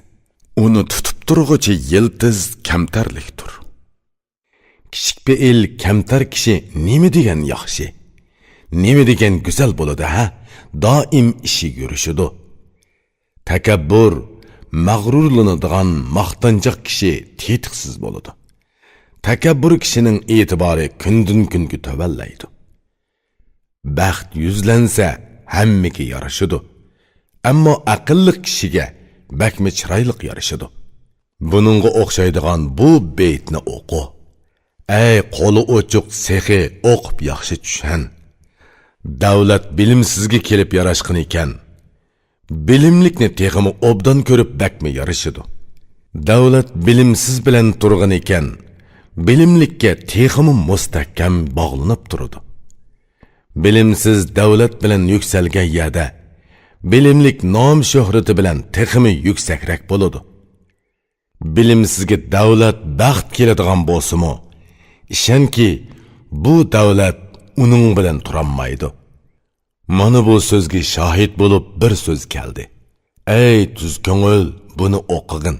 ئۇنى تۇتۇپ تۇرغۇچى يىلتىز كەمتەرلىكتۇر. كىچىك پېئىل كەمتەر كىشى نېمە دېگەن ياخشى، نېمە دېگەن گۈزەل بولىدۇ، ھە؟ دائىم ئىشى يۈرۈشىدۇ. تەكەببۇر، مەغرۇرلىنىدىغان ماختانچاق كىشى تېتىقسىز بولىدۇ. تەكەببۇر كىشىنىڭ ئېتىبارى كۈندىن-كۈنگە تۆۋەنلەيدۇ. بەخت يۈزلەنسە، ھەممىگە يارىشىدۇ. ئەمما ئەقىللىق كىشىگە بەكمۇ چىرايلىق يارىشىدۇ. بۇنىڭغا ئوخشايدىغان بۇ بېيىتنى ئوقۇ. ئەي قولى ئوچۇق سېخىي، ئوقۇپ ياخشى چۈشەن. دەۋلەت بىلىمسىزگە كېلىپ ياراشقىنى ئىكەن، بىلىملىكنى تېخىمۇ ئوبدان كۆرۈپ بەكمۇ يارىشىدۇ. دەۋلەت بىلىمسىز بىلەن تۇرغىنى ئىكەن، بىلىملىككە تېخىمۇ مۇستەھكەم باغلىنىپ تۇرىدۇ. بىلىمسىز دەۋلەت بىلەن يۈكسەلگەن يەردە، بىلىملىك نام-شۆھرىتى بىلەن تېخىمۇ يۈكسەكرەك بولىدۇ. بىلىمسىزگە دەۋلەت، بەخت كېلىدىغان بولسىمۇ، ئىشەنكى، بۇ دەۋلەت ئۇنىڭ بىلەن تۇرالمايدۇ. مانا بۇ سۆزگە شاھىت بولۇپ بىر سۆز كەلدى. ئەي تۈز كۆڭۈل، بۇنى ئوقۇغىن.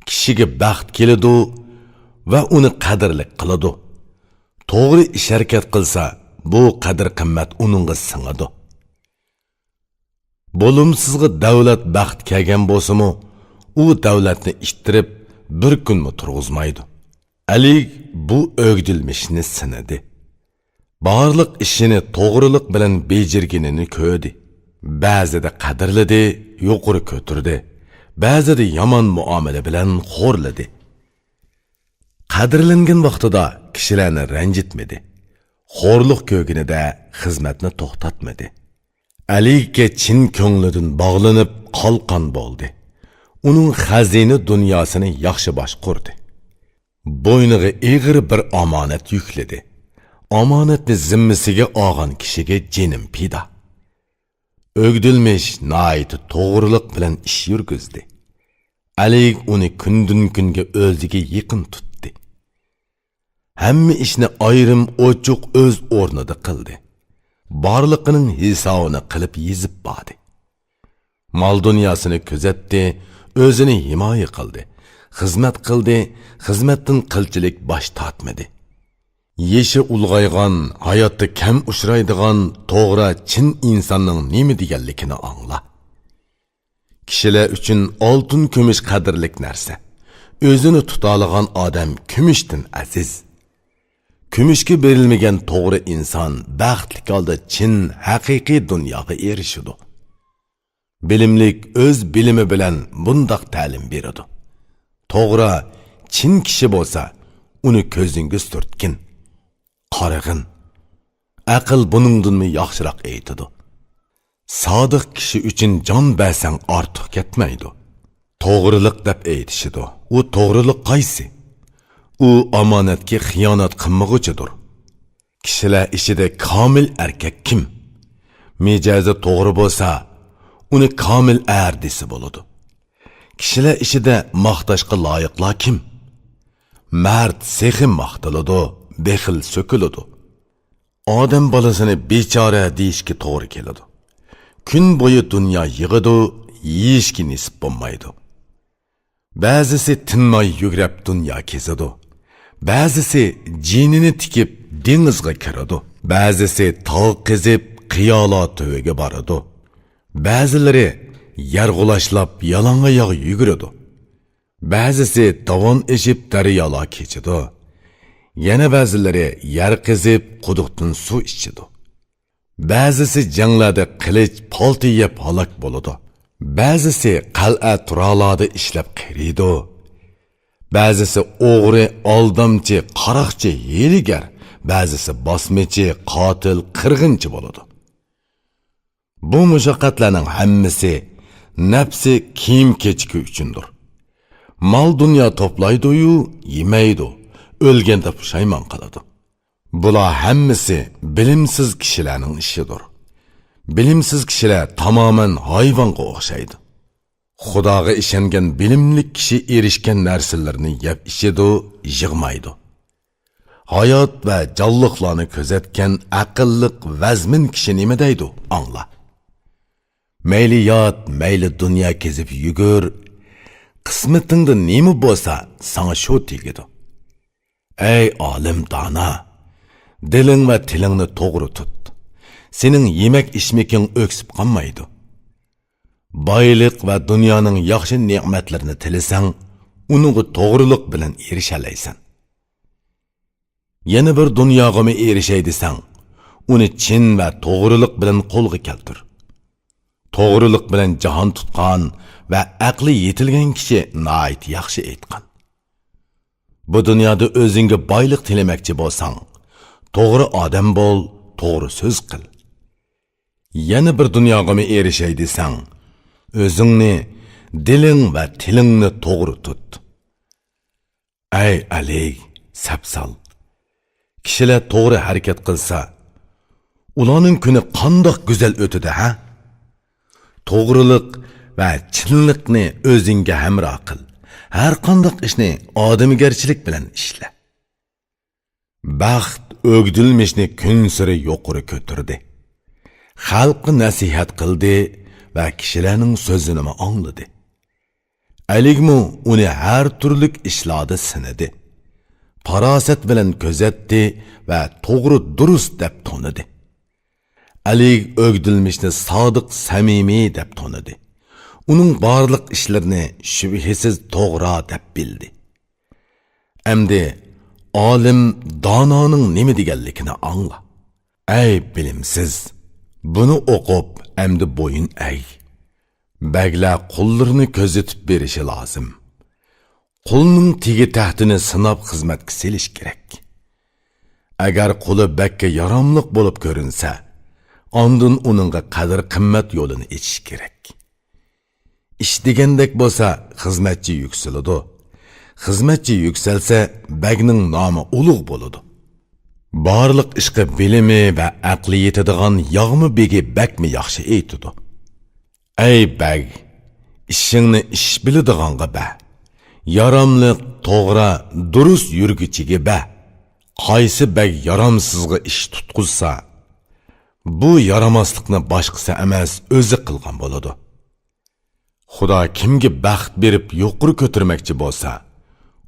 كىشىگە بەخت كېلىدۇ ۋە ئۇنى قەدىرلىك قىلىدۇ. توغرا ئىش-ھەرىكەت قىلسا، بۇ قەدىر-قىممەت ئۇنىڭغا سىڭىدۇ. بولۇمسىزغا دەۋلەت، بەخت كەلگەن بولسىمۇ، ئۇ دەۋلەتنى ئىتتىرىپ، بىر كۈنمۇ تۇرغۇزمايدۇ. ئەلىگ بۇ ئۆگدۈلمىشنى سىنىدى. بارلىق ئىشىنى توغرىلىق بىلەن بېجىرگىنىنى كۆردى. بەزىدە قەدىرلىدى، يۇقىرى كۆتۈردى. بەزىدە يامان مۇئامىلە بىلەن خورلىدى. قەدىرلەنگەن ۋاقتىدا كىشىلەرنى رەنجىتمىدى. خورلۇق كۆرگىنىدە خىزمەتنى توختاتمىدى. ئەلىگە چىن كۆڭلىدىن باغلىنىپ قالقان بولدى. ئۇنىڭ خەزىنە دۇنياسىنى ياخشى باشقۇردى. بوينىغا ئېغىر بىر ئامانەت يۈكلىدى. ئامانەتنى زىممىسىگە ئالغان كىشىگە جېنىم پىدا. ئۆگدۈلمىش ناھايىتى توغرىلىق بىلەن ئىش يۈرگۈزدى. ئەلىگ ئۇنى كۈندىن-كۈنگە ئۆزىگە يېقىن تۇتتى. ھەممە ئىشنى ئايرىم ئوچۇق ئۆز ئورنىدا قىلدى. بارلىقىنىڭ ھېسابىنى قىلىپ يېزىپ باردى. مال-دۇنياسىنى كۆزەتتى، ئۆزىنى ھىمايە قىلدى، خىزمەت قىلدى، خىزمەتتىن قىلچىلىك باش تارتمىدى. يېشى ئۇلغايغان، ھاياتتا كەم ئۇچرايدىغان توغرا چىن ئىنساننىڭ نېمە دېگەنلىكىنى ئاڭلا. كىشىلەر ئۈچۈن ئالتۇن-كۈمۈش قەدىرلىك نەرسە. ئۆزىنى تۇتالىغان ئادەم كۈمۈشتىن ئەزىز. كۈمۈشكە بېرىلمىگەن توغرا ئىنسان بەختلىك ھالدا چىن، ھەقىقىي دۇنياغا ئېرىشىدۇ. بىلىملىك ئۆز بىلىمى بىلەن بۇنداق تەلىم بېرىدۇ: توغرا، چىن كىشى بولسا، ئۇنى كۆزۈڭگە سۈرتكىن، قارىغىن. ئەقىل بۇنىڭدىنمۇ ياخشىراق ئېيتىدۇ: سادىق كىشى ئۈچۈن جان بەرسەڭ ئارتۇق كەتمەيدۇ. توغرىلىق دەپ ئېيتىشىدۇ. ئۇ توغرىلىق قايسى؟ ئۇ ئامانەتكە خىيانەت قىلمىغۇچىدۇر. كىشىلەر ئىچىدە كامىل ئەركەك كىم؟ مىجەزى توغرا بولسا، ئۇنى كامىل ئەر دېسە بولىدۇ. كىشىلەر ئىچىدە ماختاشقا لايىقلار كىم؟ مەرد سېخىي ماختىلىدۇ، بېخىل سۆكۈلىدۇ. ئادەم بالىسىنى بىچارە دېيىشكە توغرا كېلىدۇ. كۈن بويى دۇنيا يىغىدۇ، يېيىشكە نېسىپ بولمايدۇ. بەزىسى تىنماي يۈگرەپ دۇنيا كېزىدۇ. بەزىسى جېنىنى تىكىپ دېڭىزغا كىرىدۇ. بەزىسى تاغ قېزىپ قىيالار تۈۋىگە بارىدۇ. بەزىلىرى يەر غۇلاچلاپ يالاڭ ئاياغ يۈگۈرىدۇ. بەزىسى داۋان ئېشىپ دەريالار كېچىدۇ. يەنە بەزىلىرى يەر قېزىپ قۇدۇقتىن سۇ ئىچىدۇ. بەزىسى جەڭلەردە قىلىچ، پالتا يەپ ھالاك بولىدۇ. بەزىسى قەلئە تۇرالاردا ئىشلەپ قېرىيدۇ. بەزىسى ئوغرى، ئالدامچى، قاراقچى، ھىيلىگەر، بەزىسى باسمىچى، قاتىل، قىرغىنچى بولىدۇ. بۇ مۇشەققەتلەرنىڭ ھەممىسى نەپسى كىيىم-كېچىكى ئۈچۈندۇر. مال-دۇنيا توپلايدۇ-يۇ، يېمەيدۇ، ئۆلگەندە پۇشايمان قىلىدۇ. بۇلار ھەممىسى بىلىمسىز كىشىلەرنىڭ ئىشىدۇر. بىلىمسىز كىشىلەر تامامەن ھايۋانغا ئوخشايدۇ. خۇداغا ئىشەنگەن بىلىملىك كىشى ئېرىشكەن نەرسىلىرىنى يەپ ئىچىدۇ، يىغمايدۇ. ھايات ۋە جانلىقلارنى كۆزەتكەن ئەقىللىق ۋەزمىن كىشى نېمە دەيدۇ، ئاڭلا. مەيلى يات، مەيلى دۇنيا كېزىپ يۈگۈر، قىسمىتىڭدە نېمە بولسا، ساڭا شۇ تېگىدۇ. ئەي ئالىم دانا! دىلىڭ ۋە تىلىڭنى توغرا تۇت. سېنىڭ يېمەك-ئىچمىكىڭ ئۆكسۈپ قالمايدۇ. بايلىق ۋە دۇنيانىڭ ياخشى نېمەتلىرىنى تىلىسەڭ، ئۇنىڭغا توغرىلىق بىلەن ئېرىشەلەيسەن. يەنە بىر دۇنياغىمۇ ئېرىشەي دېسەڭ، ئۇنى چىن ۋە توغرىلىق بىلەن قولغا كەلتۈر. توغرىلىق بىلەن جاھان تۇتقان ۋە ئەقلى يېتىلگەن كىشى ناھايىتى ياخشى ئېيتقان. بۇ دۇنيادا ئۆزۈڭگە بايلىق تىلىمەكچى بولساڭ، توغرا ئادەم بول، توغرا سۆز قىل. يەنە بىر دۇنياغىمۇ ئېرىشەي دېسەڭ، ئۆزۈڭنى، دىلىڭ ۋە تىلىڭنى توغرا تۇت. ئەي ئەلى، سەپسال! كىشىلەر توغرا ھەرىكەت قىلسا، ئۇلارنىڭ كۈنى قانداق گۈزەل ئۆتىدۇ، ھە؟ توغرىلىق ۋە چىنلىقنى ئۆزۈڭگە ھەمراھ قىل. ھەر قانداق ئىشنى ئادەمگەرچىلىك بىلەن ئىشلە. بەخت ئۆگدۈلمىشنى كۈنسېرى يۇقىرى كۆتۈردى. خەلققە نەسىھەت قىلدى ۋە كىشىلەرنىڭ سۆزىنىمۇ ئاڭلىدى. ئەلىگمۇ ئۇنى ھەر تۈرلۈك ئىشلاردا سىنىدى. پاراسەت بىلەن كۆزەتتى ۋە توغرا دۇرۇس دەپ تونىدى. ئەلىگ ئۆگدۈلمىشنى سادىق سەمىمىي دەپ تونىدى. ئۇنىڭ بارلىق ئىشلىرىنى شۈبھىسىز توغرا دەپ بىلدى. ئەمدى ئالىم دانانىڭ نېمە دېگەنلىكىنى ئاڭلا. ئەي بىلىمسىز! بۇنى ئوقۇپ، ئەمدى بويۇن ئەگ. بەگلەر قۇللىرىنى كۆزىتىپ بېرىشى لازىم. قۇلنىڭ تېگى تەختىنى سىناپ خىزمەتكە سېلىش كېرەك. ئەگەر قۇلى بەگكە ياراملىق بولۇپ كۆرۈنسە، ئاندىن ئۇنىڭغا قەدىر-قىممەت يولىنى ئېچىش كېرەك. ئىش دېگەندەك بولسا، خىزمەتچى يۈكسىلىدۇ. خىزمەتچى يۈكسەلسە، بەگنىڭ نامى ئۇلۇغ بولىدۇ. بارلىق ئىشقا بىلىمى ۋە ئەقلى يېتىدىغان ياغما بېگى بەكمۇ ياخشى ئېيتىدۇ. ئەي بەگ، ئىشىڭنى ئىش بىلىدىغانغا بەر. ياراملىق، توغرا، دۇرۇس يۈرگۈچىگە بەر. قايسى بەگ يارامسىزغا ئىش تۇتقۇزسا، بۇ يارىماسلىقنى باشقىسى ئەمەس، ئۆزى قىلغان بولىدۇ. خۇدا كىمگە بەخت بېرىپ يۇقىرى كۆتۈرمەكچى بولسا،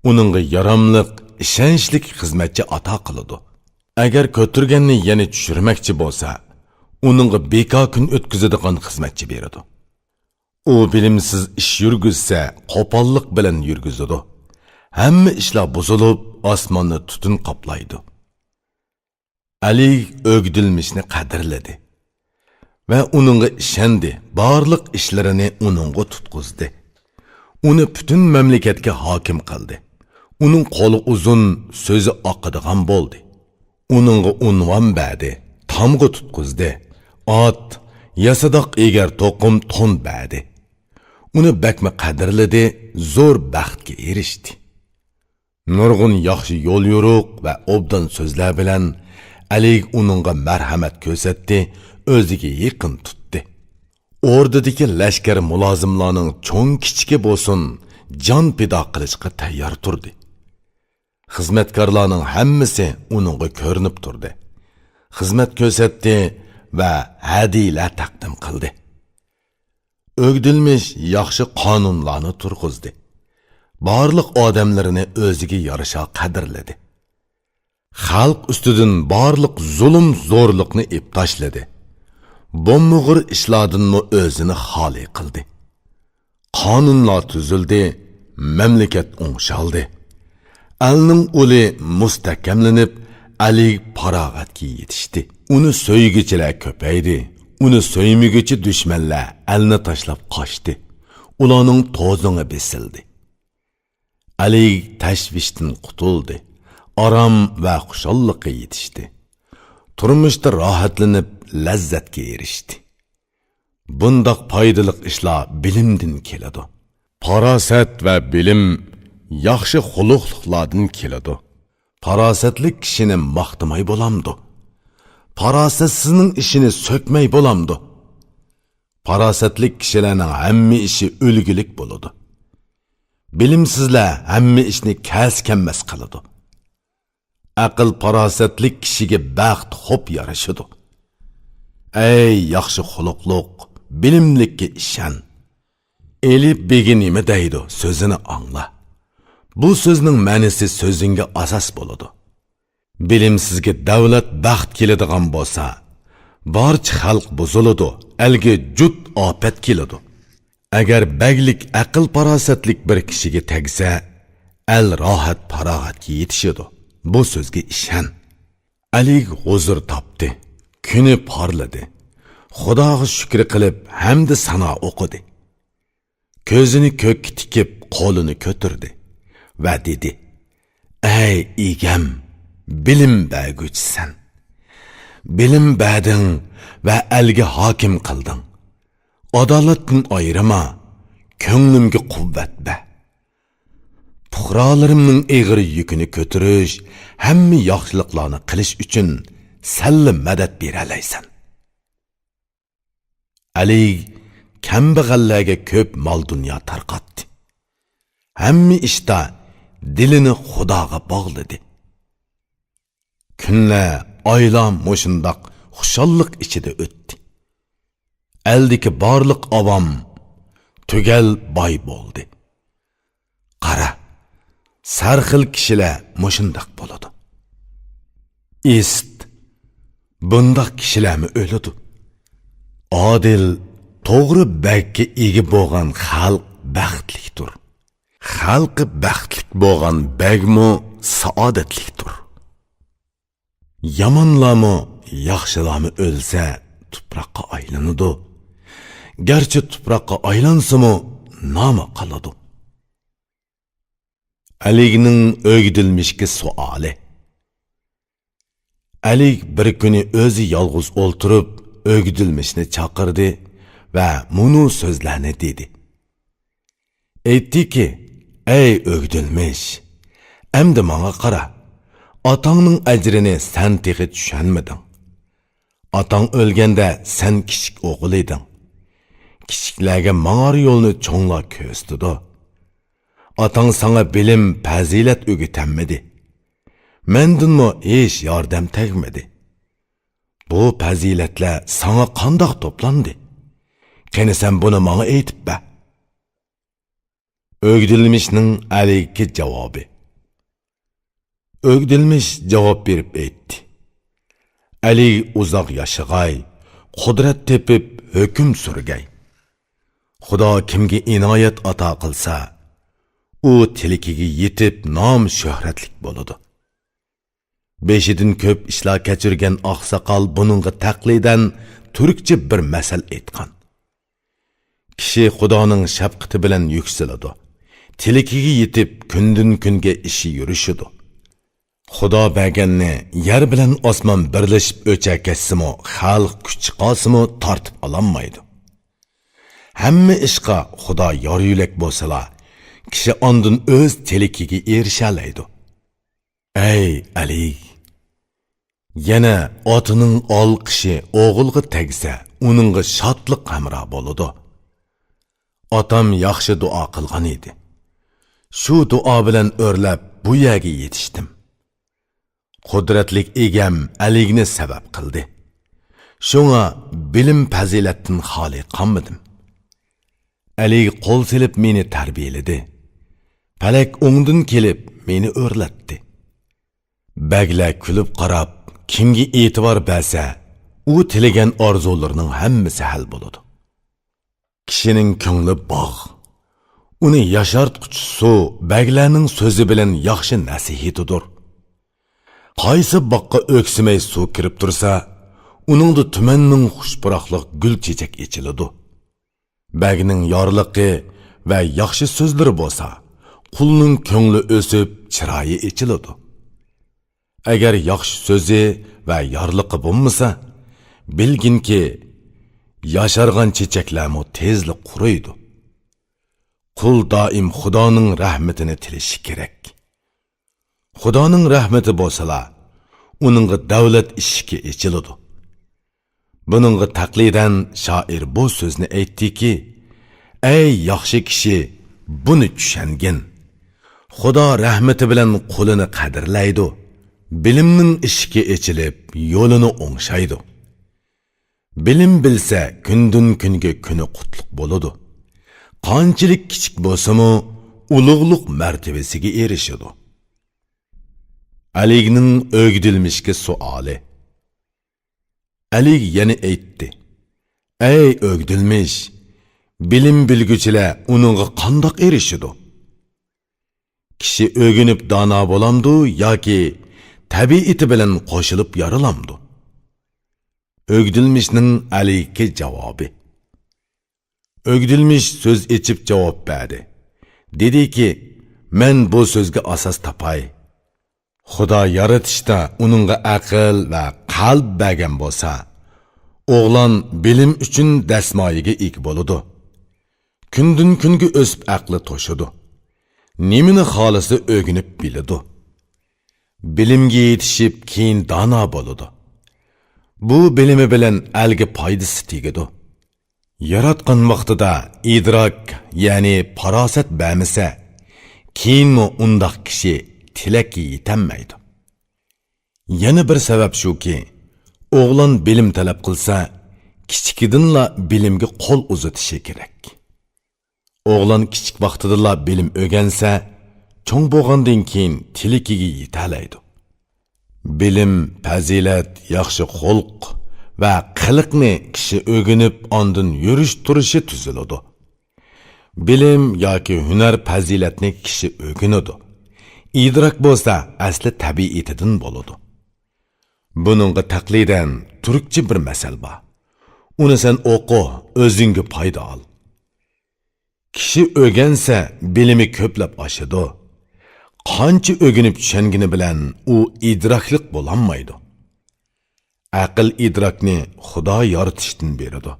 ئۇنىڭغا ياراملىق، ئىشەنچلىك خىزمەتچى ئاتا قىلىدۇ. ئەگەر كۆتۈرگەننى يەنە چۈشۈرمەكچى بولسا، ئۇنىڭغا بىكار كۈن ئۆتكۈزىدىغان خىزمەتچى بېرىدۇ. ئۇ بىلىمسىز ئىش يۈرگۈزسە، قوپاللىق بىلەن يۈرگۈزىدۇ. ھەممە ئىشلار بۇزۇلۇپ، ئاسماننى تۈتۈن قاپلايدۇ. ئەلى ئۆگدۈلمىشنى قەدىرلىدى ۋە ئۇنىڭغا ئىشەندى، بارلىق ئىشلىرىنى ئۇنىڭغا تۇتقۇزدى. ئۇنى پۈتۈن مەملىكەتكە ھاكىم قىلدى. ئۇنىڭ قولى ئۇزۇن، سۆزى ئاقىدىغان بولدى. ئۇنىڭغا ئۇنۋان بەردى، تامغا تۇتقۇزدى. ئات، ياسىداق ئېگەر توقۇم تون بەردى. ئۇنى بەكمۇ قەدىرلىدى، زور بەختكە ئېرىشتى. نۇرغۇن ياخشى يول-يورۇق ۋە ئوبدان سۆزلەر بىلەن ئەلىگە ئۇنىڭغا مەرھەمەت كۆرسەتتى، ئۆزىگە يېقىن تۇتتى. ئوردىدىكى لەشكەر مۇلازىملارنىڭ چوڭ-كىچىكى بولسۇن، جان پىدا قىلىشقا تەييار تۇردى. خىزمەتكارلارنىڭ ھەممىسى ئۇنىڭغا كۆرۈنۈپ تۇردى. خىزمەت كۆرسەتتى ۋە ھەدىيىلەر تەقدىم قىلدى. ئۆگدۈلمىش ياخشى قانۇنلارنى تۇرغۇزدى. بارلىق ئادەملىرىنى ئۆزىگە يارىشا قەدىرلىدى. خەلق ئۈستىدىن بارلىق زۇلۇم-زورلۇقنى ئېپ تاشلىدى. بوممىغۇر ئىشلاردىنمۇ ئۆزىنى خالىي قىلدى. قانۇنلار تۈزۈلدى، مەملىكەت ئوڭشالدى. ئەلنىڭ ئۇلى مۇستەھكەملىنىپ، ئەلى پاراغەتكە يېتىشتى. ئۇنى سۆيگۈچىلەر كۆپەيدى. ئۇنى سۆيمىگۈچى دۈشمەنلەر ئەلنى تاشلاپ قاچتى. ئۇلارنىڭ توزىڭى بېسىلدى. ئەلى تەشۋىشتىن قۇتۇلدى. ئارام ۋە خۇشاللىققا يېتىشتى. تۇرمۇشتا راھەتلىنىپ، لەززەتكە ئېرىشتى. بۇنداق پايدىلىق ئىشلار بىلىمدىن كېلىدۇ. پاراسەت ۋە بىلىم ياخشى خۇلقلۇقلاردىن كېلىدۇ. پاراسەتلىك كىشىنى ماختىماي بولامدۇ؟ پاراسەتسىزنىڭ ئىشىنى سۆكمەي بولامدۇ؟ پاراسەتلىك كىشىلەرنىڭ ھەممە ئىشى ئۈلگىلىك بولىدۇ. بىلىمسىزلەر ھەممە ئىشنى كەس-كەممەس قىلىدۇ. ئەقىل-پاراسەتلىك كىشىگە بەخت خوپ يارىشىدۇ. ئەي ياخشى خۇلقلۇق، بىلىملىككە ئىشەن. ئېلىپ بېگى نېمە دەيدۇ، سۆزىنى ئاڭلا. بۇ سۆزنىڭ مەنىسى سۆزۈڭگە ئاساس بولىدۇ. بىلىمسىزگە دەۋلەت، بەخت كېلىدىغان بولسا، بارچە خەلق بۇزۇلىدۇ، ئەلگە جۇت ئاپەت كېلىدۇ. ئەگەر بەگلىك ئەقىل-پاراسەتلىك بىر كىشىگە تەگسە، ئەل راھەت-پاراغەتكە يېتىشىدۇ. بۇ سۆزگە ئىشەن. ئەلىگ ھۇزۇر تاپتى. كۈنى پارلىدى. خۇداغا شۈكرى قىلىپ، ھەمدە سانا ئوقۇدى. كۆزىنى كۆككە تىكىپ، قولىنى كۆتۈردى ۋە دېدى: «ئەي ئىگەم، بىلىم بەرگۈچىسەن. بىلىم بەردىڭ ۋە ئەلگە ھاكىم قىلدىڭ. ئادالەتتىن ئايرىما، كۆڭلۈمگە قۇۋۋەت بەر. پۇقرالىرىمنىڭ ئېغىر يۈكىنى كۆتۈرۈش، ھەممە ياخشىلىقلارنى قىلىش ئۈچۈن سەنلا مەدەت بېرەلەيسەن.» ئەلى كەمبەغەللەرگە كۆپ مال-دۇنيا تارقاتتى. ھەممە ئىشتا دىلىنى خۇداغا باغلىدى. كۈنلەر، ئايلار مۇشۇنداق خۇشاللىق ئىچىدە ئۆتتى. ئەلدىكى بارلىق ئاۋام تۈگەل باي بولدى. قارا، سەرخىل كىشىلەر مۇشۇنداق بولىدۇ. ئىسىت، بۇنداق كىشىلەرمۇ ئۆلىدۇ. ئادىل، توغرا بەگكە ئىگە بولغان خەلق بەختلىكتۇر. خەلقى بەختلىك بولغان بەگمۇ سائادەتلىكتۇر. يامانلارمۇ، ياخشىلارمۇ ئۆلسە، تۇپراققا ئايلىنىدۇ. گەرچە تۇپراققا ئايلانسىمۇ، نامى قالىدۇ. ئەلىگنىڭ ئۆگدۈلمىشكە سوئالى. ئەلىگ بىر كۈنى ئۆزى يالغۇز ئولتۇرۇپ، ئۆگدۈلمىشنى چاقىردى ۋە مۇنۇ سۆزلەرنى دېدى. ئېيتتىكى، ئەي ئۆگدۈلمىش، ئەمدى ماڭا قارا، ئاتاڭنىڭ ئەجرىنى سەن تېخى چۈشەنمىدىڭ. ئاتاڭ ئۆلگەندە سەن كىچىك ئوغۇل ئىدىڭ. كىچىكلەرگە ماڭار يولنى چوڭلار كۆرسىتىدۇ. ئاتاڭ ساڭا بىلىم، پەزىلەت ئۆگىتەلمىدى. مەندىنمۇ ھېچ ياردەم تەگمىدى. بۇ پەزىلەتلەر ساڭا قانداق توپلاندى؟ قېنى سەن بۇنى ماڭا ئېيتىپ بەر. ئۆگدۈلمىشنىڭ ئەلىگە جاۋابى. ئۆگدۈلمىش جاۋاب بېرىپ ئېيتتى: ئەلى ئۇزاق ياشىغاي، قۇدرەت تېپىپ ھۆكۈم سۈرگەي. خۇدا كىمگە ئىنايەت ئاتا قىلسا، ئۇ تىلىكىگە يېتىپ نام شۆھرەتلىك بولىدۇ. بېشىدىن كۆپ ئىشلار كەچۈرگەن ئاقساقال بۇنىڭغا تەقلىدەن تۈركچە بىر مەسەل ئېيتقان: كىشى خۇدانىڭ شەپقىتى بىلەن يۈكسىلىدۇ. تىلىكىگە يېتىپ، كۈندىن-كۈنگە ئىشى يۈرۈشىدۇ. خۇدا بەرگەننى يەر بىلەن ئاسمان بىرلىشىپ ئۆچەركەشسىمۇ، خەلق كۈچ چىقارسىمۇ تارتىپ ئالالمايدۇ. ھەممە ئىشقا خۇدا يار يۆلەك بولسىلا، كىشى ئاندىن ئۆز تىلىكىگە ئېرىشەلەيدۇ. ئەي ئەلى! يەنە ئاتىنىڭ ئالقىشى ئوغۇلغا تەگسە، ئۇنىڭغا شادلىق ھەمراھ بولىدۇ. ئاتام ياخشى دۇئا قىلغان ئىدى. شۇ دۇئا بىلەن ئۆرلەپ بۇ يەرگە يېتىشتىم. قۇدرەتلىك ئىگەم ئەلىگنى سەۋەب قىلدى. شۇڭا بىلىم پەزىلەتتىن خالىي قالمىدىم. ئەلىگە قول سېلىپ مېنى تەربىيەلىدى. پەلەك ئوڭدىن كېلىپ مېنى ئۆرلەتتى. بەگلەر كۈلۈپ قاراپ، كىمگە ئېتىبار بەرسە، ئۇ تىلىگەن ئارزۇلىرىنىڭ ھەممىسى ھەل بولىدۇ. كىشىنىڭ كۆڭلى باغ. ئۇنى ياشارتقۇچى سۇ بەگلەرنىڭ سۆزى بىلەن ياخشى نەسىھىتىدۇر. قايسى باغقا ئۆكسىمەي سۇ كىرىپ تۇرسا، ئۇنىڭدا تۈمەنمىڭ خۇش پۇراقلىق گۈل چېچەك ئېچىلىدۇ. بەگنىڭ يارلىقى ۋە ياخشى سۆزلىرى بولسا، قۇلنىڭ كۆڭلى ئۆسۈپ، چىرايى ئېچىلىدۇ. ئەگەر ياخشى سۆزى ۋە يارلىقى بولمىسا، بىلگىنكى، ياشارغان چېچەكلەرمۇ تېزلا قۇرۇيدۇ. قۇل دائىم خۇدانىڭ رەھمىتىنى تىلىشى كېرەك. خۇدانىڭ رەھمىتى بولسىلا، ئۇنىڭغا دەۋلەت ئىشىكى ئېچىلىدۇ. بۇنىڭغا تەقلىدەن شائىر بۇ سۆزنى ئېيتتىكى، ئەي ياخشى كىشى، بۇنى چۈشەنگىن. خۇدا رەھمىتى بىلەن قۇلىنى قەدىرلەيدۇ، بىلىمنىڭ ئىشىكى ئېچىلىپ، يولىنى ئوڭشايدۇ. بىلىم بىلسە، كۈندىن-كۈنگە كۈنى قۇتلۇق بولىدۇ. قانچىلىك كىچىك بولسىمۇ، ئۇلۇغلۇق مەرتىۋىسىگە ئېرىشىدۇ. ئەلىگنىڭ ئۆگدۈلمىشكە سوئالى. ئەلىگ يەنە ئېيتتى، ئەي ئۆگدۈلمىش، بىلىم بىلگۈچىلەر ئۇنىڭغا قانداق ئېرىشىدۇ؟ كىشى ئۆگىنىپ دانا بولامدۇ ياكى تەبىئىتى بىلەن قوشۇلۇپ يارىلامدۇ؟ ئۆگدۈلمىشنىڭ ئەلىگكە جاۋابى. ئۆگدۈلمىش سۆز ئېچىپ جاۋاب بەردى. دېدىكى، مەن بۇ سۆزگە ئاساس تاپاي. خۇدا يارىتىشتا ئۇنىڭغا ئەقىل ۋە قەلب بەرگەن بولسا، ئوغلان بىلىم ئۈچۈن دەسمايىگە ئىگە بولىدۇ. كۈندىن-كۈنگە ئۆسۈپ ئەقلى توشىدۇ. نېمىنى خالىسا ئۆگىنىپ بىلىدۇ. بىلىمگە يېتىشىپ كېيىن دانا بولىدۇ. بۇ بىلىمى بىلەن ئەلگە پايدىسى تېگىدۇ. ياراتقان ۋاقتىدا ئىدراك، يەنى پاراسەت بەرمىسە، كېيىنمۇ ئۇنداق كىشى تىلەككە يېتەلمەيدۇ. يەنە بىر سەۋەب شۇكى، ئوغلان بىلىم تەلەپ قىلسا، كىچىكىدىنلا بىلىمگە قول ئۇزىتىشى كېرەك. ئوغلان كىچىك ۋاقتىدىلا بىلىم ئۆگەنسە، چوڭ بولغاندىن كېيىن تىلىكىگە يېتەلەيدۇ. بىلىم، پەزىلەت، ياخشى خۇلق ۋە قىلىقنى كىشى ئۆگىنىپ، ئاندىن يۈرۈش-تۇرۇشى تۈزۈلىدۇ. بىلىم ياكى ھۈنەر-پەزىلەتنى كىشى ئۆگىنىدۇ. ئىدراك بولسا ئەسلى تەبىئىتىدىن بولىدۇ. بۇنىڭغا تەقلىدەن تۈركچە بىر مەسەل بار. ئۇنى سەن ئوقۇ، ئۆزۈڭگە پايدا ئال. كىشى ئۆگەنسە، بىلىمى كۆپلەپ ئاشىدۇ. قانچە ئۆگىنىپ چۈشەنگىنى بىلەن ئۇ ئىدراكلىق بولالمايدۇ. ئەقىل ئىدراكنى خۇدا يارىتىشتىن بېرىدۇ.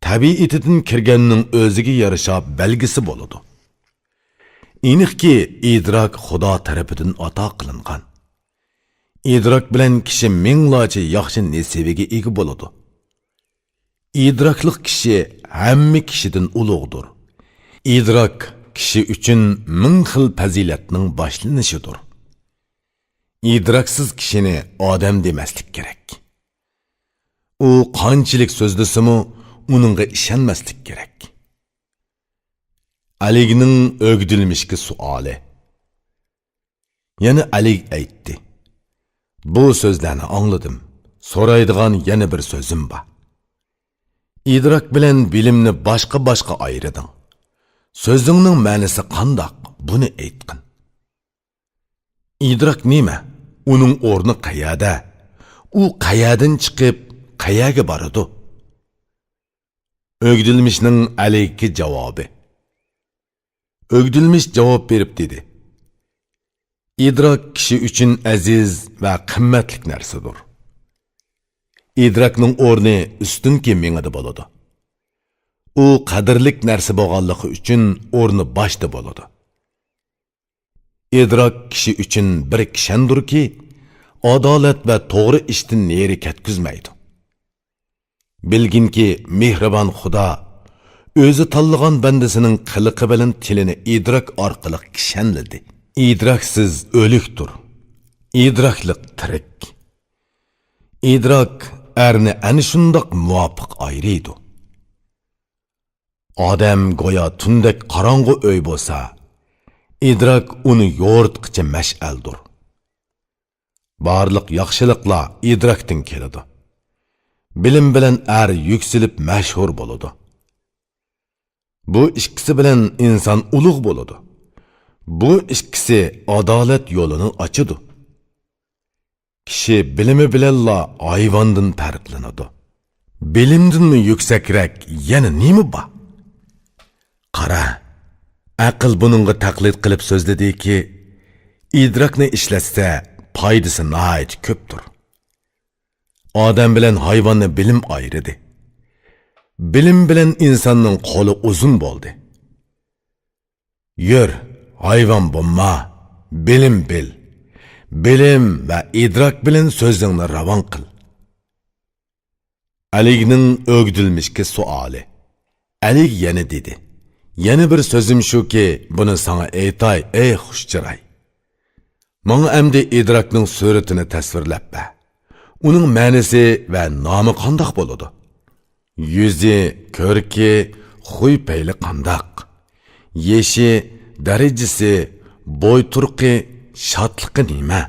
تەبىئىتىدىن كىرگەننىڭ ئۆزىگە يارىشا بەلگىسى بولىدۇ. ئېنىقكى، ئىدراك خۇدا تەرىپىدىن ئاتا قىلىنغان. ئىدراك بىلەن كىشى مىڭلارچە ياخشى نېسىۋىگە ئىگە بولىدۇ. ئىدراكلىق كىشى ھەممە كىشىدىن ئۇلۇغدۇر. ئىدراك كىشى ئۈچۈن مىڭ خىل پەزىلەتنىڭ باشلىنىشىدۇر. ئىدراكسىز كىشىنى ئادەم دېمەسلىك كېرەك. ئۇ قانچىلىك سۆزلىسىمۇ، ئۇنىڭغا ئىشەنمەسلىك كېرەك. ئەلىگنىڭ ئۆگدۈلمىشكە سوئالى. يەنە ئەلىگ ئېيتتى، بۇ سۆزلەرنى ئاڭلىدىم. سورايدىغان يەنە بىر سۆزۈم بار. ئىدراك بىلەن بىلىمنى باشقا-باشقا ئايرىدىڭ. سۆزۈڭنىڭ مەنىسى قانداق؟ بۇنى ئېيتقىن. ئىدراك نېمە؟ ئۇنىڭ ئورنى قەيەردە؟ ئۇ قەيەردىن چىقىپ، قەيەرگە بارىدۇ؟ ئۆگدۈلمىشنىڭ ئەلىگكە جاۋابى. ئۆگدۈلمىش جاۋاب بېرىپ دېدى، ئىدراك كىشى ئۈچۈن ئەزىز ۋە قىممەتلىك نەرسىدۇر. ئىدراكنىڭ ئورنى ئۈستۈنكى مېڭىدە بولىدۇ. ئۇ قەدىرلىك نەرسە بولغانلىقى ئۈچۈن ئورنى باشتا بولىدۇ. ئىدراك كىشى ئۈچۈن بىر كىشەندۇركى، ئادالەت ۋە توغرا ئىشتىن نېرى كەتكۈزمەيدۇ. بىلگىنكى، مېھرىبان خۇدا ئۆزى تاللىغان بەندىسىنىڭ قىلىقى بىلەن تىلىنى ئىدراك ئارقىلىق كىشەنلىدى. ئىدراكسىز ئۆلۈكتۇر، ئىدراكلىق تىرىك. ئىدراك ئەرنى ئەنە شۇنداق مۇۋاپىق ئايرىيدۇ. ئادەم گويا تۈندەك قاراڭغۇ ئۆي بولسا، ئىدراك ئۇنى يورۇتقۇچى مەشئەلدۇر. بارلىق ياخشىلىقلار ئىدراكتىن كېلىدۇ. بىلىم بىلەن ئەر يۈكسىلىپ مەشھۇر بولىدۇ. بۇ ئىككىسى بىلەن ئىنسان ئۇلۇغ بولىدۇ. بۇ ئىككىسى ئادالەت يولىنى ئاچىدۇ. كىشى بىلىمى بىلەنلا ھايۋاندىن پەرقلىنىدۇ. بىلىمدىنمۇ يۈكسەكرەك يەنە نېمە بار؟ قارا، ئەقىل بۇنىڭغا تەقلىد قىلىپ سۆزلىدىكى، ئىدراكنى ئىشلەتسە، پايدىسى ناھايىتى كۆپتۇر. ئادەم بىلەن ھايۋاننى بىلىم ئايرىدى. بىلىم بىلەن ئىنساننىڭ قولى ئۇزۇن بولدى. يۈر، ھايۋان بولما، بىلىم بىل. بىلىم ۋە ئىدراك بىلەن سۆزۈڭنى راۋان قىل. ئەلىگنىڭ ئۆگدۈلمىشكە سوئالى. ئەلىگ يەنە دېدى: يەنە بىر سۆزۈم شۇكى، بۇنى ساڭا ئېيتاي، ئەي خۇش چىراي. ماڭا ئەمدى ئىدراكنىڭ سۈرىتىنى تەسۋىرلەپ بەر. ئۇنىڭ مەنىسى ۋە نامى قانداق بولىدۇ؟ يۈزى، كۆركى، خۇي پەيلى قانداق؟ يېشى، دەرىجىسى، بوي تۇرقى، شادلىقى نېمە؟